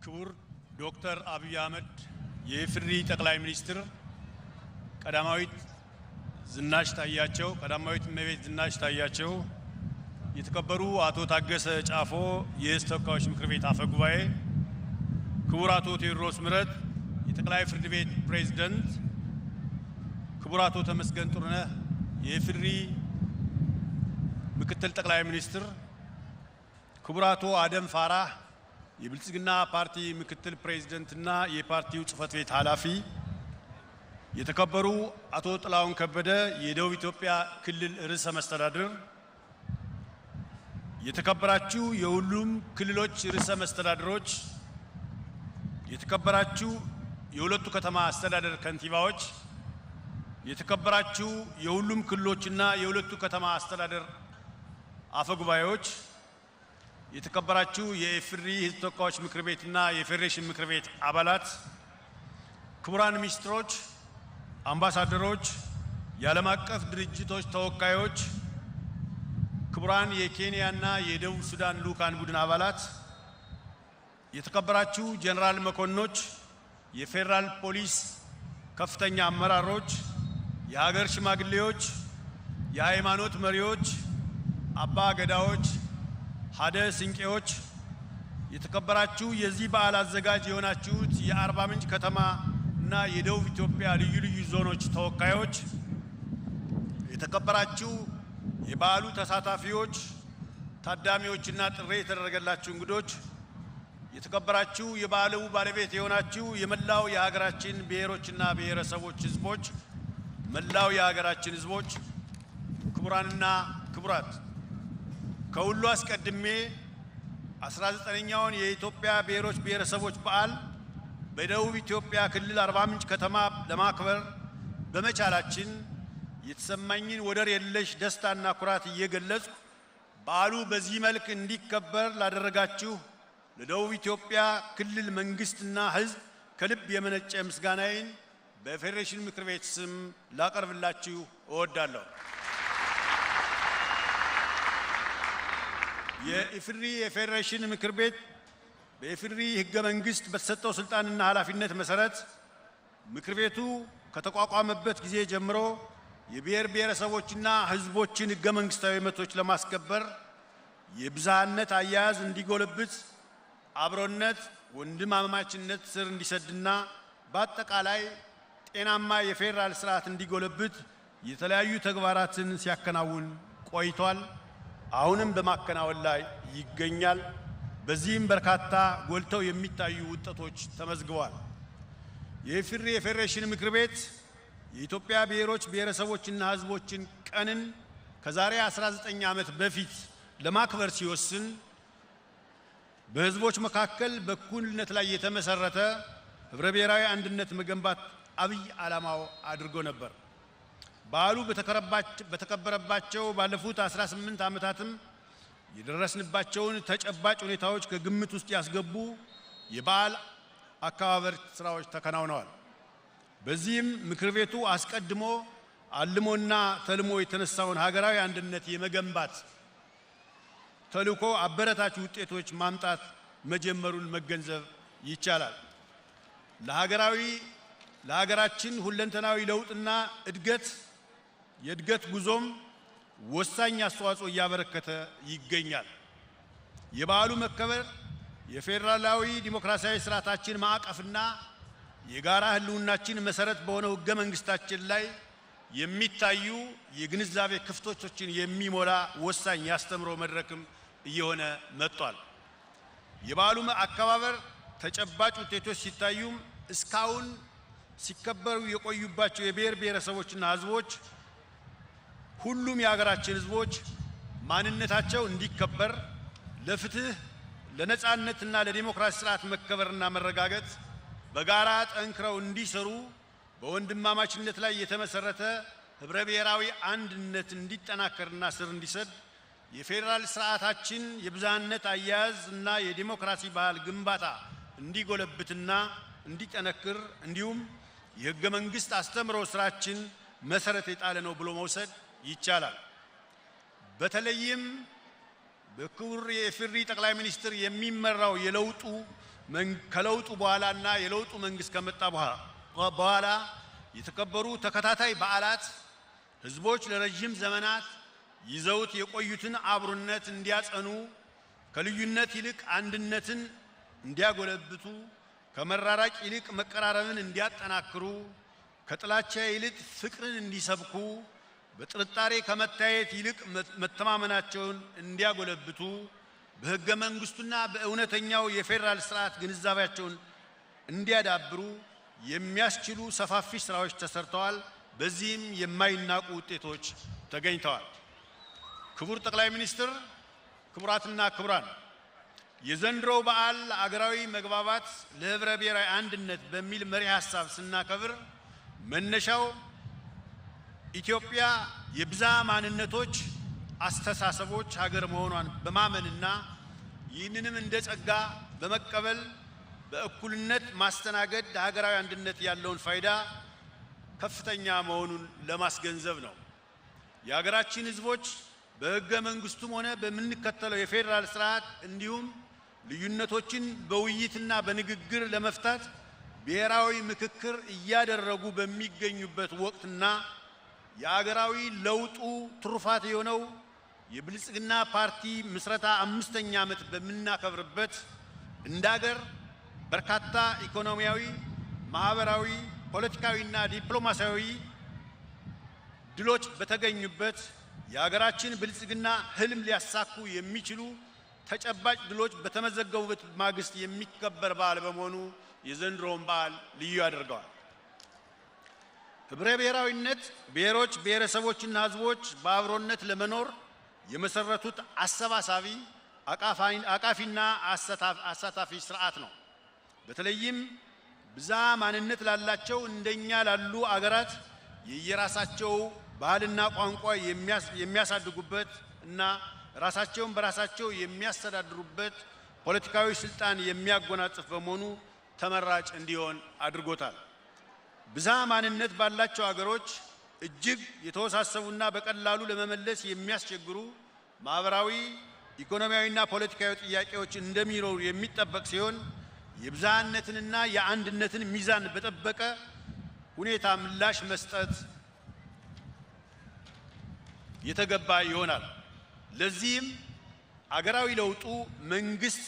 ክቡር ዶክተር አብይ አህመድ የኢፌዴሪ ጠቅላይ ሚኒስትር፣ ቀዳማዊት ዝናሽ ታያቸው፣ ቀዳማዊት እመቤት ዝናሽ ታያቸው፣ የተከበሩ አቶ ታገሰ ጫፎ የሕዝብ ተወካዮች ምክር ቤት አፈ ጉባኤ፣ ክቡር አቶ ቴዎድሮስ ምህረት የጠቅላይ ፍርድ ቤት ፕሬዝዳንት፣ ክቡር አቶ ተመስገን ጥሩነህ የኢፌዴሪ ምክትል ጠቅላይ ሚኒስትር፣ ክቡር አቶ አደም ፋራህ የብልጽግና ፓርቲ ምክትል ፕሬዝዳንትና የፓርቲው ጽህፈት ቤት ኃላፊ፣ የተከበሩ አቶ ጥላሁን ከበደ የደቡብ ኢትዮጵያ ክልል ርዕሰ መስተዳድር፣ የተከበራችሁ የሁሉም ክልሎች ርዕሰ መስተዳድሮች፣ የተከበራችሁ የሁለቱ ከተማ አስተዳደር ከንቲባዎች፣ የተከበራችሁ የሁሉም ክልሎችና የሁለቱ ከተማ አስተዳደር አፈጉባኤዎች፣ የተከበራችሁ የኢፌዴሪ ህዝብ ተወካዮች ምክር ቤትና የፌዴሬሽን ምክር ቤት አባላት፣ ክቡራን ሚኒስትሮች፣ አምባሳደሮች፣ የዓለም አቀፍ ድርጅቶች ተወካዮች፣ ክቡራን የኬንያና የደቡብ ሱዳን ልዑካን ቡድን አባላት፣ የተከበራችሁ ጀነራል መኮንኖች፣ የፌዴራል ፖሊስ ከፍተኛ አመራሮች፣ የሀገር ሽማግሌዎች፣ የሃይማኖት መሪዎች፣ አባ ገዳዎች፣ ሀደ ስንቄዎች፣ የተከበራችሁ የዚህ በዓል አዘጋጅ የሆናችሁት የአርባ ምንጭ ከተማ እና የደቡብ ኢትዮጵያ ልዩ ልዩ ዞኖች ተወካዮች፣ የተከበራችሁ የበዓሉ ተሳታፊዎች፣ ታዳሚዎችና ጥሪ የተደረገላችሁ እንግዶች፣ የተከበራችሁ የበዓሉ ባለቤት የሆናችሁ የመላው የሀገራችን ብሔሮችና ብሔረሰቦች ህዝቦች፣ መላው የሀገራችን ህዝቦች፣ ክቡራንና ክቡራት፣ ከሁሉ አስቀድሜ አስራ ዘጠነኛውን የኢትዮጵያ ብሔሮች ብሔረሰቦች በዓል በደቡብ ኢትዮጵያ ክልል አርባ ምንጭ ከተማ ለማክበር በመቻላችን የተሰማኝን ወደር የለሽ ደስታና ኩራት እየገለጽኩ፣ በዓሉ በዚህ መልክ እንዲከበር ላደረጋችሁ ለደቡብ ኢትዮጵያ ክልል መንግስትና ህዝብ ከልብ የመነጨ ምስጋናዬን በፌዴሬሽን ምክር ቤት ስም ላቀርብላችሁ እወዳለሁ። የኢፌዴሪ የፌዴሬሽን ምክር ቤት በኢፌዴሪ ህገ መንግስት በተሰጠው ስልጣንና ኃላፊነት መሰረት ምክር ቤቱ ከተቋቋመበት ጊዜ ጀምሮ የብሔር ብሔረሰቦችና ህዝቦችን ህገ መንግስታዊ መብቶች ለማስከበር፣ የብዝሃነት አያያዝ እንዲጎለብት፣ አብሮነት፣ ወንድማማችነት ስር እንዲሰድና በአጠቃላይ ጤናማ የፌዴራል ስርዓት እንዲጎለብት የተለያዩ ተግባራትን ሲያከናውን ቆይቷል። አሁንም በማከናወን ላይ ይገኛል። በዚህም በርካታ ጎልተው የሚታዩ ውጤቶች ተመዝግበዋል። የኢፌዴሪ የፌዴሬሽን ምክር ቤት የኢትዮጵያ ብሔሮች ብሔረሰቦችና ህዝቦችን ቀንን ከዛሬ አስራ ዘጠኝ ዓመት በፊት ለማክበር ሲወስን በህዝቦች መካከል በእኩልነት ላይ የተመሰረተ ህብረ ብሔራዊ አንድነት መገንባት አብይ ዓላማው አድርጎ ነበር። በዓሉ በተከረባች-፣ በተከበረባቸው ባለፉት አስራ ስምንት ዓመታትም የደረስንባቸውን ተጨባጭ ሁኔታዎች ከግምት ውስጥ ያስገቡ የበዓል አከባበር ስራዎች ተከናውነዋል። በዚህም ምክር ቤቱ አስቀድሞ አልሞና ተልሞ የተነሳውን ሀገራዊ አንድነት የመገንባት ተልዕኮ አበረታች ውጤቶች ማምጣት መጀመሩን መገንዘብ ይቻላል። ለሀገራዊ ለሀገራችን ሁለንተናዊ ለውጥና እድገት የእድገት ጉዞም ወሳኝ አስተዋጽኦ እያበረከተ ይገኛል። የበዓሉ መከበር የፌዴራላዊ ዲሞክራሲያዊ ስርዓታችን ማዕቀፍና የጋራ ህልውናችን መሰረት በሆነው ህገ መንግስታችን ላይ የሚታዩ የግንዛቤ ክፍተቶችን የሚሞላ ወሳኝ የአስተምሮ መድረክም እየሆነ መጥቷል። የበዓሉ አከባበር ተጨባጭ ውጤቶች ሲታዩም እስካሁን ሲከበሩ የቆዩባቸው የብሔር ብሔረሰቦችና ህዝቦች ሁሉም የሀገራችን ህዝቦች ማንነታቸው እንዲከበር፣ ለፍትህ፣ ለነጻነትና ለዲሞክራሲ ስርዓት መከበርና መረጋገጥ በጋራ ጠንክረው እንዲሰሩ በወንድማማችነት ላይ የተመሰረተ ህብረ ብሔራዊ አንድነት እንዲጠናከርና ስር እንዲሰድ የፌዴራል ስርዓታችን የብዝሃነት አያያዝ እና የዲሞክራሲ ባህል ግንባታ እንዲጎለብትና እንዲጠነክር እንዲሁም የህገ መንግስት አስተምሮ ስራችን መሰረት የጣለ ነው ብሎ መውሰድ ይቻላል። በተለይም በክቡር የኢፌዴሪ ጠቅላይ ሚኒስትር የሚመራው የለውጡ መን- ከለውጡ በኋላና የለውጡ መንግስት ከመጣ በኋላ በኋላ የተከበሩ ተከታታይ በዓላት ህዝቦች ለረጅም ዘመናት ይዘውት የቆዩትን አብሮነት እንዲያጸኑ፣ ከልዩነት ይልቅ አንድነትን እንዲያጎለብቱ፣ ከመራራቅ ይልቅ መቀራረብን እንዲያጠናክሩ፣ ከጥላቻ ይልቅ ፍቅርን እንዲሰብኩ፣ በጥርጣሬ ከመታየት ይልቅ መ- መተማመናቸውን እንዲያጎለብቱ፣ በህገ መንግስቱና በእውነተኛው የፌዴራል ስርዓት ግንዛቤያቸውን እንዲያዳብሩ የሚያስችሉ ሰፋፊ ስራዎች ተሰርተዋል። በዚህም የማይናቁ ውጤቶች ተገኝተዋል። ክቡር ጠቅላይ ሚኒስትር፣ ክቡራትና ክቡራን፣ የዘንድሮው በዓል ለአገራዊ መግባባት ለህብረ ብሔራዊ አንድነት በሚል መሪ ሐሳብ ስናከብር መነሻው ኢትዮጵያ የብዝሃ ማንነቶች፣ አስተሳሰቦች ሀገር መሆኗን በማመንና ይህንንም እንደ ጸጋ በመቀበል በእኩልነት ማስተናገድ ለሀገራዊ አንድነት ያለውን ፋይዳ ከፍተኛ መሆኑን ለማስገንዘብ ነው። የሀገራችን ህዝቦች በህገ መንግስቱም ሆነ በምንከተለው የፌዴራል ስርዓት እንዲሁም ልዩነቶችን በውይይትና በንግግር ለመፍታት ብሔራዊ ምክክር እያደረጉ በሚገኙበት ወቅትና የአገራዊ ለውጡ ትሩፋት የሆነው የብልጽግና ፓርቲ ምስረታ አምስተኛ ዓመት በምናከብርበት እንደ አገር በርካታ ኢኮኖሚያዊ፣ ማህበራዊ፣ ፖለቲካዊና ዲፕሎማሲያዊ ድሎች በተገኙበት የሀገራችን ብልጽግና ህልም ሊያሳኩ የሚችሉ ተጨባጭ ድሎች በተመዘገቡበት ማግስት የሚከበር በዓል በመሆኑ የዘንድሮውን በዓል ልዩ ያደርገዋል። ህብረ ብሔራዊነት ብሔሮች፣ ብሔረሰቦችና ህዝቦች በአብሮነት ለመኖር የመሰረቱት አሰባሳቢ፣ አቃፋይ- አቃፊና አሳታፊ ስርዓት ነው። በተለይም ብዝሃ ማንነት ላላቸው እንደኛ ላሉ አገራት የየራሳቸው ባህልና ቋንቋ የሚያስ- የሚያሳድጉበት እና ራሳቸውን በራሳቸው የሚያስተዳድሩበት ፖለቲካዊ ስልጣን የሚያጎናጽፍ በመሆኑ ተመራጭ እንዲሆን አድርጎታል። ብዝሃ ማንነት ባላቸው አገሮች እጅግ የተወሳሰቡና በቀላሉ ለመመለስ የሚያስቸግሩ ማህበራዊ፣ ኢኮኖሚያዊና ፖለቲካዊ ጥያቄዎች እንደሚኖሩ የሚጠበቅ ሲሆን የብዝሃነትንና የአንድነትን ሚዛን በጠበቀ ሁኔታ ምላሽ መስጠት የተገባ ይሆናል። ለዚህም አገራዊ ለውጡ መንግስት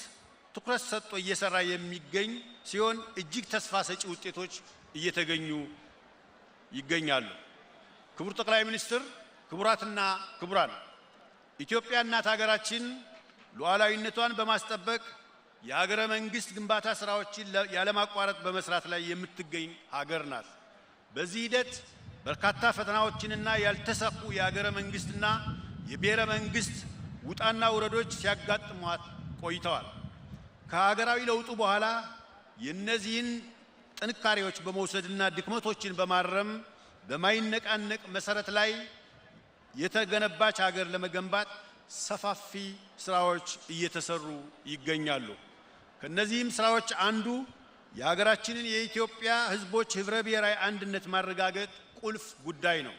ትኩረት ሰጥቶ እየሰራ የሚገኝ ሲሆን እጅግ ተስፋ ሰጪ ውጤቶች እየተገኙ ይገኛሉ። ክቡር ጠቅላይ ሚኒስትር፣ ክቡራትና ክቡራን፣ ኢትዮጵያ እናት ሀገራችን ሉዓላዊነቷን በማስጠበቅ የሀገረ መንግስት ግንባታ ስራዎችን ለ- ያለማቋረጥ በመስራት ላይ የምትገኝ ሀገር ናት። በዚህ ሂደት በርካታ ፈተናዎችንና ያልተሳኩ የሀገረ መንግስትና የብሔረ መንግስት ውጣና ውረዶች ሲያጋጥሟት ቆይተዋል። ከሀገራዊ ለውጡ በኋላ የእነዚህን ጥንካሬዎች በመውሰድና ድክመቶችን በማረም በማይነቃነቅ መሰረት ላይ የተገነባች ሀገር ለመገንባት ሰፋፊ ስራዎች እየተሰሩ ይገኛሉ። ከነዚህም ስራዎች አንዱ የሀገራችንን የኢትዮጵያ ህዝቦች ህብረ ብሔራዊ አንድነት ማረጋገጥ ቁልፍ ጉዳይ ነው።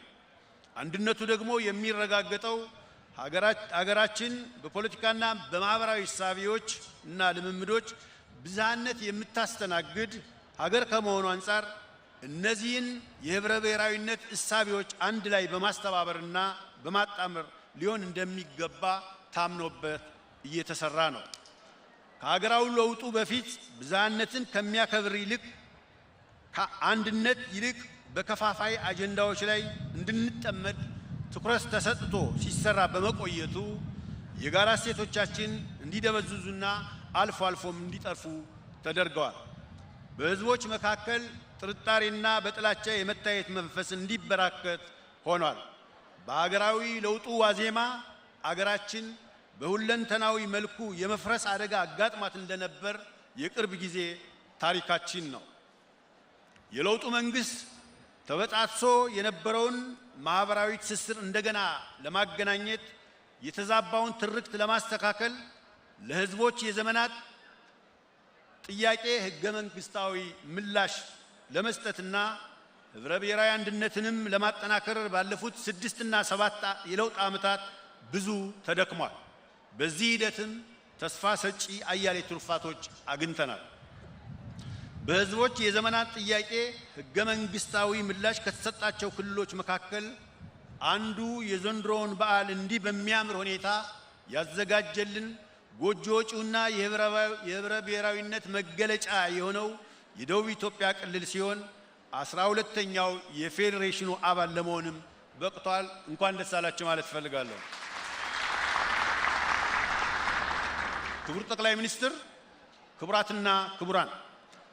አንድነቱ ደግሞ የሚረጋገጠው ሀገራችን በፖለቲካና በማህበራዊ እሳቤዎች እና ልምምዶች ብዝሃነት የምታስተናግድ ሀገር ከመሆኑ አንጻር እነዚህን የህብረ ብሔራዊነት እሳቤዎች አንድ ላይ በማስተባበርና በማጣመር ሊሆን እንደሚገባ ታምኖበት እየተሰራ ነው። ከሀገራዊ ለውጡ በፊት ብዝሃነትን ከሚያከብር ይልቅ ከአንድነት ይልቅ በከፋፋይ አጀንዳዎች ላይ እንድንጠመድ ትኩረት ተሰጥቶ ሲሰራ በመቆየቱ የጋራ እሴቶቻችን እንዲደበዝዙና አልፎ አልፎም እንዲጠፉ ተደርገዋል። በህዝቦች መካከል ጥርጣሬና በጥላቻ የመታየት መንፈስ እንዲበራከት ሆኗል። በሀገራዊ ለውጡ ዋዜማ አገራችን በሁለንተናዊ መልኩ የመፍረስ አደጋ አጋጥማት እንደነበር የቅርብ ጊዜ ታሪካችን ነው። የለውጡ መንግስት ተበጣጥሶ የነበረውን ማህበራዊ ትስስር እንደገና ለማገናኘት፣ የተዛባውን ትርክት ለማስተካከል፣ ለህዝቦች የዘመናት ጥያቄ ህገ መንግስታዊ ምላሽ ለመስጠትና ህብረ ብሔራዊ አንድነትንም ለማጠናከር ባለፉት ስድስትና ሰባት የለውጥ ዓመታት ብዙ ተደክሟል። በዚህ ሂደትም ተስፋ ሰጪ አያሌ ትሩፋቶች አግኝተናል። በህዝቦች የዘመናት ጥያቄ ህገ መንግስታዊ ምላሽ ከተሰጣቸው ክልሎች መካከል አንዱ የዘንድሮውን በዓል እንዲህ በሚያምር ሁኔታ ያዘጋጀልን ጎጆ ወጪውና የህብረ ብሔራዊነት መገለጫ የሆነው የደቡብ ኢትዮጵያ ክልል ሲሆን አስራ ሁለተኛው የፌዴሬሽኑ አባል ለመሆንም በቅቷል። እንኳን ደስ አላችሁ ማለት እፈልጋለሁ። ክቡር ጠቅላይ ሚኒስትር፣ ክቡራትና ክቡራን፣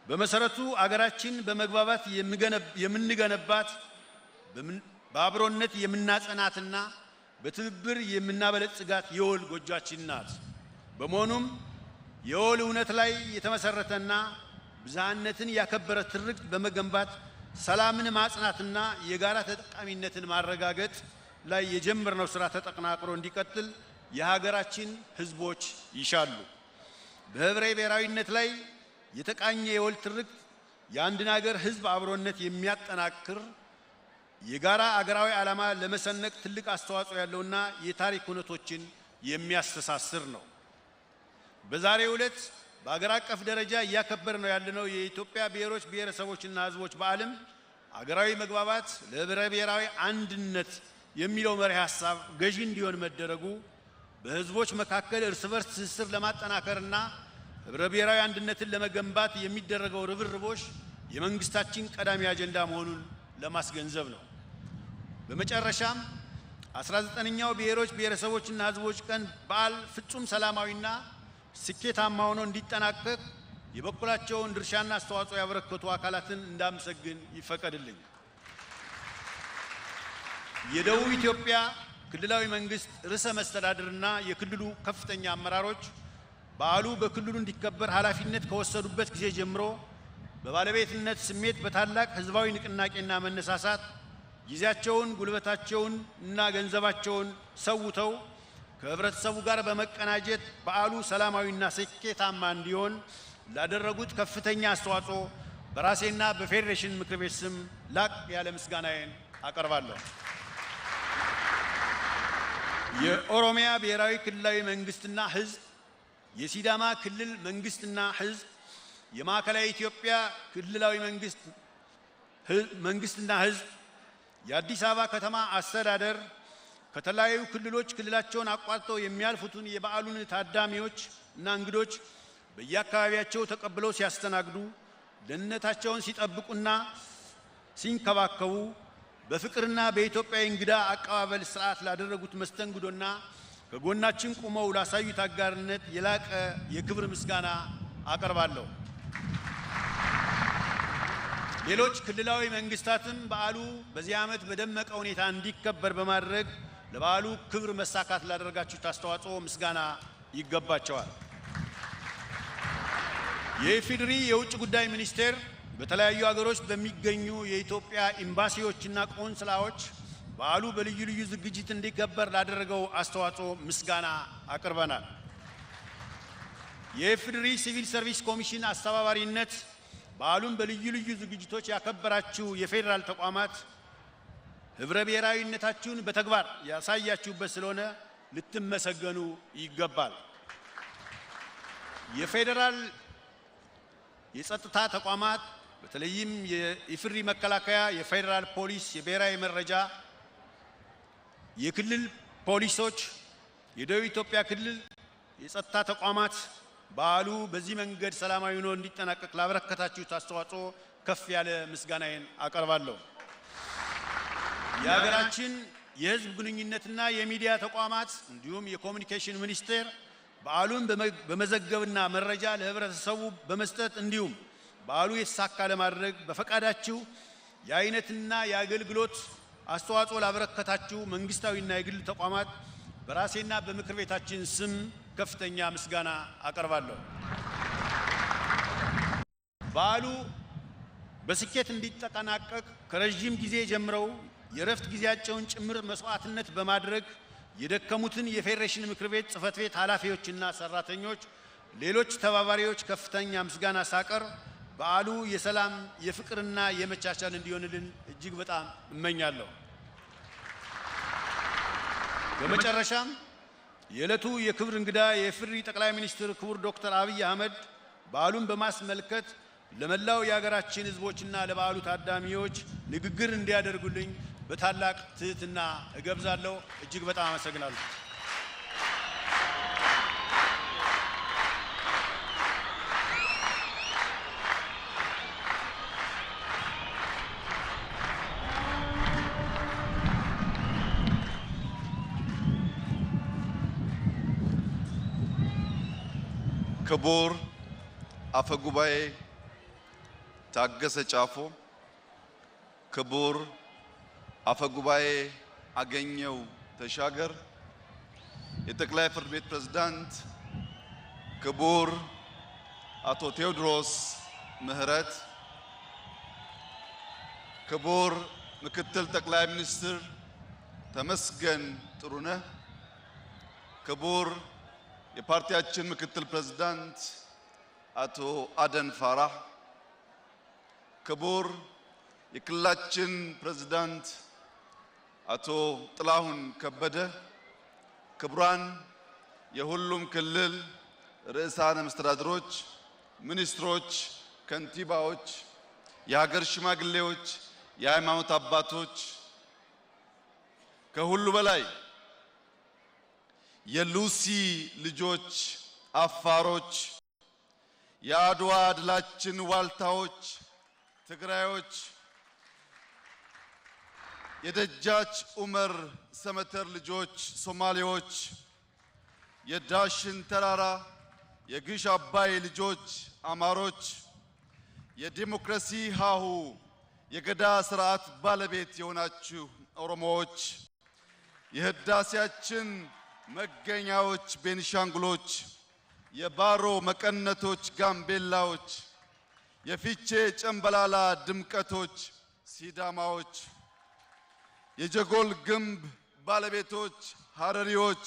በመሰረቱ አገራችን በመግባባት የምንገነባት፣ በአብሮነት የምናጸናትና በትብብር የምናበለጽጋት የወል ጎጆአችን ናት። በመሆኑም የወል እውነት ላይ የተመሰረተና ብዝሃነትን ያከበረ ትርክት በመገንባት ሰላምን ማጽናትና የጋራ ተጠቃሚነትን ማረጋገጥ ላይ የጀመርነው ስራ ተጠናክሮ እንዲቀጥል የሀገራችን ህዝቦች ይሻሉ። በህብረ ብሔራዊነት ላይ የተቃኘ የወል ትርክት የአንድን አገር ህዝብ አብሮነት የሚያጠናክር፣ የጋራ አገራዊ ዓላማ ለመሰነቅ ትልቅ አስተዋጽኦ ያለውና የታሪክ እውነቶችን የሚያስተሳስር ነው። በዛሬው ዕለት በአገር አቀፍ ደረጃ እያከበርነው ያለነው የኢትዮጵያ ብሔሮች፣ ብሔረሰቦችና ህዝቦች በዓልም አገራዊ መግባባት ለህብረ ብሔራዊ አንድነት የሚለው መሪ ሐሳብ ገዢ እንዲሆን መደረጉ በህዝቦች መካከል እርስ በርስ ትስስር ለማጠናከርና ህብረ ብሔራዊ አንድነትን ለመገንባት የሚደረገው ርብርቦች የመንግስታችን ቀዳሚ አጀንዳ መሆኑን ለማስገንዘብ ነው። በመጨረሻም አስራ ዘጠነኛው ብሔሮች፣ ብሔረሰቦችና ህዝቦች ቀን በዓል ፍጹም ሰላማዊና ስኬታማ ሆኖ እንዲጠናቀቅ የበኩላቸውን ድርሻና አስተዋጽኦ ያበረከቱ አካላትን እንዳመሰግን ይፈቀድልኝ። የደቡብ ኢትዮጵያ ክልላዊ መንግስት ርዕሰ መስተዳድርና የክልሉ ከፍተኛ አመራሮች በዓሉ በክልሉ እንዲከበር ኃላፊነት ከወሰዱበት ጊዜ ጀምሮ በባለቤትነት ስሜት በታላቅ ህዝባዊ ንቅናቄና መነሳሳት ጊዜያቸውን፣ ጉልበታቸውን እና ገንዘባቸውን ሰውተው ከህብረተሰቡ ጋር በመቀናጀት በዓሉ ሰላማዊና ስኬታማ እንዲሆን ላደረጉት ከፍተኛ አስተዋጽኦ በራሴና በፌዴሬሽን ምክር ቤት ስም ላቅ ያለ ምስጋናዬን አቀርባለሁ። የኦሮሚያ ብሔራዊ ክልላዊ መንግስትና ህዝብ፣ የሲዳማ ክልል መንግስትና ህዝብ፣ የማዕከላዊ ኢትዮጵያ ክልላዊ መንግስት፣ መንግስትና ህዝብ፣ የአዲስ አበባ ከተማ አስተዳደር፣ ከተለያዩ ክልሎች ክልላቸውን አቋርጠው የሚያልፉትን የበዓሉን ታዳሚዎች እና እንግዶች በየአካባቢያቸው ተቀብለው ሲያስተናግዱ፣ ደህንነታቸውን ሲጠብቁና ሲንከባከቡ፣ በፍቅርና በኢትዮጵያዊ እንግዳ አቀባበል ስርዓት ላደረጉት መስተንግዶና ከጎናችን ቆመው ላሳዩት አጋርነት የላቀ የክብር ምስጋና አቀርባለሁ። ሌሎች ክልላዊ መንግስታትም በዓሉ በዚህ ዓመት በደመቀ ሁኔታ እንዲከበር በማድረግ ለበዓሉ ክብር መሳካት ላደረጋችሁት አስተዋጽኦ ምስጋና ይገባቸዋል። የኢፌዴሪ የውጭ ጉዳይ ሚኒስቴር በተለያዩ ሀገሮች በሚገኙ የኢትዮጵያ ኤምባሲዎችና ቆንስላዎች በዓሉ በልዩ ልዩ ዝግጅት እንዲከበር ላደረገው አስተዋጽኦ ምስጋና አቅርበናል። የኢፌዴሪ ሲቪል ሰርቪስ ኮሚሽን አስተባባሪነት በዓሉን በልዩ ልዩ ዝግጅቶች ያከበራችሁ የፌዴራል ተቋማት ህብረ ብሔራዊነታችሁን በተግባር ያሳያችሁበት ስለሆነ ልትመሰገኑ ይገባል። የፌዴራል የጸጥታ ተቋማት በተለይም የኢፍሪ መከላከያ፣ የፌዴራል ፖሊስ፣ የብሔራዊ መረጃ፣ የክልል ፖሊሶች፣ የደቡብ ኢትዮጵያ ክልል የጸጥታ ተቋማት በዓሉ በዚህ መንገድ ሰላማዊ ሆኖ እንዲጠናቀቅ ላበረከታችሁት አስተዋጽኦ ከፍ ያለ ምስጋናዬን አቀርባለሁ። የሀገራችን የህዝብ ግንኙነትና የሚዲያ ተቋማት እንዲሁም የኮሚኒኬሽን ሚኒስቴር በዓሉን በመ-፣ በመዘገብና መረጃ ለህብረተሰቡ በመስጠት እንዲሁም በዓሉ የተሳካ ለማድረግ በፈቃዳችሁ የአይነትና የአገልግሎት አስተዋጽኦ ላበረከታችሁ መንግስታዊና የግል ተቋማት በራሴና በምክር ቤታችን ስም ከፍተኛ ምስጋና አቀርባለሁ። በዓሉ በስኬት እንዲጠናቀቅ ከረዥም ጊዜ ጀምረው የእረፍት ጊዜያቸውን ጭምር መስዋዕትነት በማድረግ የደከሙትን የፌዴሬሽን ምክር ቤት ጽህፈት ቤት ኃላፊዎችና ሰራተኞች፣ ሌሎች ተባባሪዎች ከፍተኛ ምስጋና ሳቀር በዓሉ የሰላም የፍቅርና የመቻቻል እንዲሆንልን እጅግ በጣም እመኛለሁ። በመጨረሻም የዕለቱ የክብር እንግዳ የኢፌዴሪ ጠቅላይ ሚኒስትር ክቡር ዶክተር አብይ አህመድ በዓሉን በማስመልከት ለመላው የሀገራችን ህዝቦችና ለበዓሉ ታዳሚዎች ንግግር እንዲያደርጉልኝ በታላቅ ትህትና እጋብዛለሁ። እጅግ በጣም አመሰግናለሁ። ክቡር አፈ ጉባኤ ታገሰ ጫፎ፣ ክቡር አፈ ጉባኤ አገኘው ተሻገር፣ የጠቅላይ ፍርድ ቤት ፕሬዝዳንት ክቡር አቶ ቴዎድሮስ ምህረት፣ ክቡር ምክትል ጠቅላይ ሚኒስትር ተመስገን ጥሩነህ፣ ክቡር የፓርቲያችን ምክትል ፕሬዝዳንት አቶ አደን ፋራህ፣ ክቡር የክልላችን ፕሬዝዳንት አቶ ጥላሁን ከበደ፣ ክቡራን የሁሉም ክልል ርዕሳነ መስተዳድሮች፣ ሚኒስትሮች፣ ከንቲባዎች፣ የሀገር ሽማግሌዎች፣ የሃይማኖት አባቶች፣ ከሁሉ በላይ የሉሲ ልጆች አፋሮች፣ የአድዋ ድላችን ዋልታዎች ትግራዮች፣ የደጃች ኡመር ሰመተር ልጆች ሶማሌዎች፣ የዳሽን ተራራ የግሽ አባይ ልጆች አማሮች፣ የዲሞክራሲ ሀሁ የገዳ ስርዓት ባለቤት የሆናችሁ ኦሮሞዎች፣ የህዳሴያችን መገኛዎች ቤኒሻንጉሎች፣ የባሮ መቀነቶች ጋምቤላዎች፣ የፊቼ ጨምበላላ ድምቀቶች ሲዳማዎች፣ የጀጎል ግንብ ባለቤቶች ሀረሪዎች፣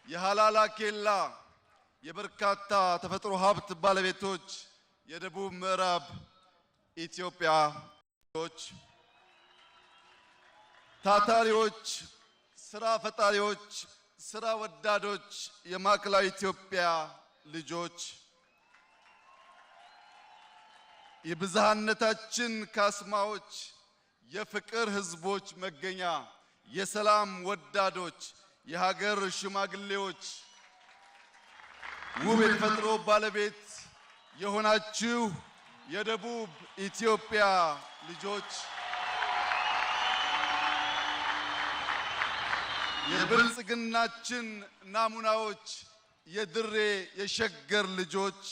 የሃላላ ኬላ የበርካታ ተፈጥሮ ሀብት ባለቤቶች የደቡብ ምዕራብ ኢትዮጵያ ዎች፣ ታታሪዎች፣ ስራ ፈጣሪዎች፣ ስራ ወዳዶች የማዕከላዊ ኢትዮጵያ ልጆች፣ የብዝሃነታችን ካስማዎች፣ የፍቅር ህዝቦች መገኛ፣ የሰላም ወዳዶች፣ የሀገር ሽማግሌዎች፣ ውብ የተፈጥሮ ባለቤት የሆናችሁ የደቡብ ኢትዮጵያ ልጆች፣ የብልጽግናችን ናሙናዎች፣ የድሬ የሸገር ልጆች፣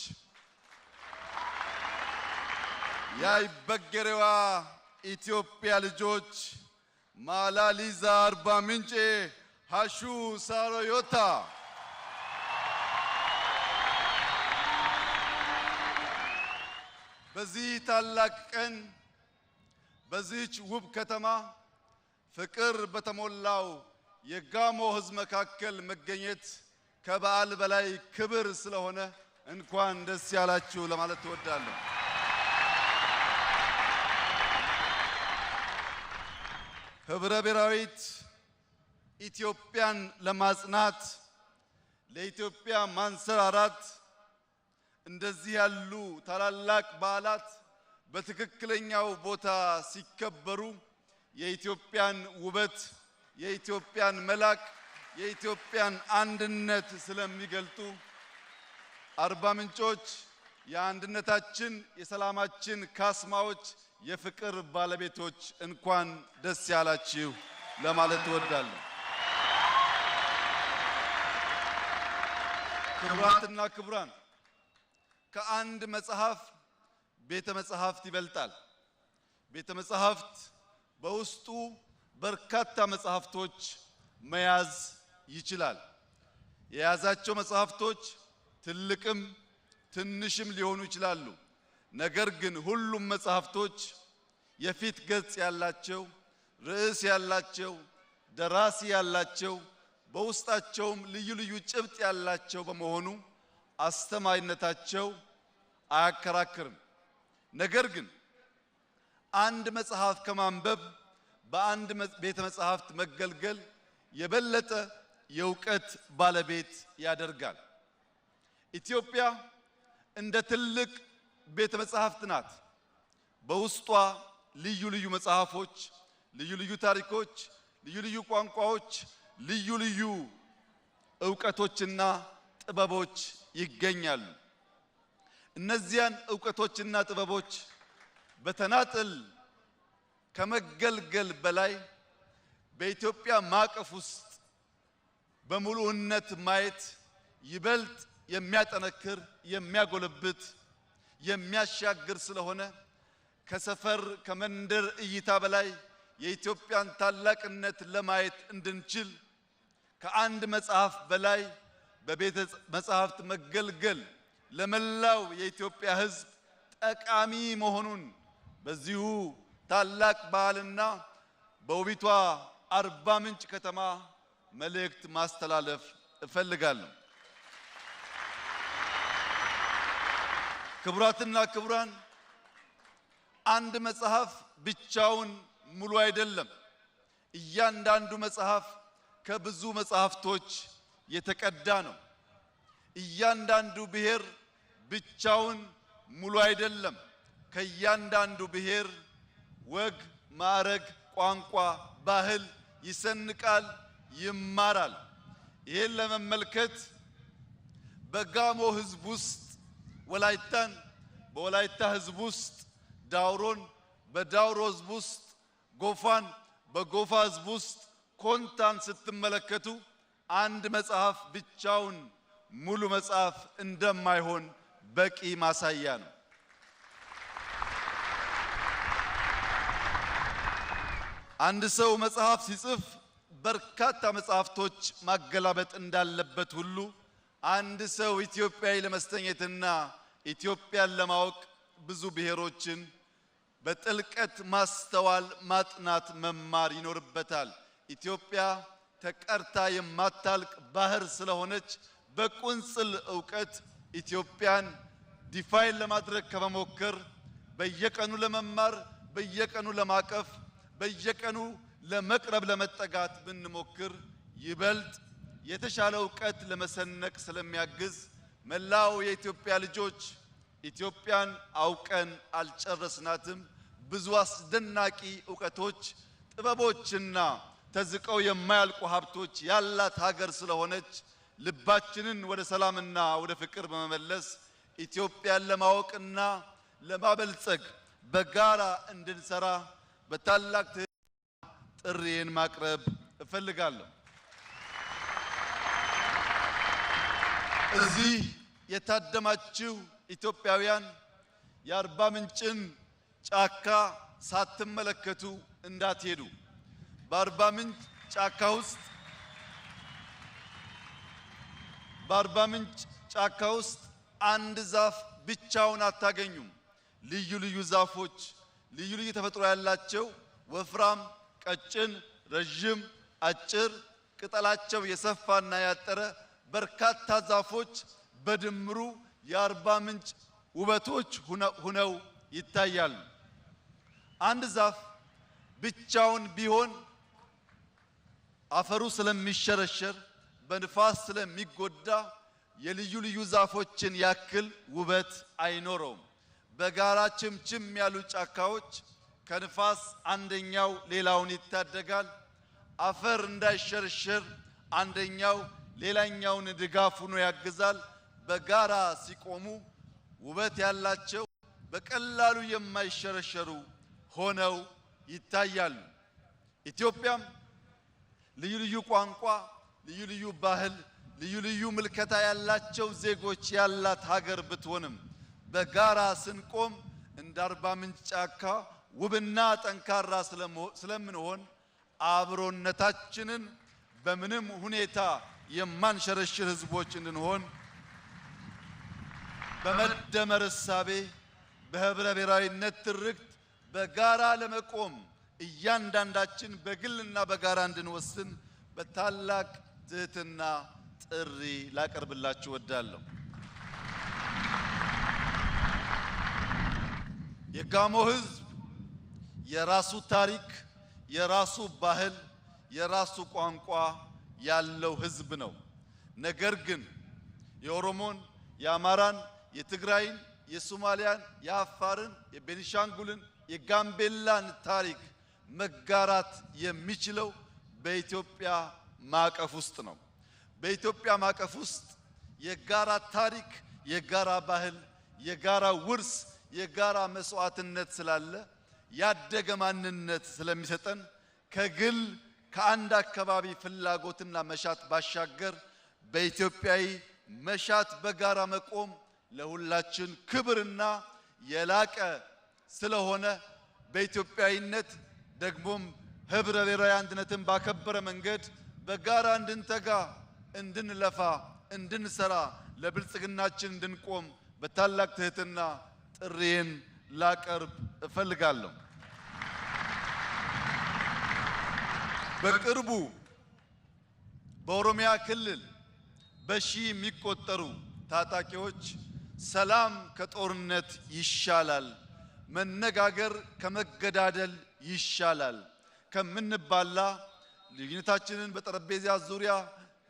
የአይበገሬዋ ኢትዮጵያ ልጆች፣ ማላሊዛ አርባ ምንጭ፣ ሀሹ ሳሮዮታ፣ በዚህ ታላቅ ቀን በዚህች ውብ ከተማ ፍቅር በተሞላው የጋሞ ህዝብ መካከል መገኘት ከበዓል በላይ ክብር ስለሆነ እንኳን ደስ ያላችሁ ለማለት እወዳለሁ። ህብረ ብሔራዊት ኢትዮጵያን ለማጽናት፣ ለኢትዮጵያ ማንሰራራት እንደዚህ ያሉ ታላላቅ በዓላት በትክክለኛው ቦታ ሲከበሩ የኢትዮጵያን ውበት፣ የኢትዮጵያን መላክ፣ የኢትዮጵያን አንድነት ስለሚገልጡ አርባ ምንጮች የአንድነታችን፣ የሰላማችን ካስማዎች፣ የፍቅር ባለቤቶች እንኳን ደስ ያላችሁ ለማለት እወዳለሁ። ክቡራትና ክቡራን፣ ከአንድ መጽሐፍ ቤተ መጻሕፍት ይበልጣል። ቤተ መጻሕፍት በውስጡ በርካታ መጻሕፍቶች መያዝ ይችላል። የያዛቸው መጻሕፍቶች ትልቅም ትንሽም ሊሆኑ ይችላሉ። ነገር ግን ሁሉም መጻሕፍቶች የፊት ገጽ ያላቸው፣ ርዕስ ያላቸው፣ ደራሲ ያላቸው፣ በውስጣቸውም ልዩ ልዩ ጭብጥ ያላቸው በመሆኑ አስተማሪነታቸው አያከራክርም። ነገር ግን አንድ መጽሐፍ ከማንበብ በአንድ መ-፣ ቤተ መጻሕፍት መገልገል የበለጠ የእውቀት ባለቤት ያደርጋል። ኢትዮጵያ እንደ ትልቅ ቤተ መጻሕፍት ናት። በውስጧ ልዩ ልዩ መጽሐፎች፣ ልዩ ልዩ ታሪኮች፣ ልዩ ልዩ ቋንቋዎች፣ ልዩ ልዩ እውቀቶችና ጥበቦች ይገኛሉ። እነዚያን እውቀቶችና ጥበቦች በተናጠል ከመገልገል በላይ በኢትዮጵያ ማዕቀፍ ውስጥ በሙሉነት ማየት ይበልጥ የሚያጠነክር፣ የሚያጎለብት፣ የሚያሻግር ስለሆነ ከሰፈር ከመንደር እይታ በላይ የኢትዮጵያን ታላቅነት ለማየት እንድንችል ከአንድ መጽሐፍ በላይ በቤተ መጻሕፍት መገልገል ለመላው የኢትዮጵያ ሕዝብ ጠቃሚ መሆኑን በዚሁ ታላቅ በዓልና በውቢቷ አርባ ምንጭ ከተማ መልእክት ማስተላለፍ እፈልጋለሁ። ክቡራትና ክቡራን፣ አንድ መጽሐፍ ብቻውን ሙሉ አይደለም። እያንዳንዱ መጽሐፍ ከብዙ መጽሐፍቶች የተቀዳ ነው። እያንዳንዱ ብሔር ብቻውን ሙሉ አይደለም። ከእያንዳንዱ ብሔር ወግ፣ ማዕረግ፣ ቋንቋ፣ ባህል ይሰንቃል፣ ይማራል። ይሄን ለመመልከት በጋሞ ህዝብ ውስጥ ወላይታን፣ በወላይታ ህዝብ ውስጥ ዳውሮን፣ በዳውሮ ህዝብ ውስጥ ጎፋን፣ በጎፋ ህዝብ ውስጥ ኮንታን ስትመለከቱ አንድ መጽሐፍ ብቻውን ሙሉ መጽሐፍ እንደማይሆን በቂ ማሳያ ነው። አንድ ሰው መጽሐፍ ሲጽፍ በርካታ መጽሐፍቶች ማገላበጥ እንዳለበት ሁሉ አንድ ሰው ኢትዮጵያዊ ለመሰኘትና ኢትዮጵያን ለማወቅ ብዙ ብሔሮችን በጥልቀት ማስተዋል፣ ማጥናት፣ መማር ይኖርበታል። ኢትዮጵያ ተቀርታ የማታልቅ ባህር ስለሆነች በቁንጽል እውቀት ኢትዮጵያን ዲፋይን ለማድረግ ከመሞከር በየቀኑ ለመማር፣ በየቀኑ ለማቀፍ፣ በየቀኑ ለመቅረብ፣ ለመጠጋት ብንሞክር ይበልጥ የተሻለ እውቀት ለመሰነቅ ስለሚያግዝ መላው የኢትዮጵያ ልጆች ኢትዮጵያን አውቀን አልጨረስናትም። ብዙ አስደናቂ እውቀቶች፣ ጥበቦችና ተዝቀው የማያልቁ ሀብቶች ያላት ሀገር ስለሆነች ልባችንን ወደ ሰላምና ወደ ፍቅር በመመለስ ኢትዮጵያን ለማወቅና ለማበልጸግ በጋራ እንድንሰራ በታላቅ ትህትና ጥሪዬን ማቅረብ እፈልጋለሁ። እዚህ የታደማችሁ ኢትዮጵያውያን የአርባ ምንጭን ጫካ ሳትመለከቱ እንዳትሄዱ። በአርባ ምንጭ ጫካ ውስጥ፣ በአርባ ምንጭ ጫካ ውስጥ አንድ ዛፍ ብቻውን አታገኙም። ልዩ ልዩ ዛፎች፣ ልዩ ልዩ ተፈጥሮ ያላቸው ወፍራም፣ ቀጭን፣ ረዥም፣ አጭር፣ ቅጠላቸው የሰፋና ያጠረ በርካታ ዛፎች በድምሩ የአርባ ምንጭ ውበቶች ሁነ-፣ ሁነው ይታያሉ። አንድ ዛፍ ብቻውን ቢሆን አፈሩ ስለሚሸረሸር፣ በንፋስ ስለሚጎዳ የልዩ ልዩ ዛፎችን ያክል ውበት አይኖረውም። በጋራ ችምችም ያሉ ጫካዎች ከንፋስ አንደኛው ሌላውን ይታደጋል። አፈር እንዳይሸረሸር አንደኛው ሌላኛውን ድጋፍ ሆኖ ያግዛል። በጋራ ሲቆሙ ውበት ያላቸው በቀላሉ የማይሸረሸሩ ሆነው ይታያሉ። ኢትዮጵያም ልዩ ልዩ ቋንቋ፣ ልዩ ልዩ ባህል፣ ልዩ ልዩ ምልከታ ያላቸው ዜጎች ያላት ሀገር ብትሆንም በጋራ ስንቆም እንደ አርባ ምንጭ ጫካ ውብና ጠንካራ ስለምንሆን አብሮነታችንን በምንም ሁኔታ የማንሸረሽር ህዝቦች እንድንሆን በመደመር እሳቤ በህብረ ብሔራዊነት ትርክት በጋራ ለመቆም እያንዳንዳችን በግልና በጋራ እንድንወስን በታላቅ ትህትና ጥሪ ላቀርብላችሁ እወዳለሁ። የጋሞ ህዝብ የራሱ ታሪክ፣ የራሱ ባህል፣ የራሱ ቋንቋ ያለው ህዝብ ነው። ነገር ግን የኦሮሞን፣ የአማራን፣ የትግራይን፣ የሶማሊያን፣ የአፋርን፣ የቤኒሻንጉልን፣ የጋምቤላን ታሪክ መጋራት የሚችለው በኢትዮጵያ ማዕቀፍ ውስጥ ነው። በኢትዮጵያ ማዕቀፍ ውስጥ የጋራ ታሪክ፣ የጋራ ባህል፣ የጋራ ውርስ፣ የጋራ መስዋዕትነት ስላለ ያደገ ማንነት ስለሚሰጠን ከግል ከአንድ አካባቢ ፍላጎትና መሻት ባሻገር በኢትዮጵያዊ መሻት በጋራ መቆም ለሁላችን ክብርና የላቀ ስለሆነ በኢትዮጵያዊነት ደግሞም ህብረ ብሔራዊ አንድነትን ባከበረ መንገድ በጋራ እንድንተጋ፣ እንድንለፋ፣ እንድንሰራ፣ ለብልጽግናችን እንድንቆም በታላቅ ትህትና ጥሪዬን ላቀርብ እፈልጋለሁ። በቅርቡ በኦሮሚያ ክልል በሺ የሚቆጠሩ ታጣቂዎች «ሰላም ከጦርነት ይሻላል፣ መነጋገር ከመገዳደል ይሻላል፣ ከምንባላ ልዩነታችንን በጠረጴዛ ዙሪያ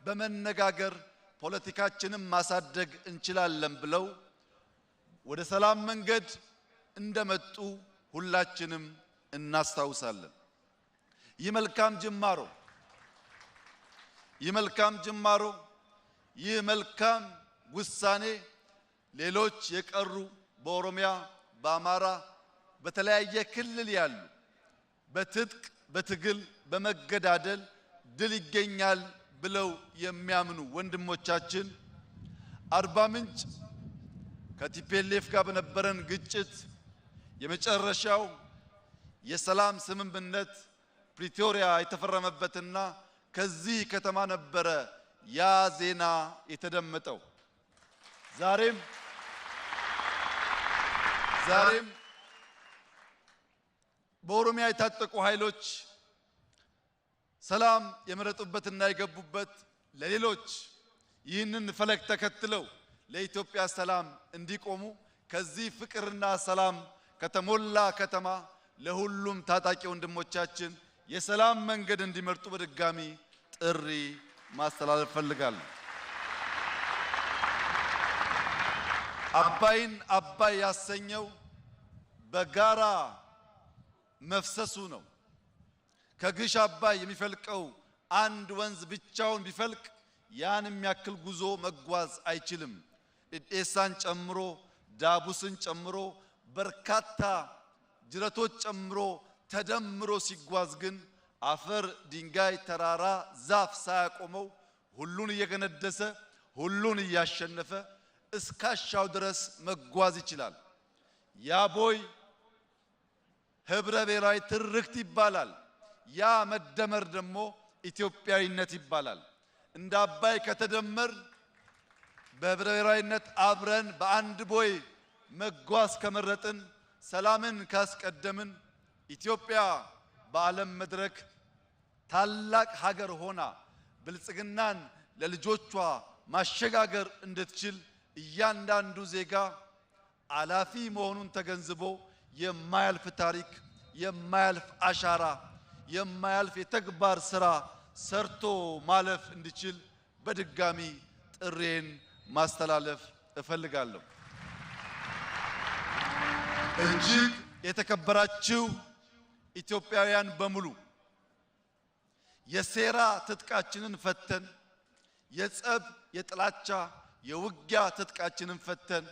በመነጋገር ፖለቲካችንን ማሳደግ እንችላለን» ብለው ወደ ሰላም መንገድ እንደመጡ ሁላችንም እናስታውሳለን። ይህ መልካም ጅማሮ ይህ መልካም ጅማሮ ይህ መልካም ውሳኔ ሌሎች የቀሩ በኦሮሚያ፣ በአማራ፣ በተለያየ ክልል ያሉ በትጥቅ በትግል በመገዳደል ድል ይገኛል ብለው የሚያምኑ ወንድሞቻችን አርባ ምንጭ ከ ቲ ፒ ኤል ኤፍ ጋር በነበረን ግጭት የመጨረሻው የሰላም ስምምነት ፕሪቶሪያ የተፈረመበትና ከዚህ ከተማ ነበረ ያ ዜና የተደመጠው። ዛሬም ዛሬም በኦሮሚያ የታጠቁ ኃይሎች ሰላም የመረጡበትና የገቡበት ለሌሎች ይህንን ፈለግ ተከትለው ለኢትዮጵያ ሰላም እንዲቆሙ ከዚህ ፍቅርና ሰላም ከተሞላ ከተማ ለሁሉም ታጣቂ ወንድሞቻችን የሰላም መንገድ እንዲመርጡ በድጋሚ ጥሪ ማስተላለፍ እፈልጋለሁ። አባይን አባይ ያሰኘው በጋራ መፍሰሱ ነው። ከግሽ አባይ የሚፈልቀው አንድ ወንዝ ብቻውን ቢፈልቅ ያን የሚያክል ጉዞ መጓዝ አይችልም። ዴዴሳን ጨምሮ፣ ዳቡስን ጨምሮ በርካታ ጅረቶች ጨምሮ ተደምሮ ሲጓዝ ግን አፈር፣ ድንጋይ፣ ተራራ፣ ዛፍ ሳያቆመው ሁሉን እየገነደሰ ሁሉን እያሸነፈ እስካሻው ድረስ መጓዝ ይችላል። ያ ቦይ ህብረ ብሔራዊ ትርክት ይባላል። ያ መደመር ደግሞ ኢትዮጵያዊነት ይባላል። እንደ አባይ ከተደመር በህብረ ብሔራዊነት አብረን በአንድ ቦይ መጓዝ ከመረጥን ሰላምን ካስቀደምን ኢትዮጵያ በዓለም መድረክ ታላቅ ሀገር ሆና ብልጽግናን ለልጆቿ ማሸጋገር እንድትችል እያንዳንዱ ዜጋ አላፊ መሆኑን ተገንዝቦ የማያልፍ ታሪክ፣ የማያልፍ አሻራ፣ የማያልፍ የተግባር ስራ ሰርቶ ማለፍ እንዲችል በድጋሚ ጥሬን ማስተላለፍ እፈልጋለሁ። እጅግ የተከበራችሁ ኢትዮጵያውያን በሙሉ፣ የሴራ ትጥቃችንን ፈተን፣ የጸብ፣ የጥላቻ፣ የውጊያ ትጥቃችንን ፈተን፣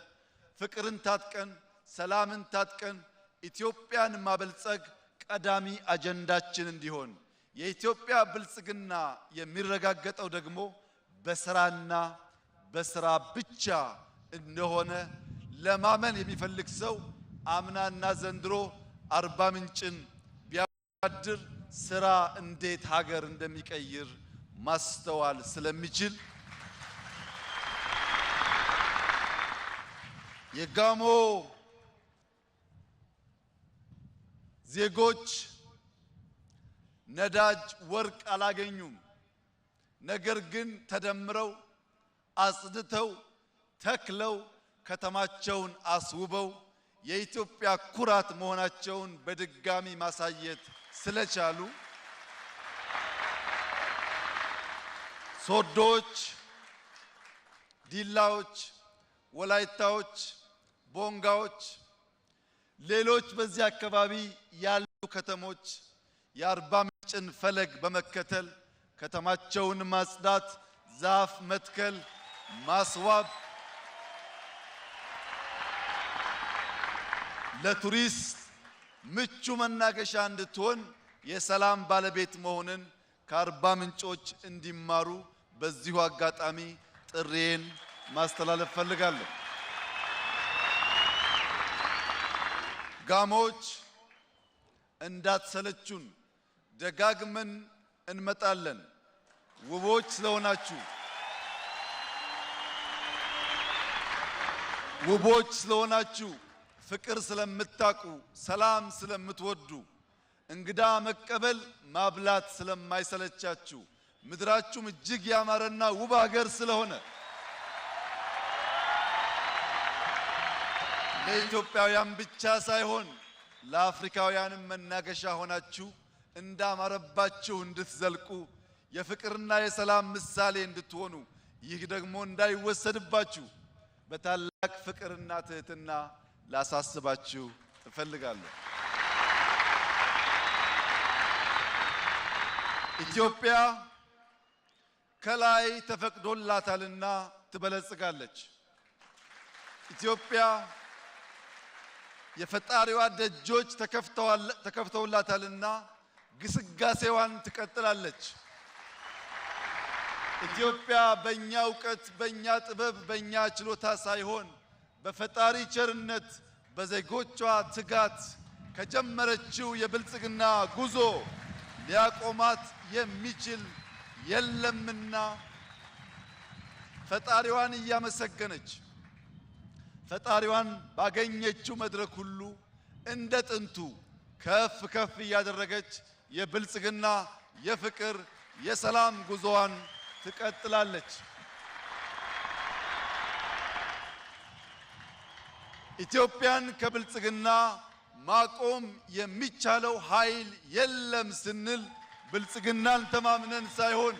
ፍቅርን ታጥቀን፣ ሰላምን ታጥቀን ኢትዮጵያን ማበልጸግ ቀዳሚ አጀንዳችን እንዲሆን፣ የኢትዮጵያ ብልጽግና የሚረጋገጠው ደግሞ በስራና በስራ ብቻ እንደሆነ ለማመን የሚፈልግ ሰው አምናና ዘንድሮ አርባ ምንጭን ቢያድር ስራ እንዴት ሀገር እንደሚቀይር ማስተዋል ስለሚችል የጋሞ ዜጎች ነዳጅ፣ ወርቅ አላገኙም። ነገር ግን ተደምረው፣ አጽድተው፣ ተክለው፣ ከተማቸውን አስውበው የኢትዮጵያ ኩራት መሆናቸውን በድጋሚ ማሳየት ስለቻሉ ሶዶዎች፣ ዲላዎች፣ ወላይታዎች፣ ቦንጋዎች፣ ሌሎች በዚህ አካባቢ ያሉ ከተሞች የአርባ ምንጭን ፈለግ በመከተል ከተማቸውን ማጽዳት፣ ዛፍ መትከል፣ ማስዋብ፣ ለቱሪስት ምቹ መናገሻ እንድትሆን የሰላም ባለቤት መሆንን ከአርባ ምንጮች እንዲማሩ በዚሁ አጋጣሚ ጥሪዬን ማስተላለፍ ፈልጋለሁ። ጋሞች እንዳትሰለቹን፣ ደጋግመን እንመጣለን። ውቦች ስለሆናችሁ፣ ውቦች ስለሆናችሁ፣ ፍቅር ስለምታውቁ፣ ሰላም ስለምትወዱ፣ እንግዳ መቀበል ማብላት ስለማይሰለቻችሁ፣ ምድራችሁም እጅግ ያማረና ውብ ሀገር ስለሆነ ለኢትዮጵያውያን ብቻ ሳይሆን ለአፍሪካውያንም መናገሻ ሆናችሁ እንዳማረባችሁ እንድትዘልቁ የፍቅርና የሰላም ምሳሌ እንድትሆኑ፣ ይህ ደግሞ እንዳይወሰድባችሁ በታላቅ ፍቅርና ትህትና ላሳስባችሁ እፈልጋለሁ። ኢትዮጵያ ከላይ ተፈቅዶላታልና ትበለጽጋለች። ኢትዮጵያ የፈጣሪዋ ደጆች ተከፍተዋል-፣ ተከፍተውላታልና ግስጋሴዋን ትቀጥላለች። ኢትዮጵያ በእኛ እውቀት፣ በእኛ ጥበብ፣ በእኛ ችሎታ ሳይሆን በፈጣሪ ቸርነት፣ በዜጎቿ ትጋት ከጀመረችው የብልጽግና ጉዞ ሊያቆማት የሚችል የለምና ፈጣሪዋን እያመሰገነች፣ ፈጣሪዋን ባገኘችው መድረክ ሁሉ እንደ ጥንቱ ከፍ ከፍ እያደረገች የብልጽግና፣ የፍቅር፣ የሰላም ጉዞዋን ትቀጥላለች። ኢትዮጵያን ከብልጽግና ማቆም የሚቻለው ኃይል የለም ስንል ብልጽግናን ተማምነን ሳይሆን፣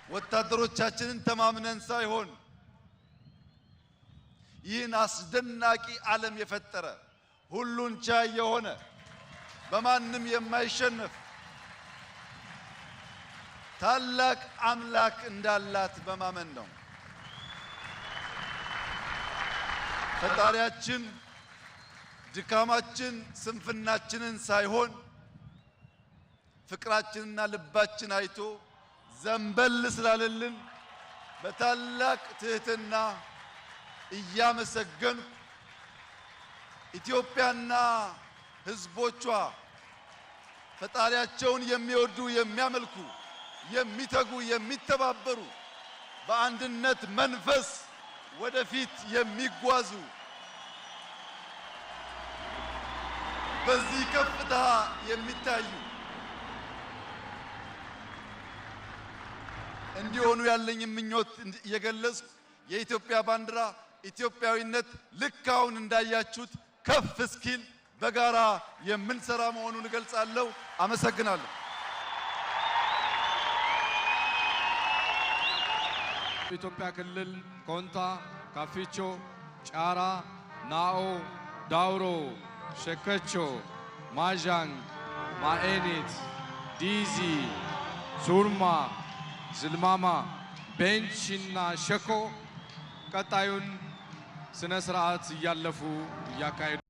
ወታደሮቻችንን ተማምነን ሳይሆን፣ ይህን አስደናቂ ዓለም የፈጠረ፣ ሁሉን ቻይ የሆነ፣ በማንም የማይሸነፍ ታላቅ አምላክ እንዳላት በማመን ነው። ፈጣሪያችን ድካማችን፣ ስንፍናችንን ሳይሆን ፍቅራችንና ልባችን አይቶ ዘንበል ስላለልን በታላቅ ትህትና እያመሰገንኩ፣ ኢትዮጵያና ሕዝቦቿ ፈጣሪያቸውን የሚወዱ፣ የሚያመልኩ፣ የሚተጉ፣ የሚተባበሩ፣ በአንድነት መንፈስ ወደፊት የሚጓዙ፣ በዚህ ከፍታ የሚታዩ እንዲሆኑ ያለኝ ምኞት እየገለጽኩ፣ የኢትዮጵያ ባንዲራ ኢትዮጵያዊነት ልክ አሁን እንዳያችሁት ከፍ እስኪል በጋራ የምንሰራ መሆኑን እገልጻለሁ። አመሰግናለሁ። ኢትዮጵያ ክልል ኮንታ፣ ካፊቾ፣ ጫራ፣ ናኦ፣ ዳውሮ፣ ሸከቾ፣ ማዣንግ፣ ማኤኒት፣ ዲዚ፣ ሱርማ፣ ዝልማማ፣ ቤንች እና ሸኮ ቀጣዩን ስነ ስርዓት እያለፉ እያካሄዱ።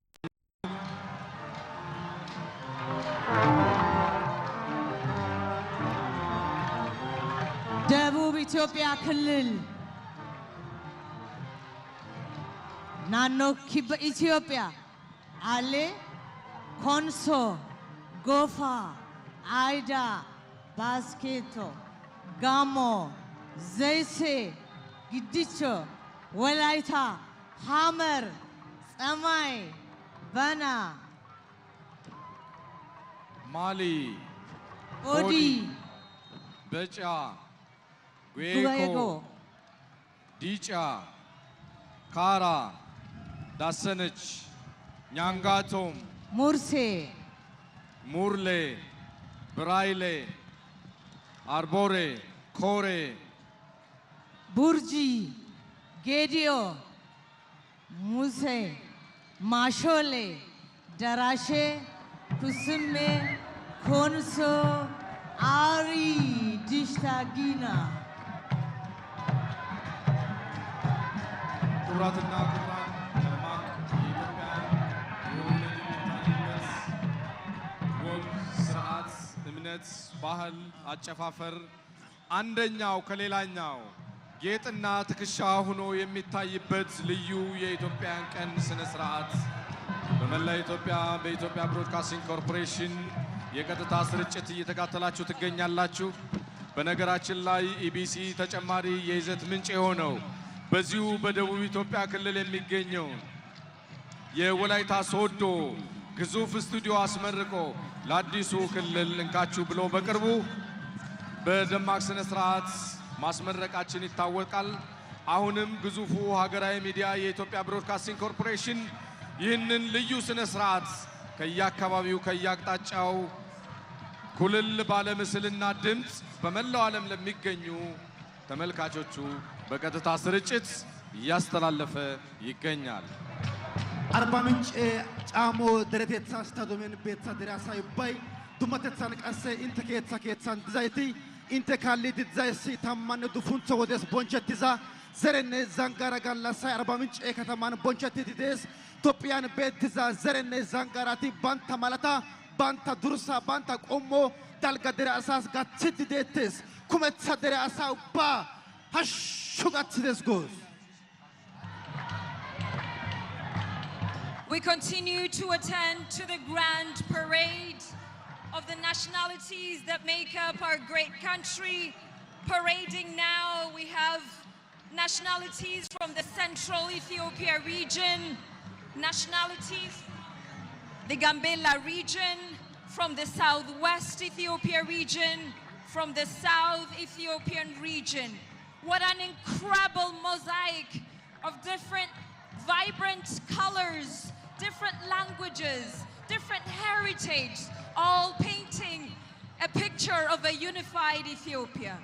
ደቡብ ኢትዮጵያ ክልል፣ ናኖ ኪበ ኢትዮጵያ፣ ኣሌ፣ ኮንሶ፣ ጎፋ፣ ኣይዳ፣ ባስኬቶ፣ ጋሞ፣ ዘይሴ፣ ግዲቾ፣ ወላይታ፣ ሃመር፣ ጸማይ፣ በና፣ ማሊ፣ ኦዲ፣ በጫ፣ ጉባኤጎ፣ ጉዌኮ፣ ዲጫ፣ ካራ፣ ዳሰነች፣ ኛንጋቶም፣ ሙርሴ፣ ሙርሌ፣ ብራይሌ፣ ኣርቦሬ፣ ኮሬ፣ ቡርጂ፣ ጌዲዮ፣ ሙሴ፣ ማሾሌ፣ ደራሼ፣ ኩስሜ፣ ኮንሶ፣ ኣሪ፣ ዲሽታ፣ ጊና። ክቡራትና ክቡራን፣ ደማቅ የኢትዮጵያን የወለድ የሚታይበት ወግ፣ ስርዓት፣ እምነት፣ ባህል፣ አጨፋፈር አንደኛው ከሌላኛው ጌጥና ትከሻ ሆኖ የሚታይበት ልዩ የኢትዮጵያን ቀን ስነ ስርዓት በመላ ኢትዮጵያ በኢትዮጵያ ብሮድካስቲንግ ኮርፖሬሽን የቀጥታ ስርጭት እየተከታተላችሁ ትገኛላችሁ። በነገራችን ላይ ኢቢሲ ተጨማሪ የይዘት ምንጭ የሆነው በዚሁ በደቡብ ኢትዮጵያ ክልል የሚገኘው የወላይታ ሶዶ ግዙፍ ስቱዲዮ አስመርቆ ለአዲሱ ክልል እንካችሁ ብሎ በቅርቡ በደማቅ ስነ ስርዓት ማስመረቃችን ይታወቃል። አሁንም ግዙፉ ሀገራዊ ሚዲያ የኢትዮጵያ ብሮድካስቲንግ ኮርፖሬሽን ይህንን ልዩ ስነ ስርዓት ከየአካባቢው ከየአቅጣጫው ኩልል ባለ ምስልና ድምፅ በመላው ዓለም ለሚገኙ ተመልካቾቹ በቀጥታ ስርጭት እያስተላለፈ ይገኛል። ኣርባ ምንጭ ጫሞ ደረቴታ ስታዶሜን ቤታ ደሪያሳ ይባይ ዱመቴታን ቀሰ ኢንተ ኬታ ኬታን ድዛይቲ ኢንተ ካሊ ድዛይሲ ታማን ዱፉንተ ወደስ ቦንቸት ድዛ ዘረነ ዛንጋራ ጋላሳይ ኣርባ ምንጭ ከተማን ቦንቸት ድደስ ኢትዮጵያን ቤት ድዛ ዘረነ ዛንጋራቲ ባንታ ማለታ ባንታ ዱርሳ ባንታ ቆሞ ዳልጋ ደሪያሳስ ጋትድ ዴትስ ኩመት ሰደረ ኣሳ እባ ሃሹጋት ደስጎስ We continue to attend to the grand parade of the nationalities that make up our great country. Parading now, we have nationalities from the central Ethiopia region, nationalities, the Gambela region, from the southwest Ethiopia region, from the south Ethiopian region. What an incredible mosaic of different vibrant colors, different languages, different heritage, all painting a picture of a unified Ethiopia.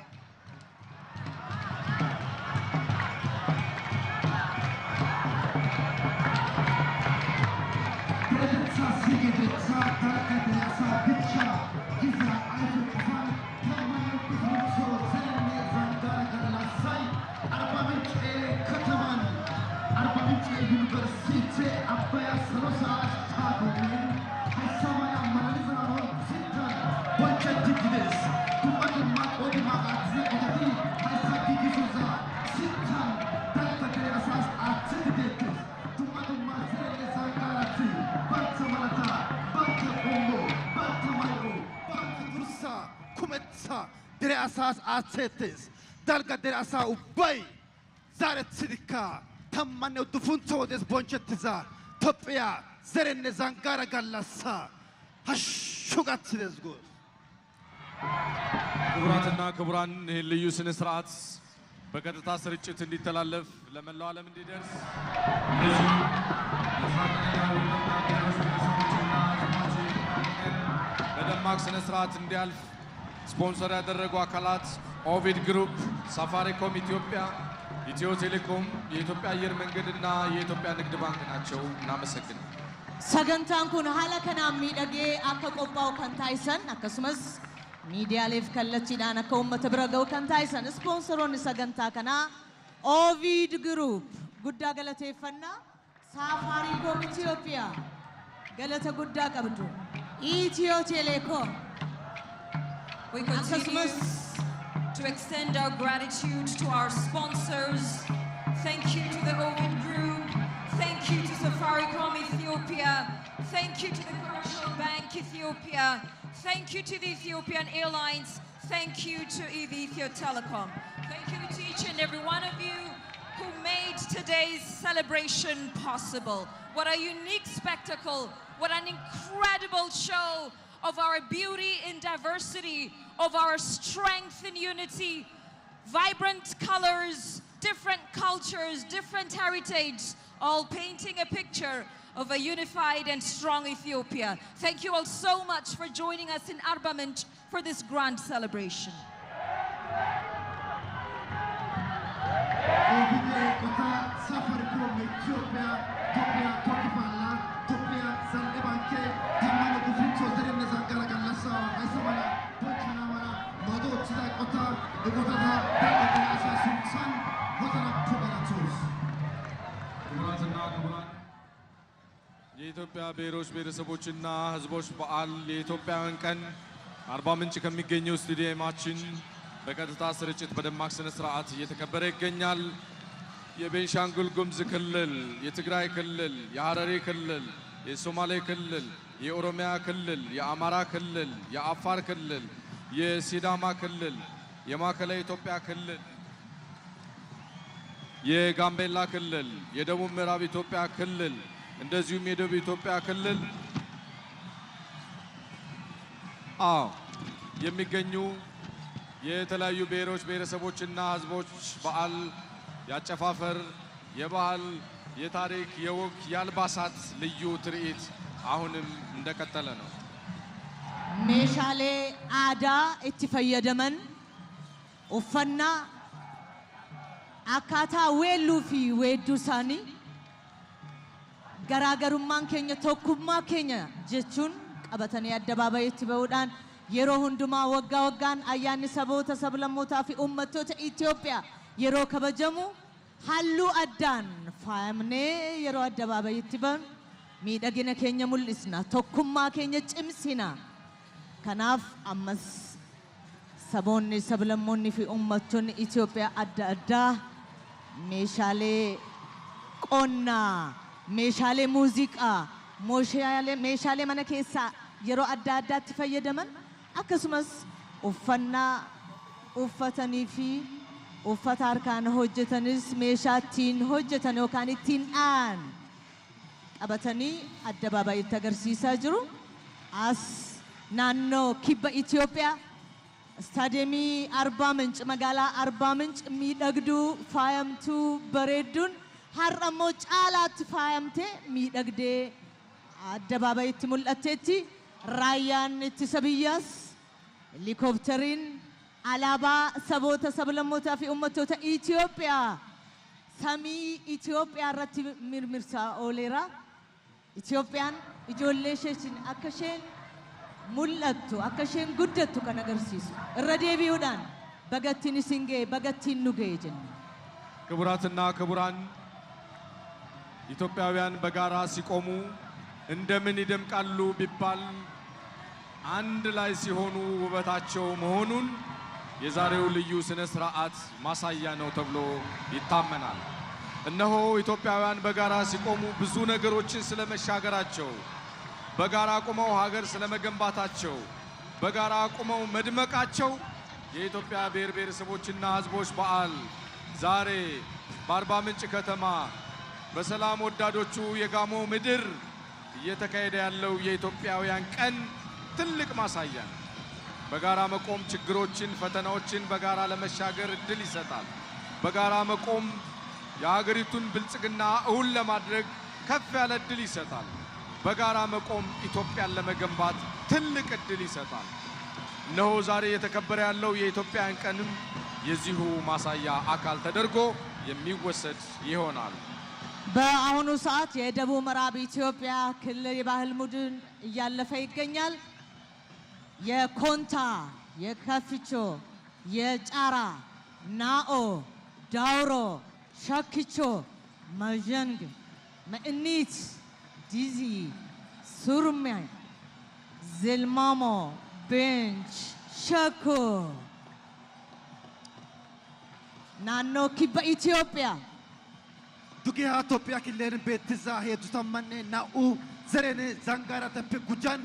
Dere asas atsetes, dalga dere asa ubbay zaarettidikka tammanne uddufuntho wodes bonchettiza Tophiya zerenne zangara gallassa hashshu gaththides goos. ክቡራትና ክቡራን፣ ይህ ልዩ ስነ ስርዓት በቀጥታ ስርጭት እንዲተላለፍ ለመላው ዓለም እንዲደርስ እንደዚሁም በደማቅ ስነ ስርዓት እንዲያልፍ ስፖንሰር ያደረጉ አካላት ኦቪድ ግሩፕ፣ ሳፋሪኮም ኢትዮጵያ፣ ኢትዮ ቴሌኮም፣ የኢትዮጵያ አየር መንገድና የኢትዮጵያ ንግድ ባንክ ናቸው። እናመሰግን። Sagantaan kun haala kanaan miidhagee akka qophaa'u kan taasisan, akkasumas miidiyaaleef kallattiidhaan akka uummata bira ga'u kan taasisan ispoonsoroonni sagantaa kanaa Ovid Group, guddaa galateeffannaa. Safaricom Ethiopia, galata guddaa qabdu. Ethiopia Telecom. We continue to extend our gratitude to our sponsors. Thank you to the Ovid Group. Thank you to Safaricom Ethiopia. Thank you to the Commercial Bank Ethiopia. Thank you to the Ethiopian Airlines. Thank you to Ethio Telecom. Thank you to each and every one of you who made today's celebration possible. What a unique spectacle. What an incredible show of our beauty in diversity, of our strength in unity, vibrant colors, different cultures, different heritage, all painting a picture of a unified and strong Ethiopia. Thank you all so much for joining us in Arba Minch for this grand celebration. Ovidee qotaa Safaricom Ethiopia, Ethiopia tokkoffaa Ethiopia Zal'e Banke tammana gufincho zerenne zangara gallassa hayssa mala bonchana mala maado ooththiza qotaa eqotata daro asaa sunthan wozanappe galathoos. ክቡራትና ክቡራን፣ የኢትዮጵያ ብሔሮች ብሔረሰቦችና ሕዝቦች በዓል የኢትዮጵያውያን ቀን አርባ ምንጭ ከሚገኘው ስቴዲየማችን በቀጥታ ስርጭት በደማቅ ስነ ስርዓት እየተከበረ ይገኛል። የቤንሻንጉል ጉሙዝ ክልል፣ የትግራይ ክልል፣ የሐረሪ ክልል፣ የሶማሌ ክልል፣ የኦሮሚያ ክልል፣ የአማራ ክልል፣ የአፋር ክልል፣ የሲዳማ ክልል፣ የማዕከላዊ ኢትዮጵያ ክልል፣ የጋምቤላ ክልል፣ የደቡብ ምዕራብ ኢትዮጵያ ክልል እንደዚሁም የደቡብ ኢትዮጵያ ክልል አዎ የሚገኙ የተለያዩ ብሔሮች ብሔረሰቦችና ሕዝቦች በዓል ያጨፋፈር፣ የባህል፣ የታሪክ፣ የወግ፣ የአልባሳት ልዩ ትርኢት አሁንም እንደቀጠለ ነው። Meeshaalee aadaa itti fayyadaman, uffannaa, akkaataa weelluu fi weedduu isaanii, garaagarummaan keenya tokkummaa keenya jechuun qabatanii addabaabayiitti ba'uudhaan yeroo hundumaa waggaa waggaan ayyaanni saboota, sablammootaa fi uummattoota Itoophiyaa yeroo kabajamu halluu addaan faayamnee yeroo addabaabayiitti ba'nu miidhagina keenya mul'isna, tokkummaa keenya cimsina. Kanaaf ammas saboonni, sablammoonni fi uummattoonni Itoophiyaa adda addaa meeshaalee qonnaa, meeshaalee muuziqaa, meeshaalee mana keessaa yeroo adda addaatti fayyadaman, akkasumas uffannaa uffatanii fi uffata harkaan hojjetanis meeshaa ittiin hojjetan yookaan ittiin dha'an qabatanii addabaabayiitti agarsiisaa jiru. As naannoo kibba Itoophiyaa istaadiyeemii Arbaa Minc, magaalaa Arbaa Minc miidhagduu, faayamtuu, bareedduun har'a immoo caalaatti faayamtee miidhagdee addabaabayiitti mul'atteetti. Raayyaan ittisa biyyaas helikooftariin alaabaa saboota, sablammootaa fi uummattoota Itoophiyaa samii Itoophiyaa irratti mirmirsaa ooleera. Itoophiyaan ijoollee isheetiin akka isheen mul'attu, akka isheen guddattu kan agarsiisu. Irra deebi'uudhaan baga ittiin isin ga'e, baga ittiin nu ga'e jenna. ክቡራትና ክቡራን፣ ኢትዮጵያውያን በጋራ ሲቆሙ እንደምን ይደምቃሉ ቢባል አንድ ላይ ሲሆኑ ውበታቸው መሆኑን የዛሬው ልዩ ስነ ስርዓት ማሳያ ነው ተብሎ ይታመናል። እነሆ ኢትዮጵያውያን በጋራ ሲቆሙ ብዙ ነገሮችን ስለመሻገራቸው፣ በጋራ ቆመው ሀገር ስለመገንባታቸው፣ በጋራ ቆመው መድመቃቸው የኢትዮጵያ ብሔር ብሔረሰቦችና ሕዝቦች በዓል ዛሬ በአርባ ምንጭ ከተማ በሰላም ወዳዶቹ የጋሞ ምድር እየተካሄደ ያለው የኢትዮጵያውያን ቀን ትልቅ ማሳያ ነው። በጋራ መቆም ችግሮችን፣ ፈተናዎችን በጋራ ለመሻገር እድል ይሰጣል። በጋራ መቆም የሀገሪቱን ብልጽግና እውን ለማድረግ ከፍ ያለ እድል ይሰጣል። በጋራ መቆም ኢትዮጵያን ለመገንባት ትልቅ እድል ይሰጣል። እነሆ ዛሬ እየተከበረ ያለው የኢትዮጵያን ቀንም የዚሁ ማሳያ አካል ተደርጎ የሚወሰድ ይሆናል። በአሁኑ ሰዓት የደቡብ ምዕራብ ኢትዮጵያ ክልል የባህል ቡድን እያለፈ ይገኛል። የኮንታ፣ የከፍቾ፣ የጫራ፣ ናኦ፣ ዳውሮ፣ ሸክቾ፣ መዠንግ፣ መእኒት፣ ዲዚ፣ ሱርሜ፣ ዝልማሞ፣ ቤንች፣ ሸኮ፣ ናኖ ኪበ ኢትዮጵያ። Dugeha Tophiyaa killen beettiza heedzdzu tammanne na'u zerene zangaaratappe gujan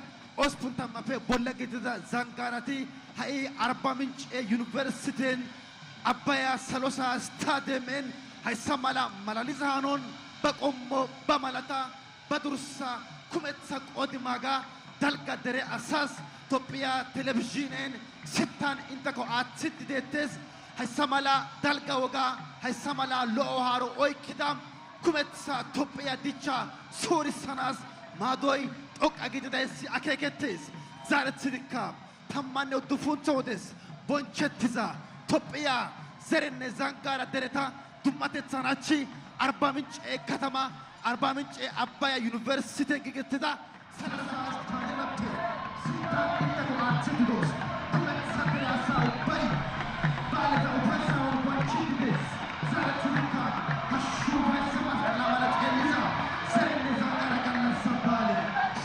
ospun tammafe bolla gidida zangaarati ha'i Arba Mince Yuniversiten Abbaya Salosa Stadiyemen hayssa mala malaliza hanon ba qommo, ba malata, ba dursa kumeththa qodimaga dalga dere asas Tophiya telebizhinen sittan inteko aaththidi deettes. Hayssa mala dalga woga, hayssa mala lo'o haaro oykkida kumeththa Tophiya dichcha suurisanas maadoy dhoqqa gididayssi akeekettes. Zaarethidikka tammanne uddufuntho wodes bonchettiza Tophiya zerenne zangara dereta dummatethan hachchi Arba Mince katama, Arba Mince Abbaya Yuniversiten giigettida Salosa Stadiyemeppe sittan inteko aaththidi doos. Kumeththa dere asa ubbay ba'aleza ufayssan bonchidi dees. Zaarethidikka hashshu ufayssa masqala mala xeelliza zerenne zangara gallassa ba'ale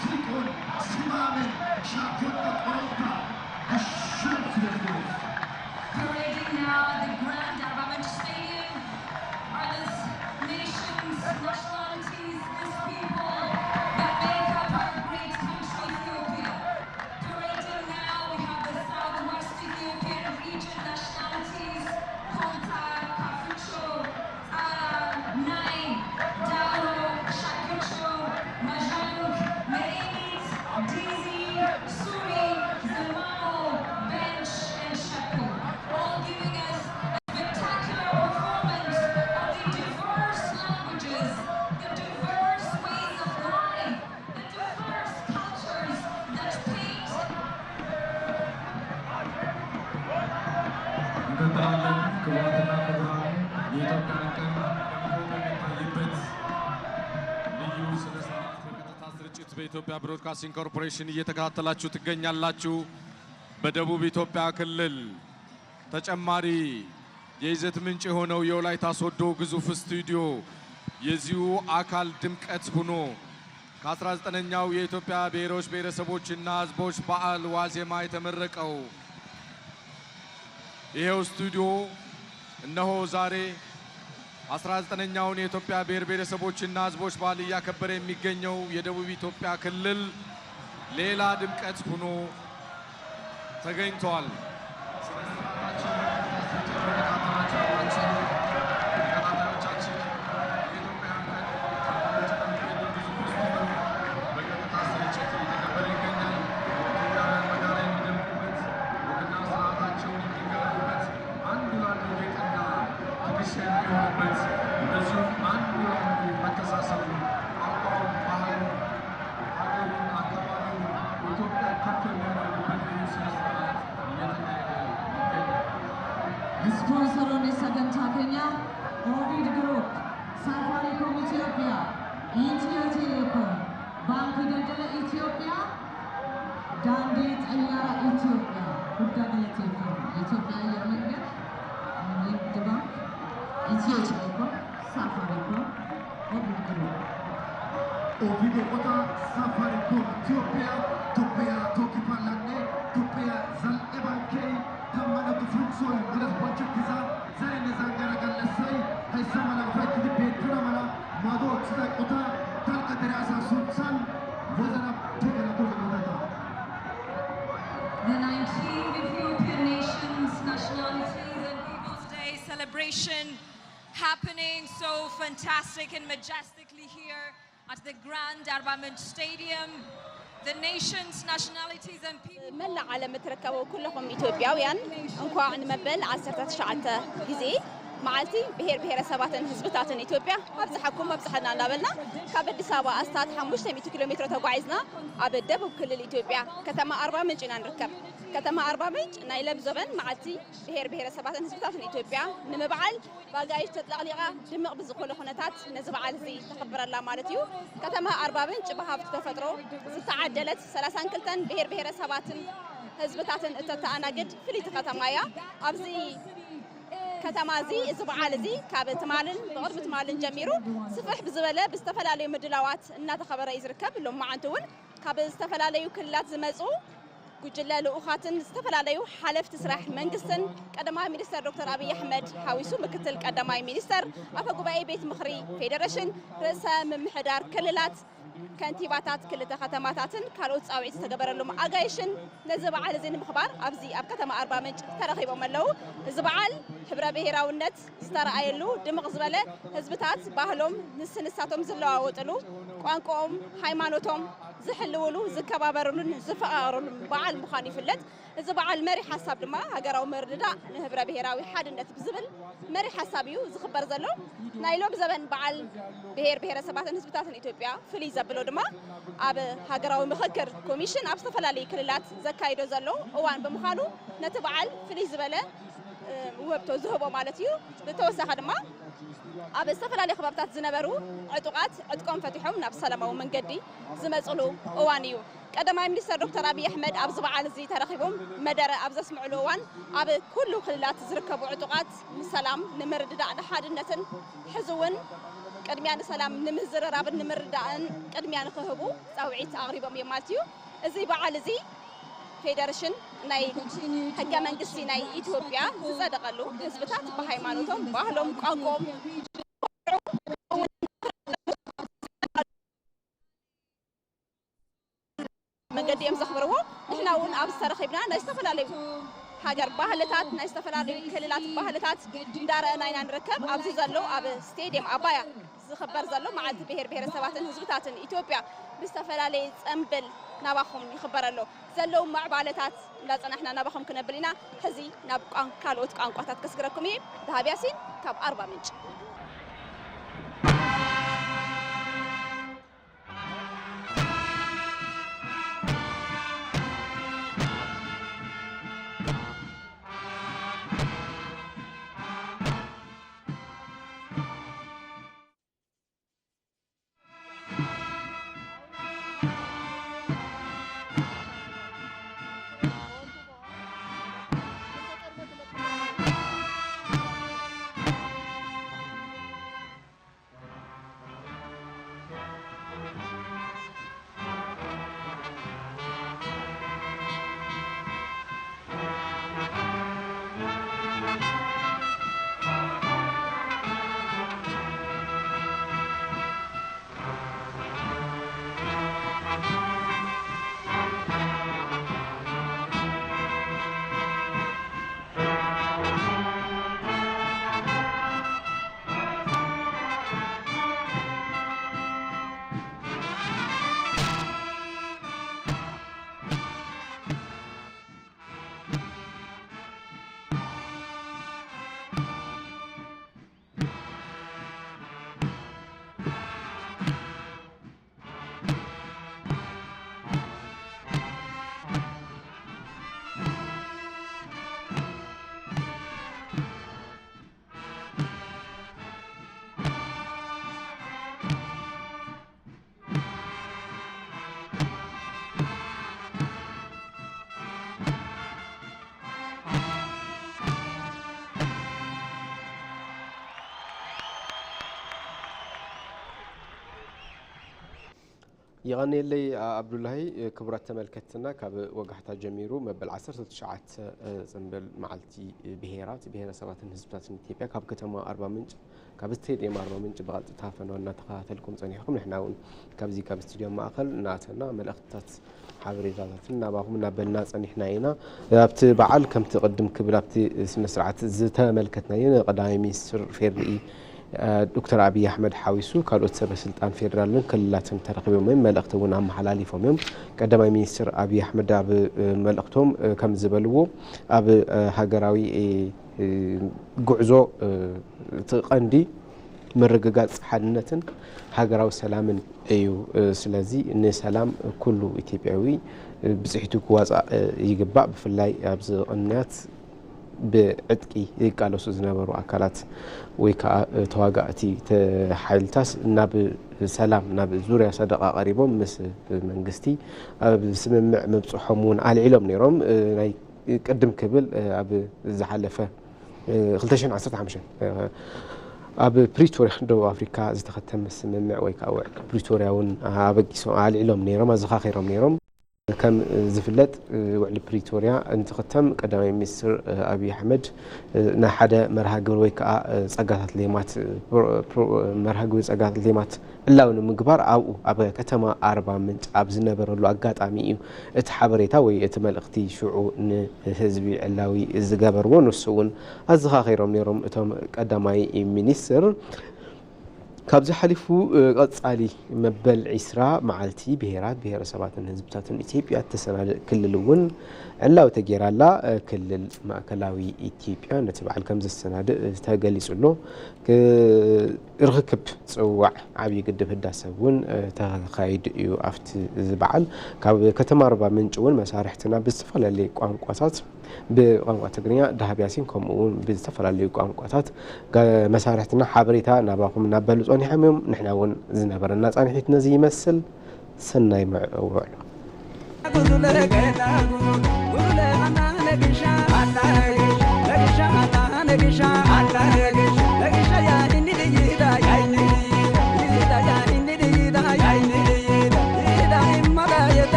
siiqon, simaamen, shaakkonna qorontta hashshu ooththides goos. Parading now at the Grand Arba Minch Stadium are the nations, nationalities, these people that make up our great country, Ethiopia. Parading now, we have the Southwest Ethiopian region nationalities, Konta, Kafucho, Ara, Nai, Dauro, Shakicho, Majang, Merenit, Dizi, Suri, Zermano, Bench, and Shakur, all giving us a spectacular performance of the diverse languages, the diverse ways of life, the diverse cultures that paint እንቀጥላለን። ክቡራትና ክቡራን፣ የኢትዮጵያን ቀን ደምቆ በሚታይበት ልዩ ስነ ስርዓት በቀጥታ ስርጭት በኢትዮጵያ ብሮድካስቲንግ ኮርፖሬሽን እየተከታተላችሁ ትገኛላችሁ። በደቡብ ኢትዮጵያ ክልል ተጨማሪ የይዘት ምንጭ የሆነው የወላይታ ሶዶ ግዙፍ ስቱዲዮ የዚሁ አካል ድምቀት ሆኖ ከአስራ ዘጠነኛው የኢትዮጵያ ብሔሮች ብሔረሰቦችና ሕዝቦች በዓል ዋዜማ የተመረቀው ይኸው ስቱዲዮ እነሆ ዛሬ አስራ ዘጠነኛውን የኢትዮጵያ ብሔር ብሔረሰቦችና ሕዝቦች በዓል እያከበረ የሚገኘው የደቡብ ኢትዮጵያ ክልል ሌላ ድምቀት ሆኖ ተገኝተዋል። አንዱ ለአንዱ ጌጥና ትከሻ የሚሆንበት፣ እንደዚሁም አንዱ ለአንዱ መተሳሰቡ፣ ቋንቋውን፣ ባህሉን፣ ሀገሩን፣ አካባቢውን፣ ኢትዮጵያን ከፍ የሚያደርግበት ልዩ ስነ ስርዓት እየተካሄደ ይገኛል። Sponsoroonni sagantaa keenya Ovid Group, Safaricom Ethiopia, Ethio Telecom, Baankii Daldala Ethiopia, Daandii Xayyaara Ethiopia, guddaa galateeffama. Ethiopia Ayyar Mangar, Niggid Bank, Ethio Telecom, Safaricom, Ovid Group. Ovid Eqota, Safaricom Ethiopia, Tophiya Tooki Paalanne Tophiya Zal''e Bankkey tammanne uddufunththo Yuniversiten bonchettiza zerenne zangara gallassay hayssa mala ufayetidi beettana mala maado ooththiza eqota dalga dere asa sunththan wozanappe galatoza yootida. The nineteenth Ethiopian Nations, Nationalities and Peoples Day celebration happening so fantastic and majestically here at the Grand Arba Minch Stadium. The nations, nationalities and people መላእ ዓለም እትርከቡ ኩለኹም ኢትዮጵያውያን እንኳዕ ንመበል ዓሰርተ ትሽዓተ ግዜ መዓልቲ ብሔር ብሔረሰባትን ህዝብታትን ኢትዮጵያ ኣብዝሓኩም ኣብዝሓና እንዳበልና ካብ ኣዲስ ኣበባ ኣስታት ሓሙሽተ ሚእቲ ኪሎ ሜትሮ ተጓዒዝና ኣብ ደቡብ ክልል ኢትዮጵያ ከተማ ኣርባ ምንጭ ኢና ንርከብ። ከተማ ኣርባ ምንጭ ናይ ለብዘበን መዓልቲ ብሔር ብሔረሰባትን ህዝብታትን ኢትዮጵያ ንምብዓል ብኣጋይሽ ተጥለቕሊቓ ድምቕ ብዝኾነ ኩነታት ነዚ በዓል እዚ ተኽብር ኣላ ማለት እዩ። ከተማ ኣርባ ምንጭ ብሃፍቲ ተፈጥሮ ዝተዓደለት ሰላሳን ክልተን ብሔር ብሔረሰባትን ህዝብታትን እተተኣናግድ ፍልይቲ ከተማ እያ። ኣብዚ ከተማ እዚ እዚ በዓል እዚ ካብ ትማልን ብቕድሚ ትማልን ጀሚሩ ስፍሕ ብዝበለ ብዝተፈላለዩ ምድላዋት እናተኸበረ እዩ ዝርከብ። ሎማዓንቲ እውን ካብ ዝተፈላለዩ ክልላት ዝመፁ ጉጅለ ልኡኻትን ዝተፈላለዩ ሓለፍቲ ስራሕ መንግስትን ቀዳማይ ሚኒስተር ዶክተር ኣብይ ኣሕመድ ሓዊሱ ምክትል ቀዳማይ ሚኒስተር፣ ኣፈ ጉባኤ ቤት ምኽሪ ፌዴሬሽን፣ ርእሰ ምምሕዳር ክልላት፣ ከንቲባታት ክልተ ከተማታትን ካልኦት ፃውዒት ዝተገበረሎም ኣጋይሽን ነዚ በዓል እዚ ንምኽባር ኣብዚ ኣብ ከተማ ኣርባ ምንጭ ተረኺቦም ኣለዉ። እዚ በዓል ሕብረ ብሔራውነት ዝተረኣየሉ፣ ድምቕ ዝበለ ህዝብታት ባህሎም ንስንሳቶም ዝለዋወጥሉ፣ ቋንቋኦም፣ ሃይማኖቶም ዝሕልውሉ፣ ዝከባበርሉን ዝፈቓቐርሉን በዓል ምዃኑ ይፍለጥ። እዚ በዓል መሪ ሓሳብ ድማ ሃገራዊ ምርድዳእ ንህብረ ብሔራዊ ሓድነት ብዝብል መሪ ሓሳብ እዩ ዝኽበር ዘሎ። ናይ ሎም ዘበን በዓል ብሔር ብሔረሰባትን ህዝብታትን ኢትዮጵያ ፍልይ ዘብሎ ድማ ኣብ ሃገራዊ ምኽክር ኮሚሽን ኣብ ዝተፈላለዩ ክልላት ዘካይዶ ዘሎ እዋን ብምዃኑ ነቲ በዓል ፍልይ ዝበለ እ፣ ውህብቶ ዝህቦ ማለት እዩ። ብተወሳኺ ድማ ኣብ ዝተፈላለዩ ከባብታት ዝነበሩ ዕጡቓት ዕጥቆም ፈቲሖም ናብ ሰላማዊ መንገዲ ዝመፅሉ እዋን እዩ። ቀዳማይ ሚኒስተር ዶክተር ኣብይ ኣሕመድ ኣብዚ በዓል እዚ ተረኺቦም መደረ ኣብ ዘስምዕሉ እዋን ኣብ ኩሉ ክልላት ዝርከቡ ዕጡቓት ንሰላም፣ ንምርድዳእ፣ ንሓድነትን ሕዚ እውን ቅድሚያ ንሰላም ንምዝርራብን ንምርዳእን ቅድሚያ ንክህቡ ፃውዒት ኣቕሪቦም እዮም ማለት እዩ። እዚ በዓል እዚ ፌደሬሽን ናይ ሕገ መንግስቲ ናይ ኢትዮጵያ ዝጸደቐሉ ህዝብታት ብሃይማኖቶም፣ ባህሎም፣ ቋንቋኦም መንገዲ እዮም ዘኽብርዎ። ንሕና እውን ኣብዚ ተረኺብና ናይ ዝተፈላለዩ ሃገር ባህልታት፣ ናይ ዝተፈላለዩ ክልላት ባህልታት እንዳረኣና ኢና ንርከብ። ኣብዚ ዘሎ ኣብ ስቴድየም ኣባያ ዝኽበር ዘሎ መዓልቲ ብሔር ብሔረሰባትን ህዝብታትን ኢትዮጵያ ብዝተፈላለየ ጸምብል ናባኹም ይኽበር ኣሎ። ዘለዉ ምዕባለታት እንዳጸናሕና ናባኹም ክነብል ኢና። ሕዚ ናብ ቋን-፣ ካልኦት ቋንቋታት ከስግረኩም እየ። ደሃብ ያሲን ካብ ኣርባ ምንጭ። የቐንየለይ፣ ኣ-፣ ኣብዱላሂ። ክቡራት ተመልከትትና፣ ካብ ወጋሕታ ጀሚሩ መበል ዓሰርተ ትሽዓተ፣ እ፣ ጽንብል መዓልቲ ብሄራት፣ ብሄረሰባትን ህዝብታትን ኢትዮጵያ ካብ ከተማ ኣርባ ምንጭ፣ ካብ ስቴድየም ኣርባ ምንጭ ብቐጥታ ፈነወ እናተኸታተልኩም ጸኒሕኩም፣ ንሕና እውን ካብዚ ካብ ስቱድዮ ማእከል እናኣተና መልእኽትታት፣ ሓበሬታታትን ናባኹም እናበልና ጸኒሕና ኢና። ኣብቲ በዓል ከምቲ ቅድም ክብል ኣብቲ ስነ ስርዓት ዝተመልከትናዮ፣ ንቀዳማይ ሚኒስትር ፌዴሪኢ ዶክተር ኣብይ ኣሕመድ ሓዊሱ ካልኦት ሰበ ስልጣን ፌዴራልን ክልላትን ተረኺቦም እዮም። መልእኽቲ እውን ኣመሓላሊፎም እዮም። ቀዳማይ ሚኒስትር ኣብይ ኣሕመድ ኣብ መልእኽቶም ከም ዝበልዎ፣ ኣብ ሃገራዊ ጉዕዞ እቲ ቀንዲ ምርግጋፅ ሓድነትን ሃገራዊ ሰላምን እዩ። ስለዚ ንሰላም ኩሉ ኢትዮጵያዊ ብፅሒቱ ክዋፃእ ይግባእ። ብፍላይ ኣብዚ ቅንያት ብዕጥቂ ይቃለሱ ዝነበሩ ኣካላት ወይ ከዓ ተዋጋእቲ ሓይልታት ናብ ሰላም፣ ናብ ዙርያ ሰደቓ ቀሪቦም ምስ መንግስቲ ኣብ ስምምዕ ምብፅሖም እውን ኣልዒሎም ነይሮም። ናይ ቅድም ክብል ኣብ ዝሓለፈ ክልተ ሽሕን ዓሰርተ ሓሙሽተን ኣብ ፕሪቶርያ ደቡብ ኣፍሪካ ዝተኸተመ ስምምዕ ወይ ከዓ ውዕል ፕሪቶርያ እውን ኣበጊሶም ኣልዒሎም ነይሮም፣ ኣዘኻኺሮም ነይሮም። ከም ዝፍለጥ ውዕሊ ፕሪቶርያ እንትኽተም ቀዳማይ ሚኒስትር ኣብይ ኣሕመድ ናይ ሓደ መርሃ ግብሪ ወይ ከዓ ፀጋታት ሌማት መርሃ ግብሪ ፀጋታት ሌማት ዕላዊ ንምግባር ኣብኡ ኣብ ከተማ ኣርባ ምንጭ ኣብ ዝነበረሉ ኣጋጣሚ እዩ እቲ ሓበሬታ ወይ እቲ መልእኽቲ ሽዑ ንህዝቢ ዕላዊ ዝገበርዎ። ንሱ እውን ኣዘኻኺሮም ነይሮም እቶም ቀዳማይ ሚኒስትር። ካብዚ ሓሊፉ ቀፃሊ መበል ዒስራ መዓልቲ ብሄራት ብሄረሰባትን ህዝብታትን ኢትዮጵያ እተሰናድእ ክልል እውን ዕላዊ ተገይራ ኣላ። ክልል ማእከላዊ ኢትዮጵያ ነቲ በዓል ከም ዘሰናድእ ተገሊፁ ኣሎ። ርኽክብ ፅዋዕ ዓብዪ ግድብ ህዳሰ እውን ተኻይዱ እዩ። ኣብቲ በዓል ካብ ከተማ ኣርባ ምንጭ እውን መሳርሕትና ብዝተፈላለየ ቋንቋታት ብቋንቋ ትግርኛ፣ ዳህብ ያሲን ከምኡ እውን ብዝተፈላለዩ ቋንቋታት መሳርሕትና ሓበሬታ ናባኹም እናበሉ ጸኒሖም እዮም። ንሕና እውን ዝነበረና ጻንሒት ነዚ ይመስል። ሰናይ ውዕሎ።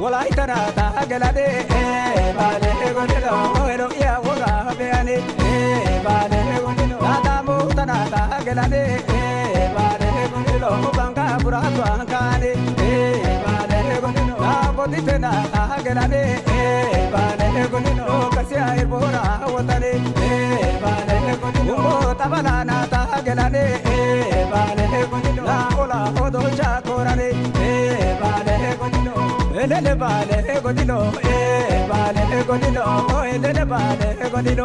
ወላይተናታ ገላዴ ባሌ ጎንደሎ ሄሎ ያወጋ በያኔ ባሌ ጎንደሎ ላታሙ ተናታ ገላዴ ባሌ ጎንደሎ ባንካ ቡራቷ ካኔ ባሌ ጎንደሎ ናቆቲተናታ ገላዴ ባሌ ጎንደሎ ከሲያ ኤርቦራ ወጠኔ ባሌ ጎንደሎ ጠበላናታ ገላዴ ባሌ ጎንደሎ ናኦላ ሆዶቻ ኮራኔ ባሌ ጎንደሎ እልል ባሌ ጎንደሎ ባሌ ጎንደሎ እልል ባሌ ጎንደሎ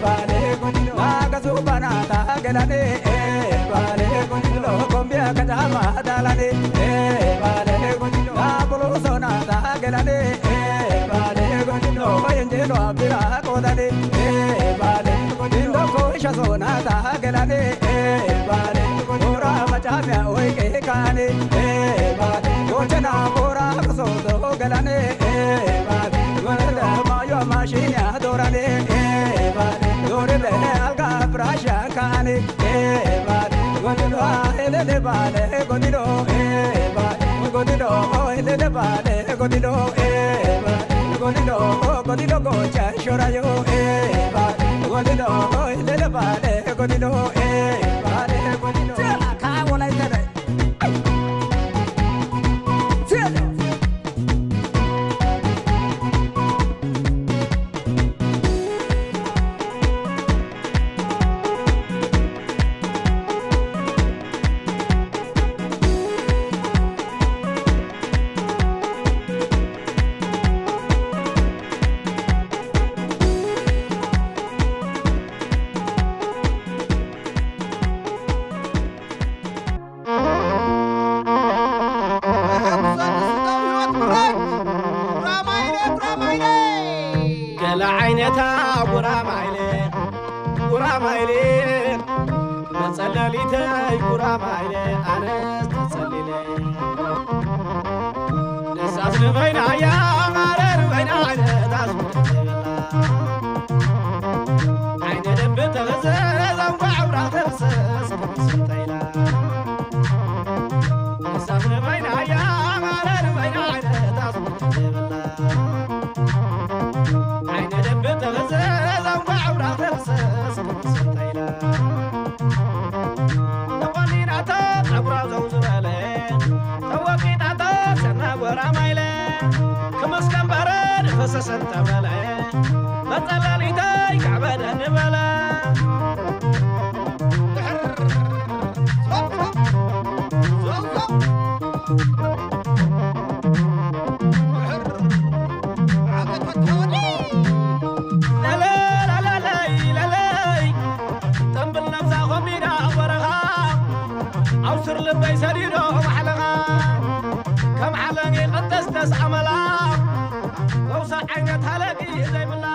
ባሌ ጎንደሎ ናገሱ ባናታ ገላኔ ባሌ ጎንደሎ ኮምቢያ ከተማ ዳላኔ ባሌ ጎንደሎ ናቦሎሶናታ ገላኔ ባሌ ጎንደሎ ወየንጀሎ ቢራ ቆዳኔ ባሌ ጎንደሎ ኮይሻ ዞናታ ገላኔ ባሌ ጎንደሎ ራ መጫሚያ ወይ ቄካኔ ባሌ ጎንደሎ ቦራ ሶዶ ገላኔ ባሌ ጎንደሎ ማዮ ማሽኛ ዶራኔ ባሌ ጎንደሎ አልጋ ፍራሽ ካኔ ባሌ ጎንደሎ ኤሌሌ ባሌ ጎንደሎ ባሌ ጎንደሎ ኤሌሌ ባሌ ጎንደሎ ባሌ ጎንደሎ ጎንደሎ ጎቻ ሾራዮ ባሌ ጎንደሎ ኤሌሌ ባሌ ጎንደሎ ባሌ ጎንደሎ ጀላ ካወላይተነ ገለ ዓይነታ ጉራማይለ ጉራማይለ መጸለሊተይ ጉራማይለ ኣነስ ተጸሊለ ንሳስ ንበይና እያ ማረር በይና ዓይነት ኣስሙት ዘይብላ ዓይነ ደንብ ተፈዘዝ ኣንኳ ዕብራ ተፍሰስ ክምስል ተይላ ንሳስ ንበይና እያ ማረር በይና ዓይነት ኣስሙት ዘይብላ ዓይነ ደንብ ተፈዘዝ ኣንኳ ዕብራ ተፍሰስ ክምስል ተይላ ተቆኒናቶ ጸጉራ ዘው ዝበለ ተወቂጣቶ ሰና ጎራማይለ ክመስከም በረድ ፈሰሰን ተበለ መጸለሊተይ ከዕበደኒ በለ ለለይ ለለይ ጠንብል ነብሳ ኾሚዳ በረኻ ቅንጥስጥስ ኣመላ ዘውሳ ዓይነት ሃለቂ ዘይብላ